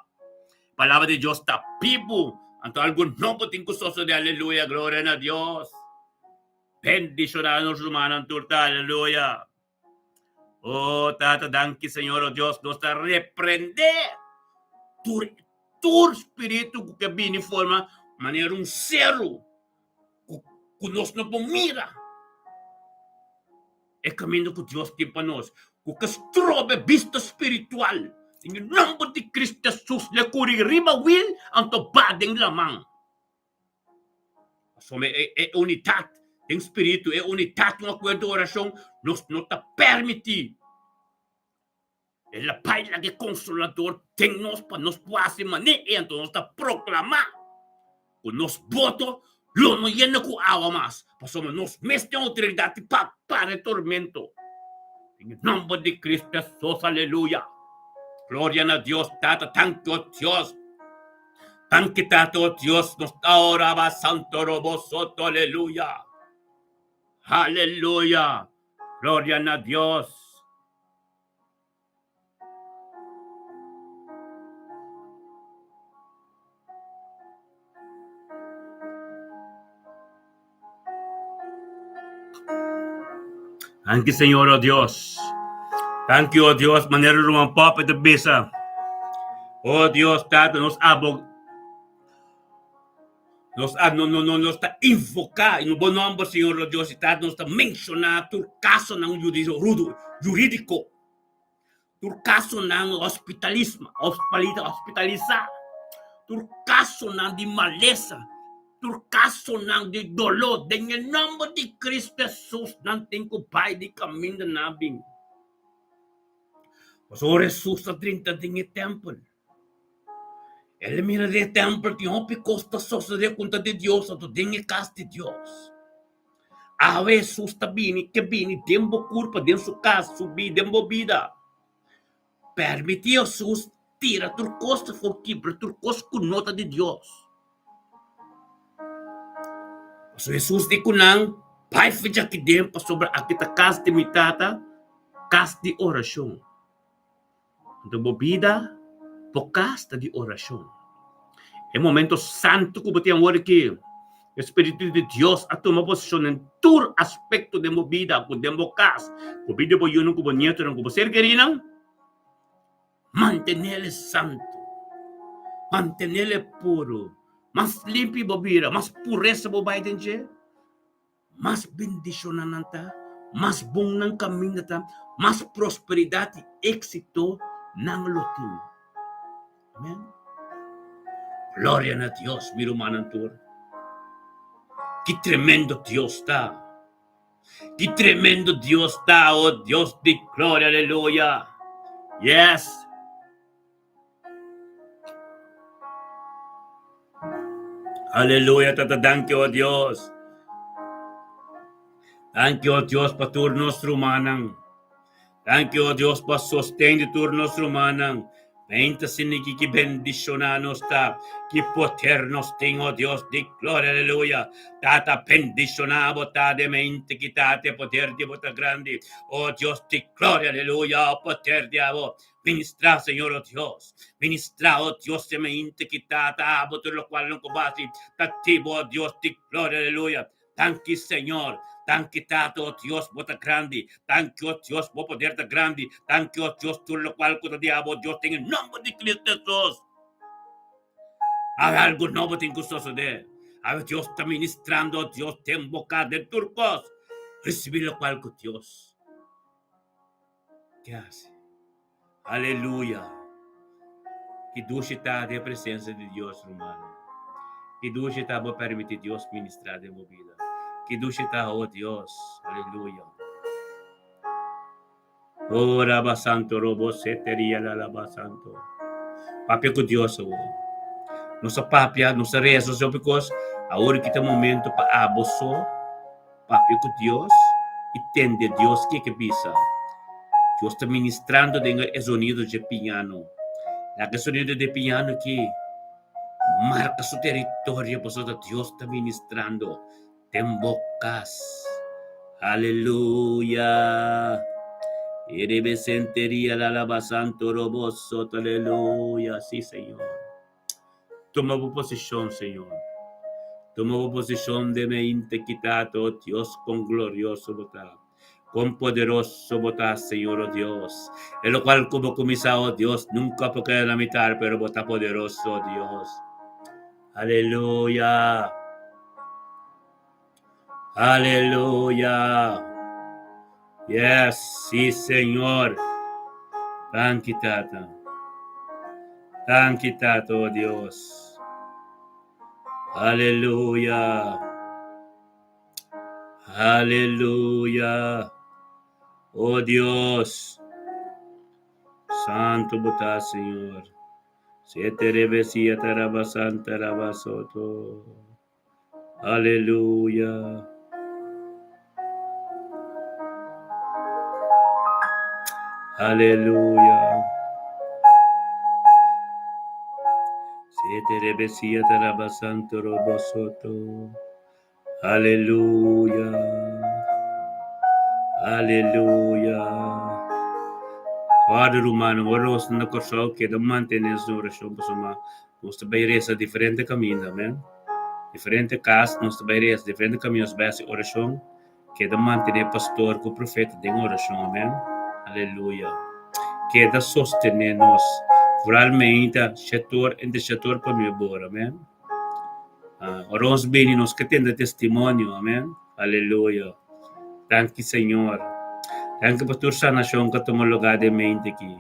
Palabra di Dios ta bibu, anto algu nobo tin ku sosodé. Aleluya, gloria na Dios. Bendishoná nos rumannan tur ta, aleluya. Oh, Tata, danki, Señor, oh Dios, nos ta reprendé tur, tur spiritu ku ke bini forma manera un seru ku, ku nos no por mira. E kaminda ku Dios tin pa nos, ku ke strobe bista spiritual, den e nomber di Cristo Jesus, le kuri riba wil, anto ba den laman. Pasobra e, e unidat den spiritu, e unidat un akuerdo orashon, nos no ta permití E la bai laga e Konsolador den nos pa nos por hasi manera ei, anto nos ta proklamá ku nos boto lo no yena ku awa mas, pasobra nos mes tin outoridat pa para e tormento. Den e nòmber di Kristu Hesus, aleluya! Gloria na Dios Tata, danki o Dios, danki Tata o Dios, nos ta ora ba Santo Robo Soto, aleluya! Aleluya! Gloria na Dios! Danki Señor, oh Dios. Danki, oh Dios, manera ruman Pope ta bisa. Oh Dios, Tata, nos abo nos a no no no nos ta invoká in bo nomber, Señor, oh Dios, i Tata, nos ta menshoná tur kasonan jurídico, jurídico. Tur kasonan hospitalisma, hospitalisá, tur kasonan di malesa, tur kasonan di doló, den e nòmber di Cristo Hesus nan tin ku bai di kaminda nan a bin. Pasobra ora Hesus a drenta den e tèmpel, el a mira den e tèmpel tin hopi kos ta sosodé ku ta di Dios, anto den e kas di Dios. Awe Hesus ta bini, ke bini den bo kurpa, den su kas, su bida, den bo bida. Permití Hesus tira tur kos afó, kibra tur kos ku no ta di Dios. Pasobra Hesus di ku nan, Bai fidja aki den, pasobra aki ta kas di mi Tata, kas di orashon. Anto bo bida, bo kas ta di orashon. E momento santu ku bo tin awor aki, e Spiritu di Dios a tuma posishon den tur aspekto den bo bida, ku den bo kas, ku bida di bo yunan, ku bo nietonan, ku bo ser kerinan. Mantenel santu, mantenel puru. Mas limpi bo bira, mas puresa bo bai den dje. Mas bendishonnan nan ta, mas bon nan kaminda ta, mas prosperidat i éksito nan lo tin. Amèn. Gloria na Dios, mi rumannan tur. Ki tremendo Dios ta! Ki tremendo Dios ta, o Dios di gloria, aleluya! Yes! Aleluya, Tata, danki, o Dios. Danki, o Dios, pa tur nos rumannan. Danki, o Dios, pa sosten di tur nos rumannan. Meinta sinigi ki bendishoná nos ta, ki poder nos tin, o Dios di gloria, aleluya. Tata, bendishoná bo ta de mente ki ta te poder di bo ta grandi, o Dios di gloria, aleluya, o poder di abo. Ministrá, Señor, o Dios. Ministrá, o Dios, e mente ki ta abo tur lokual no ku basi ta ti bo, o Dios di gloria, aleluya. Danki, Señor. Danki, Tata, o Dios, bo ta grandi. Danki, o Dios, bo poder ta grandi. Danki, o Dios, tur lokual ku ta di abo, o Dios, den e nomber di Cristo Jesus. Awe algu nobo tin ku sosodé. Awe Dios ta ministrando, o Dios, den bo kas, den tur kos. Risibí lokual ku Dios ke hasi. Aleluya! Ki dushi ta den presensia di Dios, rumannan. Ki dushi ta bo permití Dios ministrá den bo bida. Ki dushi ta, o Dios. Aleluya. O Raba Santo, Robo Seteria la Raba Santo. Papia ku Dios awor. Nos a papia, nos a resa, so because awor ki ta momento pa abo so. Papia ku Dios i tende Dios ke ke bisa. Dios ta ministrando den e zonido dje piano. Laga e zonido di piano ki marka su teritorio pasobra Dios ta ministrando den bo kas. Aleluya! Erebe senteria la laba santo robo soto aleluya. Si, Señor. Tuma bo posishon, Señor. Tuma bo posishon den e intekitat, o Dios, kon glorioso bo ta, kon poderoso bo ta, Señor, o Dios. E lokual ku bo kuminsá, o Dios, nunka por keda na mitar, pero bo ta poderoso, o Dios. Aleluya! Aleluya! Yes, sí, Señor. Danki, Tata. Danki, Tata, oh Dios. Aleluya. Aleluya. Oh Dios. Santo bo ta, Señor. Siete rebesia taraba santa rabasoto. Aleluya. Aleluya. Siete rebesia taraba santo robosoto. Aleluya. Aleluya. Ora rumannan, ora nos na Kòrsou keda mantené nos orashon pasobra nos ta bai resa diferente kaminda, amen. Diferente kas nos ta bai resa, diferente kaminda nos ta bai hasi orashon. Keda mantené pastor ku profeta den orashon, amèn. Aleluya. Keda sostené nos. Vooral meinta shetor entre shetor pa nuebe ora, amèn. Ora nos bini nos ke tende testimonio, amèn. Aleluya. Danki Señor. Danki pa tur sanashon ku a tuma lugá den mente aki.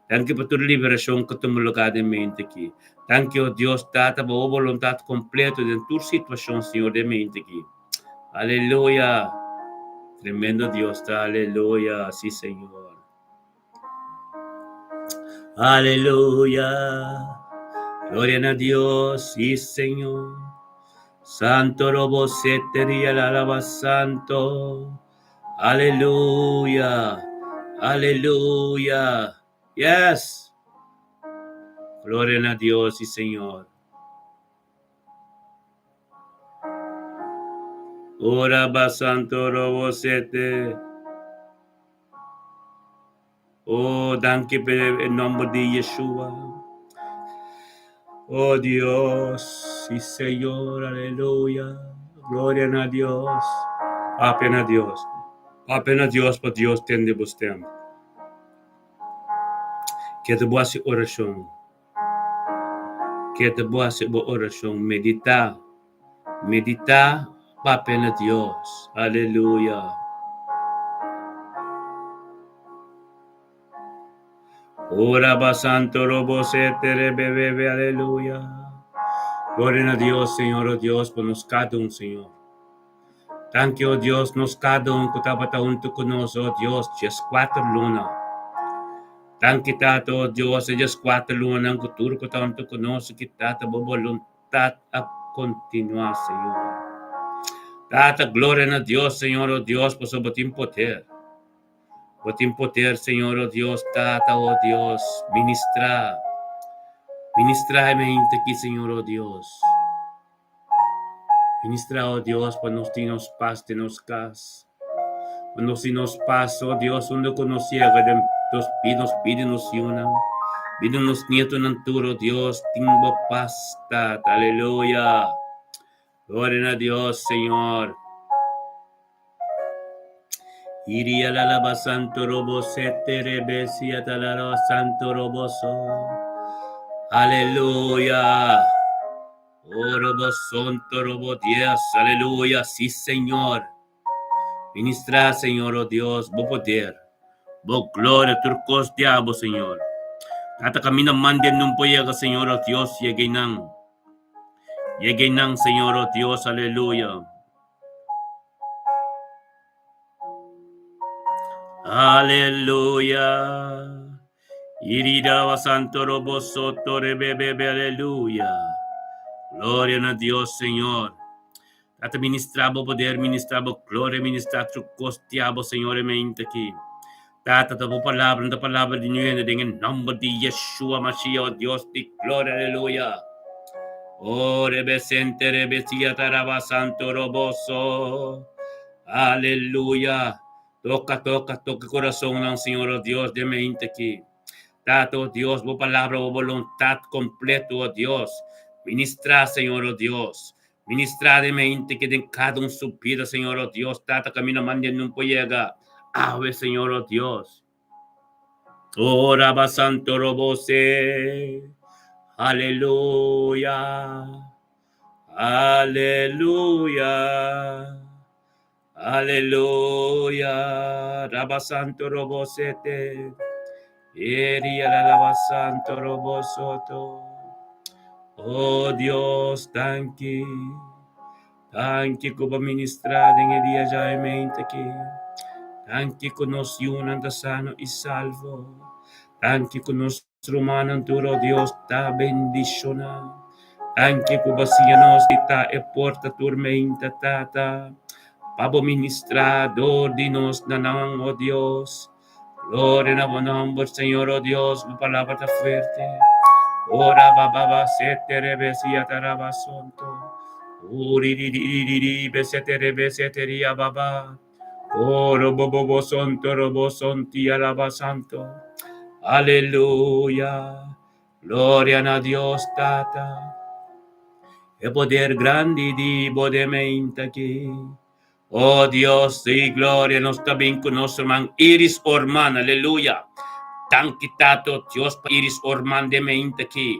Danki pa tur liberashon ku a tuma lugá den mente aki. Danki, o Dios Tata, pa bo boluntat kompleto den tur situashon, Señor, den mente aki. Aleluya! Tremendo Dios ta, aleluya, sí Señor. Aleluya! Gloria na Dios, sí Señor. Santo robo seteria la alaba santo. Aleluya! Aleluya! Yes! Gloria na Dios, sí Señor. Ora ba santo robo sete. Oh, danki pa e nomber di Yeshua. Oh Dios, sí Señor, aleluya. Gloria na Dios. Papia na Dios. Papia na Dios pa Dios tende bo stem. Keda bo hasi orashon. Keda bo hasi bo orashon, meditá, meditá papia na Dios. Aleluya. Ora ba santo robo sete rebe bebe, aleluya. Gloria na Dios, Señor, oh Dios, pa nos kada un, Señor. Danki, oh Dios, nos kada un ku tabata huntu ku nos, oh Dios, 14 luna. Danki, Tata, oh Dios, e 14 lunanan ku tur ku ta huntu ku nos, ki Tata bo boluntat a kontinuá, Señor. Tata, gloria na Dios, Señor, oh Dios, pasobra bo tin poder. Bo tin poder, Señor, oh Dios, Tata, oh Dios, ministrá. Ministrá e mente aki, Señor, oh Dios. Ministra, oh Dios, pa nos tin nos pas den nos kas. Pa nos tin nos pas, oh Dios, unda ku nos yega den nos nos bida, nos yunan, bida nos nietonan tur, oh Dios, tin bo pas, Tata. Aleluya. Gloria na Dios, Señor. Iria la laba santo robo sete rebe siata la la santo robo so. Aleluya. Oh, robo santo robo Dios. Aleluya. Sí, Señor. Ministra, Señor, oh Dios, bo poder. Bo gloria tur kos diabo, Señor. Tata camina mande nun po yega, Señor, oh Dios, yega nan. Yega nan, Señor, oh Dios, aleluya. Aleluya. Iridaba santo robo soto rebebebe, aleluya. Gloria na Dios, Señor. Tata ministra bo poder, ministra bo gloria, ministra tur kos diabo, Señor, e mente aki. Tata, ta bo palabra, ta palabra di nuende, den e nomber di Yeshua Mashiach, oh Dios di gloria, aleluya. Oh, rebe sente, rebe sia, taraba santo roboso. Aleluya. Toca, toca, toca corazón nan, Señor, oh Dios, de mente aquí. Tata, oh Dios, bo palabra, bo voluntad completo, oh Dios. Ministra, Señor, oh Dios. Ministra den mente que den cada un su vida, Señor, oh Dios. Tata, camina mande nun po llega. Ave, Señor, oh Dios. Oh, Rabba Santo Robose. Aleluya. Aleluya. Aleluya. Rabba Santo Robosete. Eria la lava Santo Robosoto. Oh Dios, danki. Danki ku bo ministrá den e dia djawe mente aki. Danki ku nos yunan ta sano i salvo. Danki ku nos rumannan tur, oh Dios, ta bendishoná. Danki ku bo siña nos di ta e porta tur meinta, Tata, pa bo ministrá dor di nos na nan, oh Dios. Gloria na bo nomber, Señor, oh Dios, bo palabra ta fuerte. Ora ba ba ba sete rebe siata raba sonto. Uri di di di di di be sete rebe sete ria ba ba. Oro bo bo bo sonto robo sonti alaba santo. Aleluya. Gloria na Dios Tata. E poder grandi di bo de meinta aki. Oh Dios di gloria, nos ta bin ku nos ruman Iris Orman, aleluya. Danki Tato Dios pa Iris Orman den mente aki.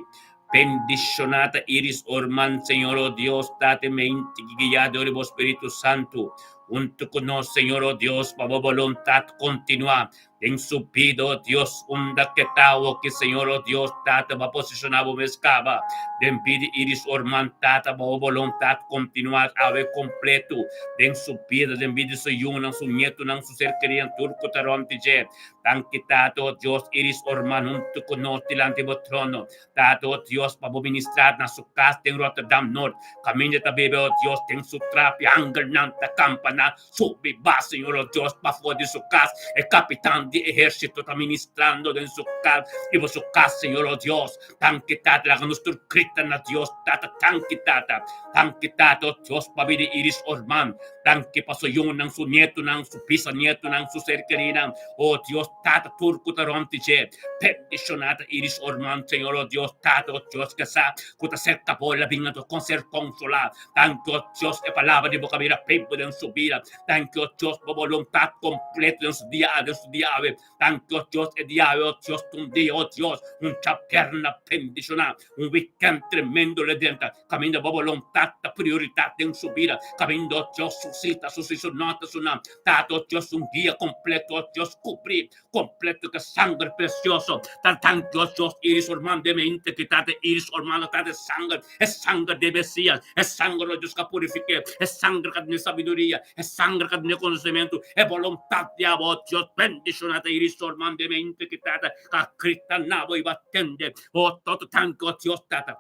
Bendishoná ta Iris Orman, Señor, oh Dios, Tate mente ki guiá dor di bo Spiritu Santu. Huntu ku nos, Señor, oh Dios, pa bo boluntat kontinuá Den su bida, oh Dios, unda ke ta awoki, Señor, oh Dios, Tata, bo a posishoná bo mes kaba den bida Iris Orman, Tata, bo boluntat kontinuá awe kompletu den su bida, den bida di su yunan, su ñetunan, su ser kerinan, tur ku ta rònt di dje. Danki, Tata, oh Dios, Iris Orman huntu ku nos dilanti bo trono. Tata, oh Dios, pa bo ministrá na su kas den Rotterdam Noord, kaminda ta biba, oh Dios, den su trapi, angelnan ta kampaná Subi ba, Señor, oh Dios, pafó di su kas. E kapitan di ehérsito ta ministrando den su kas, riba su kas, Señor, oh Dios. Danki, Tata. Laga nos tur grita na Dios, Tata. Danki, Tata. Danki, Tata, oh Dios, pa bida Iris Orman. Danki pa su yunan, su nietunan, su bisanietunan, su ser kerinan. Oh Dios, Tata, tur ku ta rònt di dje. Bendishoná ta Iris Orman, Señor, oh Dios, Tata, oh Dios, ke sa ku ta serka bo, el a bin anto kon ser konsolá. Danki, oh Dios, e palabra di bo ka bira bibu den su bida. Danki, oh Dios, bo boluntat kompleto den su dia den su dia awe. Danki, oh Dios, e dia awe, oh Dios, ta un dia, oh Dios, un djabièrnè bendishoná, un wikènt tremendo lo drenta. Kaminda bo boluntat ta prioridat den su bida. Kaminda, oh Dios, su sita, su si, su nota, su nan. Tata, oh Dios, un dia kompleto, oh Dios, kubrí Completo ke sanger precioso. Ta danki o Dios Iris Ormando e mente ki ta de Iris Ormando ta de sanger e sanger de Mesias e sanger o Dios ka purifiké e sanger ka dune sabiduria e sanger ka dune konosementu e boluntat di abo o Dios bendishona ta Iris Ormando e mente ki ta ka grita na bo i bo a tende o toto danki o Dios tata.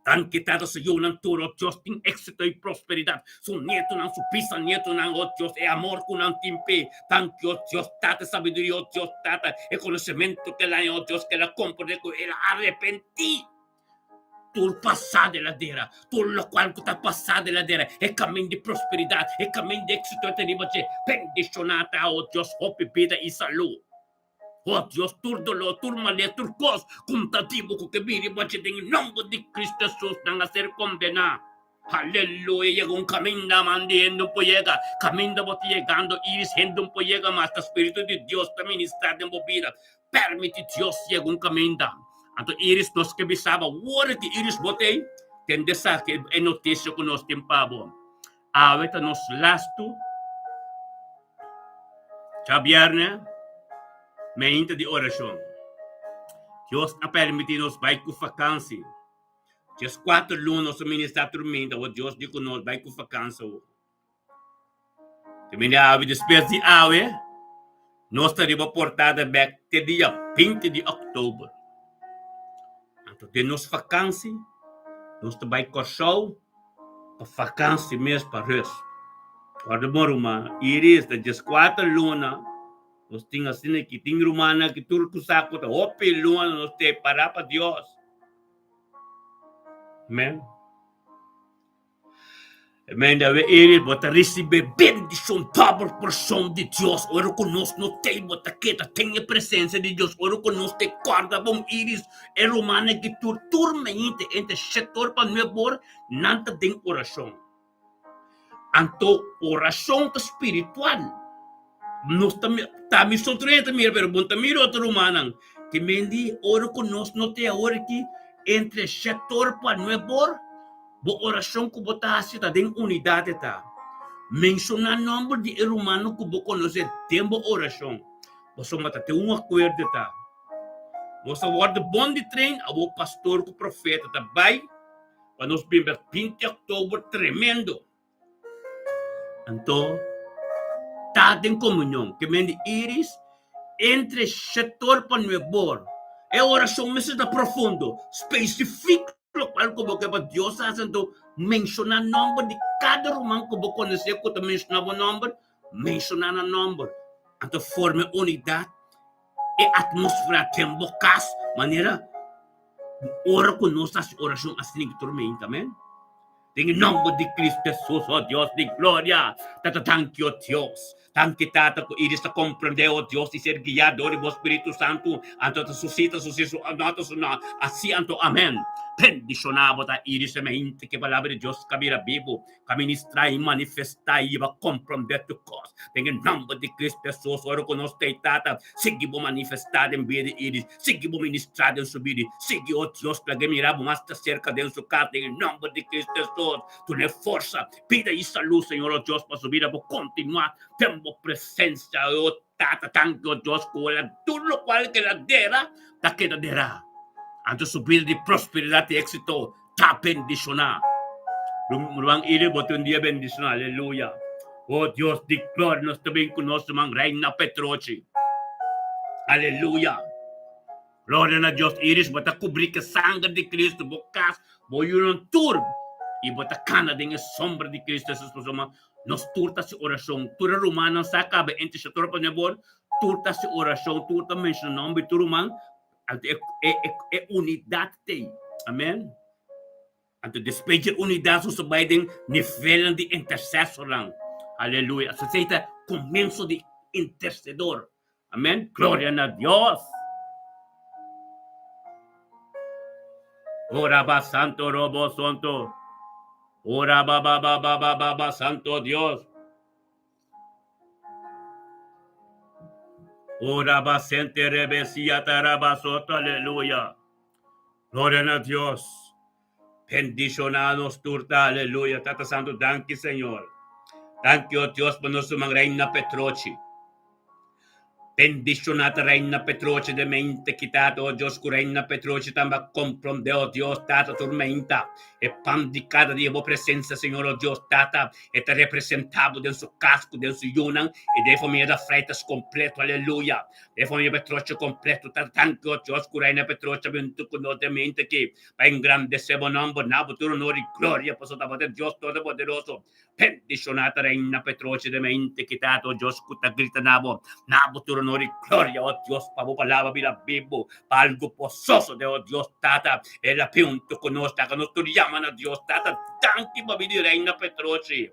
Danki Tata su yunan tur, oh Dios, tin éxito i prosperidat. Su nietonan, su bisanietonan, oh Dios, e amor ku nan tin p'e. Danki, oh Dios, Tata, e sabiduria, oh Dios, Tata, e konosementu ku el a haña, oh Dios, ku el a komprendé ku el a arepentí tur pasá den ladera, tur lokual ku ta pasá den ladera, e kamin di prosperidat, e kamin di éxito e ta riba dje. Bendishoná ta, oh Dios, hopi bida i salú. Oh Dios, tur doló, tur malé, tur kos ku N ta di bo ku ke bini bo haci den e nomber di Cristo Jesus nan a ser kondená. Aleluya, yega un kaminda mandi hende un por yega, kaminda bo ta yegando iris hende un por yega mas ta Spiritu di Dios ta ministrá den bo bida. Permiti Dios yega un kaminda. Anto iris nos ke bisa bo awor ki iris bo t'ei, tende sa ki e notisia ku nos tin pa bo. Awe ta nos lastu djabièrnè meinta di orashon. Dios a permití nos bai ku fakansi. Djes kuater luna nos a ministrá tur meinta, awor Dios di ku nos bai ku fakansi awor. Te mende awe, despues di awe, nos ta riba portada bèk te dia binti di òktober. Anto den nos fakansi, nos ta bai Kòrsou. Pa vakansi mes pa rus. Ora bo ruman Iris ta dieskuater luna nos tin asina ki tin rumannan ki tur ku sa ku ta hopi luna nos te para pa Dios. Amen. Amen. Dawe Iris bo ta risibi bendishon dobel porshon di Dios ora ku nos no tei bo ta keda den e presensia di Dios ora ku nos te kòrda bon Iris E rumannan ki tur tur mainta entre shete or pa nuebe or nan ta den orashon. Anto orashon ta spiritual. Nos ta ta mi so tur ta mira pero bo no ta mira otro rumannan. Ke men di ora ku nos no ta awor aki entre shete or pa nuebe or bo orashon ku bo ta hasi ta den unidat e ta. Menshoná nòmber di e rumannan ku bo konosé den bo orashon. Pasobra ta tin un akuerdo ta. Nos a wòrdu bon di train, awor pastor ku profeta ta bai pa nos bin bek binti òktober tremendo. Anto ta den komunion ke men di Iris entre shetor pa nuebor. E orashon mester ta profundo, spesifik lokual ku bo ke pa Dios hasi. Anto menshoná nòmber di kada ruman ku bo konosé ku ta menshoná bo nòmber, menshoná nan nòmber. Anto forma e unidat. E atmósfera den bo kas manera ora ku nos ta hasi orashon asina ki tur meinta, amen. Den e nòmber di Kristu Hesus, o Dios di gloria, Tata danki, o Dios. Danki, Tata, ku Iris ta komprendé, o Dios, i ser guiá dor di bo Spiritu Santu, anto ta su si ta su si, su nò ta su nò. Asi anto, amen. Bendishoná bo ta Iris e mente ku e Palabra di Dios ka bira bibu, ka ministrá i manifestá i bo a komprondé tur kos. Den e nòmber di Kristu Hesus, ora ku nos ta e Tata, sigui bo manifestá den bida di Iris, sigui bo ministrá den su bida, sigui, o Dios, laga e mira bo mas ta serka den su kas, den e nòmber di Kristu Hesus. Dun'é forsa, bida i salú, Señor, o Dios, pa su bida por kontinuá den bo presensia, o Tata. Danki, o Dios, ku el a tur lokual ku el a dera ta keda derá. Anto su bida di prosperidat i éksito ta bendishoná. Ruman Iris, bo tin un dia bendishoná. Aleluya. O Dios di gloria, nos ta bin ku nos ruman Reina Petrochi. Aleluya. Gloria na Dios. Iris, bo ta kubrí ku e sanger di Cristo, bo kas, bo yunan tur, i bo ta kana den e sombra di Cristo Jesus. Pasobra nos tur ta hasi orashon. Tur e rumannan sa kaba entre Shator pa Nebor, tur ta hasi orashon, tur ta menshoná nòmber di tur ruman. Anto e, e, e, e unidat t'ei. Amen. Anto despues dje unidat nos ta bai den nivelnan di intersesornan. Aleluya. So esei ta komienso di intersedor. Amen. Gloria na Dios. Ora ba santo robo santo. Ora ba ba ba ba ba ba ba santo Dios. Ora ba sente rebe siata raba soto. Aleluya. Gloria na Dios. Bendiciona nos tur ta. Aleluya. Tata Santo, danki Señor. Danki, oh Dios, pa nos ruman Reina Petrochi. Bendiciona ta Reina Petrochi de mente kitata, oh Dios, ku Reina Petrochi tamba comprende, oh Dios, Tata, tur meinta. E pan di kada dia bo presencia, Señor, oh Dios, Tata, e ta representabo den su kas ku den su yunan i den familia da Freitas completo. Aleluya. E familia Petrochi completo ta danki, oh Dios, ku Reina Petrochi a bintu ku nos den mente aki. Pa engrandesé bo nòmber, na bo tur onor i gloria, pasobra bo ta Dios Todopoderoso. Bendishoná ta Reina Petrochi den mente kitá, o Dios ku ta grita na bo, na bo tur onor i gloria, o Dios, pa bo palabra bira bibu, pa algu por sosodé, o Dios Tata. El a punto ku nos ta, ku nos tur yama na Dios Tata. Danki pa bini Reina Petrochi.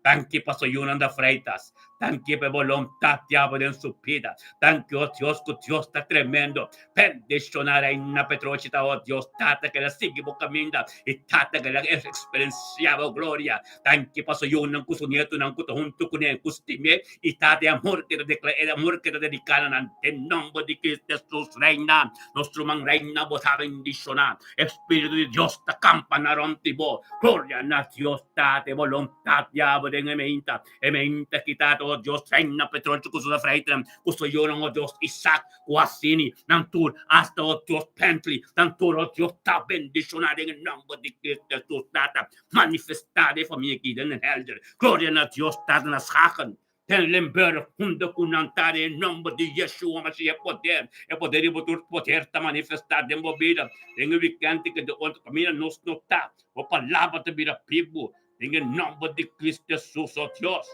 Danki pa su yunan da Freitas. Danki pa e boluntat di abo den su bida. Danki, o Dios, ku Dios ta tremendo. Bendishoná Reina Petrochi ta, o Dios, Tata, ku el a sigui bo kaminda i Tata, ku el a eksperensiá bo gloria. Danki pa su yunan ku su nietunan ku ta huntu kuné, ku stim'é i Tata, e amor ku e ta deklará, e amor ku e ta dediká na nan. Den nòmber di Cristo Hesus, Reina, nos ruman Reina, bo ta bendishoná. E Spiritu di Dios ta kampa na rònt di bo. Gloria na Dios Tata, e boluntat di abo den e meinta. E meinta ki Tata, o Dios, reina petrolcho ku su afreitnan, ku su yunan, o Dios, Isaac, ku Asini, nan tur, asta, o Dios, Bentley, nan tur, o Dios, ta bendishoná den e nòmber di Cristo Jesus, Tata. Manifestá den e famia aki den Den Helder. Gloria na Dios Tata na Schagen. Den Limburg, hunto ku nan ta den e nomber di Yeshua Mashiach e poder, e poder di bo tur poder ta manifestá den bo bida. Den e wikènt ke di otro kaminda nos no ta, bo palabra ta bira bibu den e nomber di Cristo Jesus, o Dios.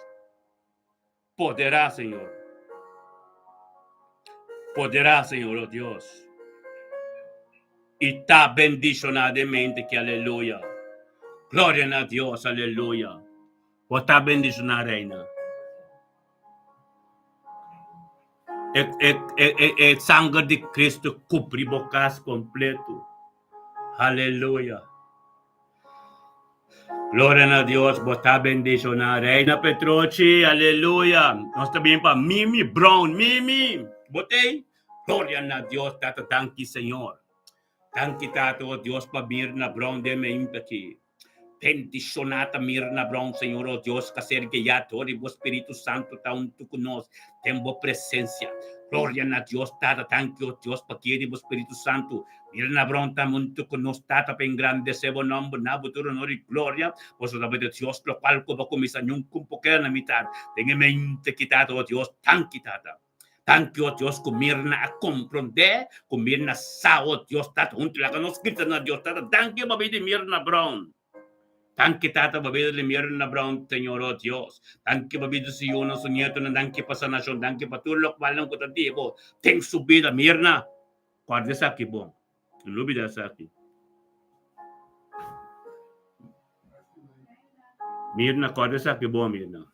Poderá, Señor. Poderá, Señor, o Dios. I ta bendishoná den mente ki aleluya. Gloria na Dios, aleluya. Bo ta bendishoná, Reina. E, e, e, e, e sanger di Cristo kubri bo kas kompleto. Aleluya. Gloria na Dios, bo ta bendishoná. Reina Petrochi, aleluya. Nos ta bin pa Mimi Brown. Mimi, bo t'ei? Gloria na Dios, Tata, danki Señor. Danki Tata, oh Dios, pa Mirna Brown den meinta aki. Bendishoná ta Mirna Brown, Señor, oh Dios, ka ser guiá dor di bo Spiritu Santu ta huntu ku nos den bo presensia. Gloria na Dios, Tata, danki, oh Dios, pa guia di bo Spiritu Santu. Mirna Brown ta huntu ku nos, Tata, pa engrandesé bo nòmber na bo tur honor i gloria. Boso ta bete Dios, lokual ku bo kuminsá niun kumpo keda na mitat den e mente ki, Tata, oh Dios, danki, Tata. Danki, o Dios, ku Mirna a komprondé, ku Mirna sa, o Dios Tata, huntu laga nos grita na Dios Tata, danki pa bida di Mirna Brown. Danki, Tata, pa bida di Mirna Brown, Señor, o Dios. Danki pa bida di su yunan, su nietonan, danki pa sanashon, danki pa tur lokualnan ku ta di bo den su bida. Mirna, kòrda esaki bon. No lubida esaki. Mirna, kòrda esaki bon, Mirna.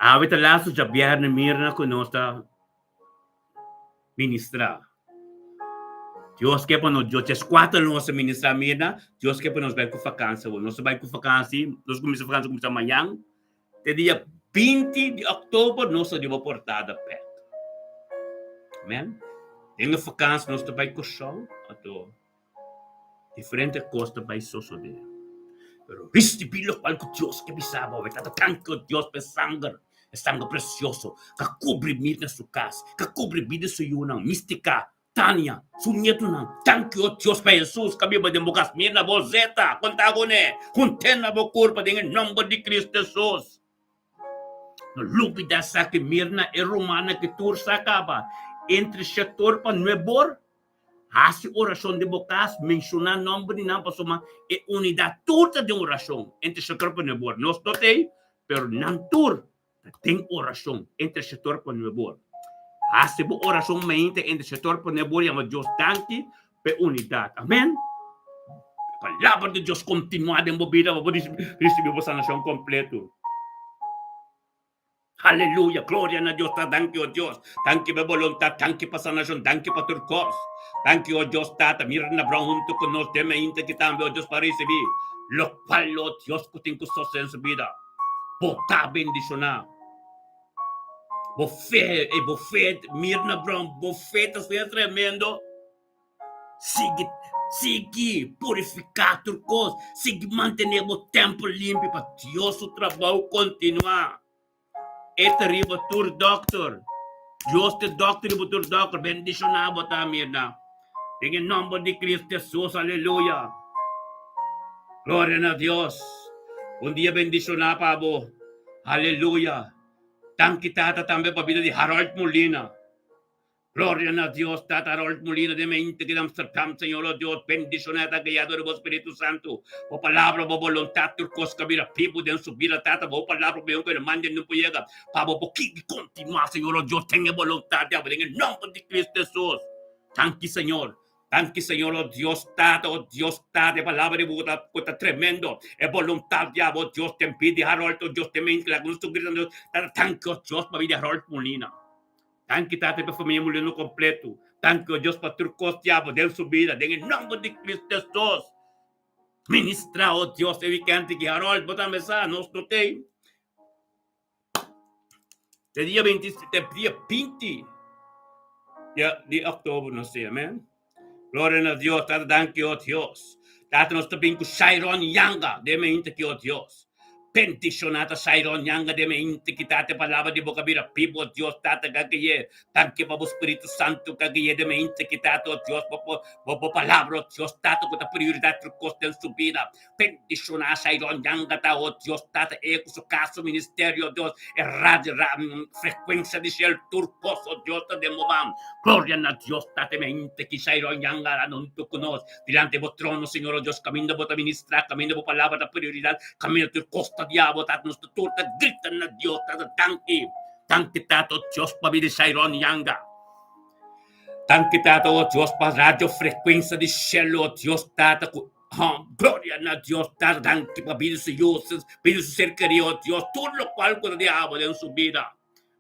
Awe ta lastu djabièrnè Mirna ku nos ta ministrá. Dios ke pa nos, Dios 14 nos a ministra Mirna, Dios ke pa nos bai ku vakansi awor. Nos ta bai ku vakansi, nos kuminsa vakansi kuminsa mañan, te dia 20 di oktober nos ta riba portada bek. Amen. Den e vakansi nos ta bai Kòrsou, anto diferente kos ta bai sosodé. Pero risibí lokual ku Dios ke bisa bo, tata danki Dios pa e sanger. E sanger presioso ka kubri Mirna su kas, ka kubri bida su yunan. Mística, Tania, su nietunan. Danki, o Dios, pa Hesus ka biba den bo kas. Mirna bo zeta, konta kuné, hunt'é na bo kurpa den e nòmber di Kristu Hesus. No lubidá esaki, Mirna, e rumannan ki tur sa kaba entre shetor pa nuebor. Hasi orashon den bo kas, menshoná nòmber di nan pasobra e unidat tur ta den orashon entre shetor pa nuebor. Nos no ta ei, pero nan tur ta den orashon entre shetor pa nuebor. Hasi bo orashon mainta entre shetor pa nuebor, yama Dios danki pa e unidat. Amen. Palabra di Dios kontinuá den bo bida pa bo risibí bo sanashon kompleto. Aleluya, gloria na Dios ta danki o Dios. Danki pa boluntat, danki pa sanashon, danki pa tur kos. Danki o Dios Tata, mira na Abraham huntu ku nos den mainta ki tambe o Dios pa risibí lokual o Dios ku tin ku sosodé den su bida. Bo ta bendishoná. Bo fe, e bo fe, Mirna Brown, bo fe ta asina tremendo. Sigui, sigui purifiká tur kos, sigui mantené bo tèmpel limpi pa Dios su trabou kontinuá. E ta riba tur dòkter. Dios ta e dòkter riba tur dòkter. Bendishoná bo ta, Mirna. Den e nòmber di Kristu Hesus, aleluya. Gloria na Dios. Un dia bendishoná pa bo. Aleluya. Danki Tata tambe pa bida di Harold Molina. Gloria na Dios, Tata Harold Molina den mente di Amsterdam, Señor o Dios, bendiciona ta guiado di bo Spiritu Santo, bo palabra, bo boluntad, tur cos ka bira bibu den su bida, Tata, bo palabra mihor cu e manda no por yega, pa bo por kiki continua, Señor o Dios, ten e boluntad di abo den e nomber di Cristo Jesus. Danki, Señor. Danki, Señor, o Dios Tata, o Dios Tata, e palabra di bo ta, cu ta tremendo, e boluntad di abo, Dios, den bida di Harold, o Dios, den mente, laga nos tur grita, Dios, Tata, danki, o Dios, pa bida di Harold Molina. Danki Tata pa famia Molino completo. Danki o Dios pa tur cos di abo den su bida den e nomber di Cristo Jesus. Ministra o Dios e weekend aki Harold bo tambe sa nos no tey. Te dia 20 te dia 20 di october nos tey amen. Gloria na Dios Tata danki o Dios. Tata nos ta bin ku Shairon Yanga den mente aki o Dios. Bendiciona ta Shairon Yanga den mente aki Tata e palabra di bo ka bira bibu o Dios Tata ka gui'e. Danki pa bo Spiritu Santo ka gui'e den mente aki Tata o Dios bo bo bo palabra o Dios Tata ku ta prioridad tur kos den su bida. Bendiciona Shairon Yanga ta o Dios Tata e ku su kas su ministerio o Dios e radio ra frecuencia di shel tur kos o Dios ta den bo man. Gloria na Dios Tata mente ki Shairon Yanga a huntu ku nos dilanti bo trono Señor o Dios kaminda bo ta ministra kaminda bo palabra ta prioridad kaminda tur kos ta diabo Tata nos ta tur ta grita na Dios Tata danki danki Tata o Dios pa bida Shairon Yanga. Danki Tata o Dios pa radio frecuencia di shelo o Dios Tata ku Gloria na Dios Tata danki pa bida su Yosef bida su ser kerido o Dios tur lokual ku ta diabo den su bida.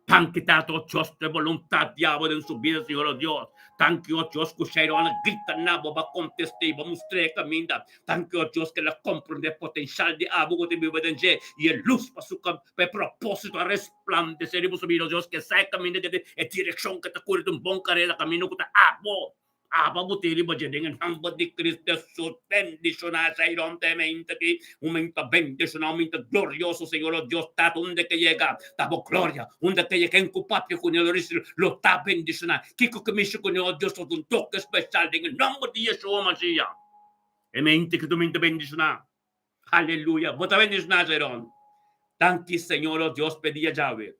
Danki Tata o Dios pa e boluntat di abo den su bida Señor o Dios. Danki o Dios ku Shairon a grita na bo bo a kontest'é i bo a mustr'é e kaminda. Danki o Dios ku el a komprondé e potenshal di abo ku ta biba den dje i e lus pa su pa e propósito a resplandesé riba su bida o Dios ku e sa e kaminda ku e direkshon ku e ta kuri ta un bon karera kaminda ku ta abo. Aba bo tin riba dje den e nomber di Cristo Hesus. Bendiciona Shairon te mente aki. Un momento bendiciona, un momento glorioso, Señor, oh Dios Tata, unda ke yega ta bo gloria. Unda ke yega ken ku papia ku ne lo ta bendiciona. Kiko ke mishi ku ne, oh Dios, un toke special den e nomber di Yeshua Mashiach. E mente ki ta un momento bendiciona. Aleluya. Bo ta bendiciona, Shairon. Danki, Señor, oh Dios, p'e dia djawe.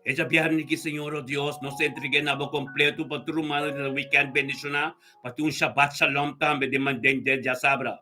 E djabièrnè ki Señor o Dios nos ta entreg'é na bo kompleto pa tur rumannan den e wikènt bendishoná, pa tin un Shabbat Shalom tambe den den djasabra.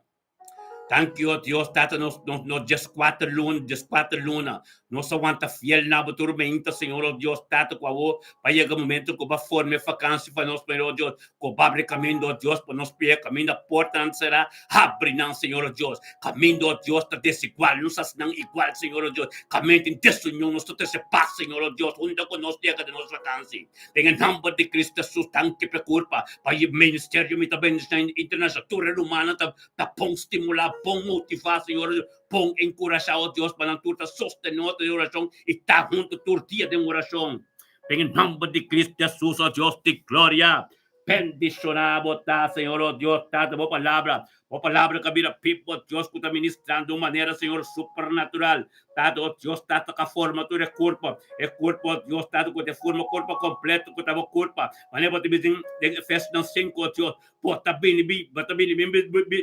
Danki, o Dios, Tata, nos, nos, nos 14 luna, 14 luna. Nos a wanta fiel na bo tur meinta, Señor, o Dios, Tata, ku awo pa yega momento ku ba forma e vakansi pa nos, Señor, o Dios, ku ba abri kaminda, o Dios, pa nos pia kaminda portanan será, habri nan, Señor, o Dios. Kaminda, o Dios, ta desigual, nos hasi nan igual, Señor, o Dios. Kaminda tin desunion, nos ta trese pas, Señor, o Dios, hunta ku nos yega den nos vakansi. Den e nomber di Cristo Jesus, danki p'e kurpa, pa e ministerio mi ta bendiciona internacional, tur e rumannan ta ta bon stimulá, bon motivá, Señor, bon enkurashá, o Dios, pa nan tur ta sostené otro den orashon i ta huntu tur dia den orashon. Den e nomber di Cristo Jesus, o Dios di gloria, bendishoná bo ta, Señor, o Dios, Tata, bo palabra, bo palabra ka bira pip, o Dios, ku ta ministrando di un manera, Señor, supernatural. Tata, o Dios, Tata, ka forma tur e kurpo, e kurpo, o Dios, Tata, ku ta forma kurpo kompleto ku ta bo kurpa. Manera bo ta bisa den Efesionan 5, o Dios, Bo ta bini bin, bo ta bini bin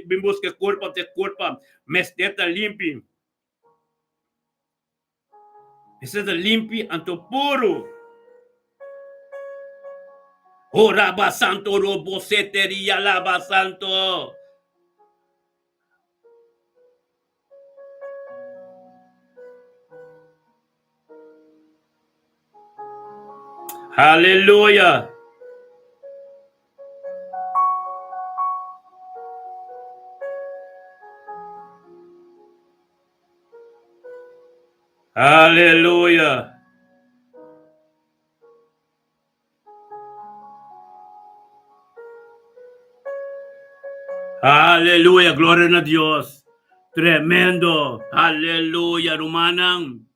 bin buska e kurpa, e kurpa mester ta limpi. Mester ta limpi anto puru. O raba santo robo seteria laba santo. Aleluya! Aleluya! Aleluya, gloria na Dios. Tremendo. Aleluya, rumannan.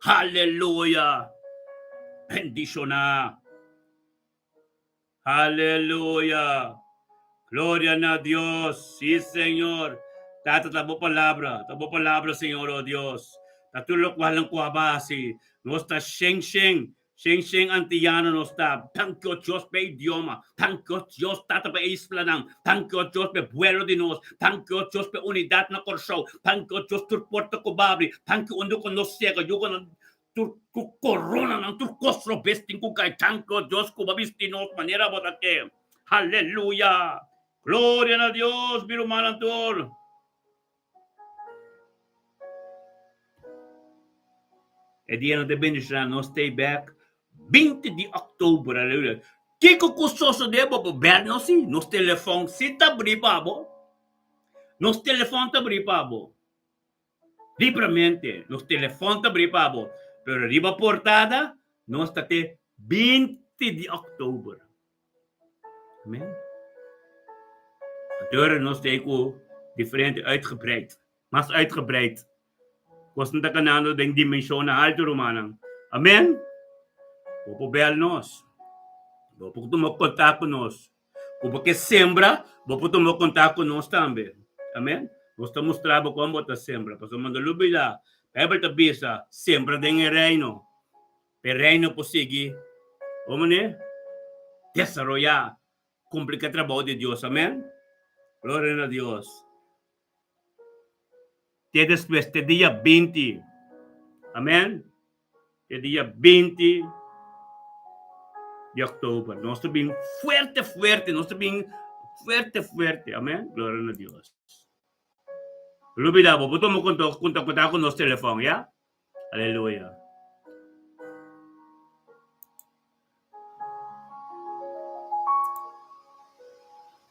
Aleluya. Bendishoná. Aleluya. Gloria na Dios. Sí, Señor. Tata, ta bo palabra. Ta bo palabra, Señor, oh Dios. Ta tur lokual ku a base. Nos ta shen shen. Shen shen antiyano nos ta. Danki o Dios p'e idioma. Danki o Dios Tata pa e islanan. Danki o Dios p'e buelo di nos. Danki o Dios p'e unidat na Kòrsou. Danki o Dios tur porta ku babri. Danki unda ku nos sega yugonan tur ku koronanan tur kos robes tin ku kai. Danki o Dios ku bo a bisti nos manera bo ta ke. Aleluya! Gloria na Dios mi rumannan tur. E dia no ta bendiciona nos stay back 20 di october aleluya kiko ku sosode bo por bel nos si nos telefon si ta abri pa bo nos telefon ta abri pa bo libramente nos telefon ta abri pa bo pero riba portada nos ta te 20 di october. Amen. Deur nos ta ku diferente uitgebreid, mas uitgebreid. Kosnan ta kanando den dimenshonnan altu, rumannan. Amen. Bo por bel nos. Bo por tuma kontak ku nos. Ku bo ke sembra, bo por tuma kontak ku nos tambe. Amen. Nos ta mustra bo kon bo ta sembra. Pasobra no lubida, Bijbel ta bisa, sembra den e reino. E Reino por sigui, como ne? Desaroyá, cumpli cu e trabou di Dios. Amen. Gloria na Dios. Te despues, te dia 20. Amen. Te dia 20 di october. Nos ta bin fuerte, fuerte. Nos ta bin fuerte, fuerte. Amen. Gloria na Dios. Lubida bo, bo tuma kontakto ku nos telefòn, ya? Aleluya.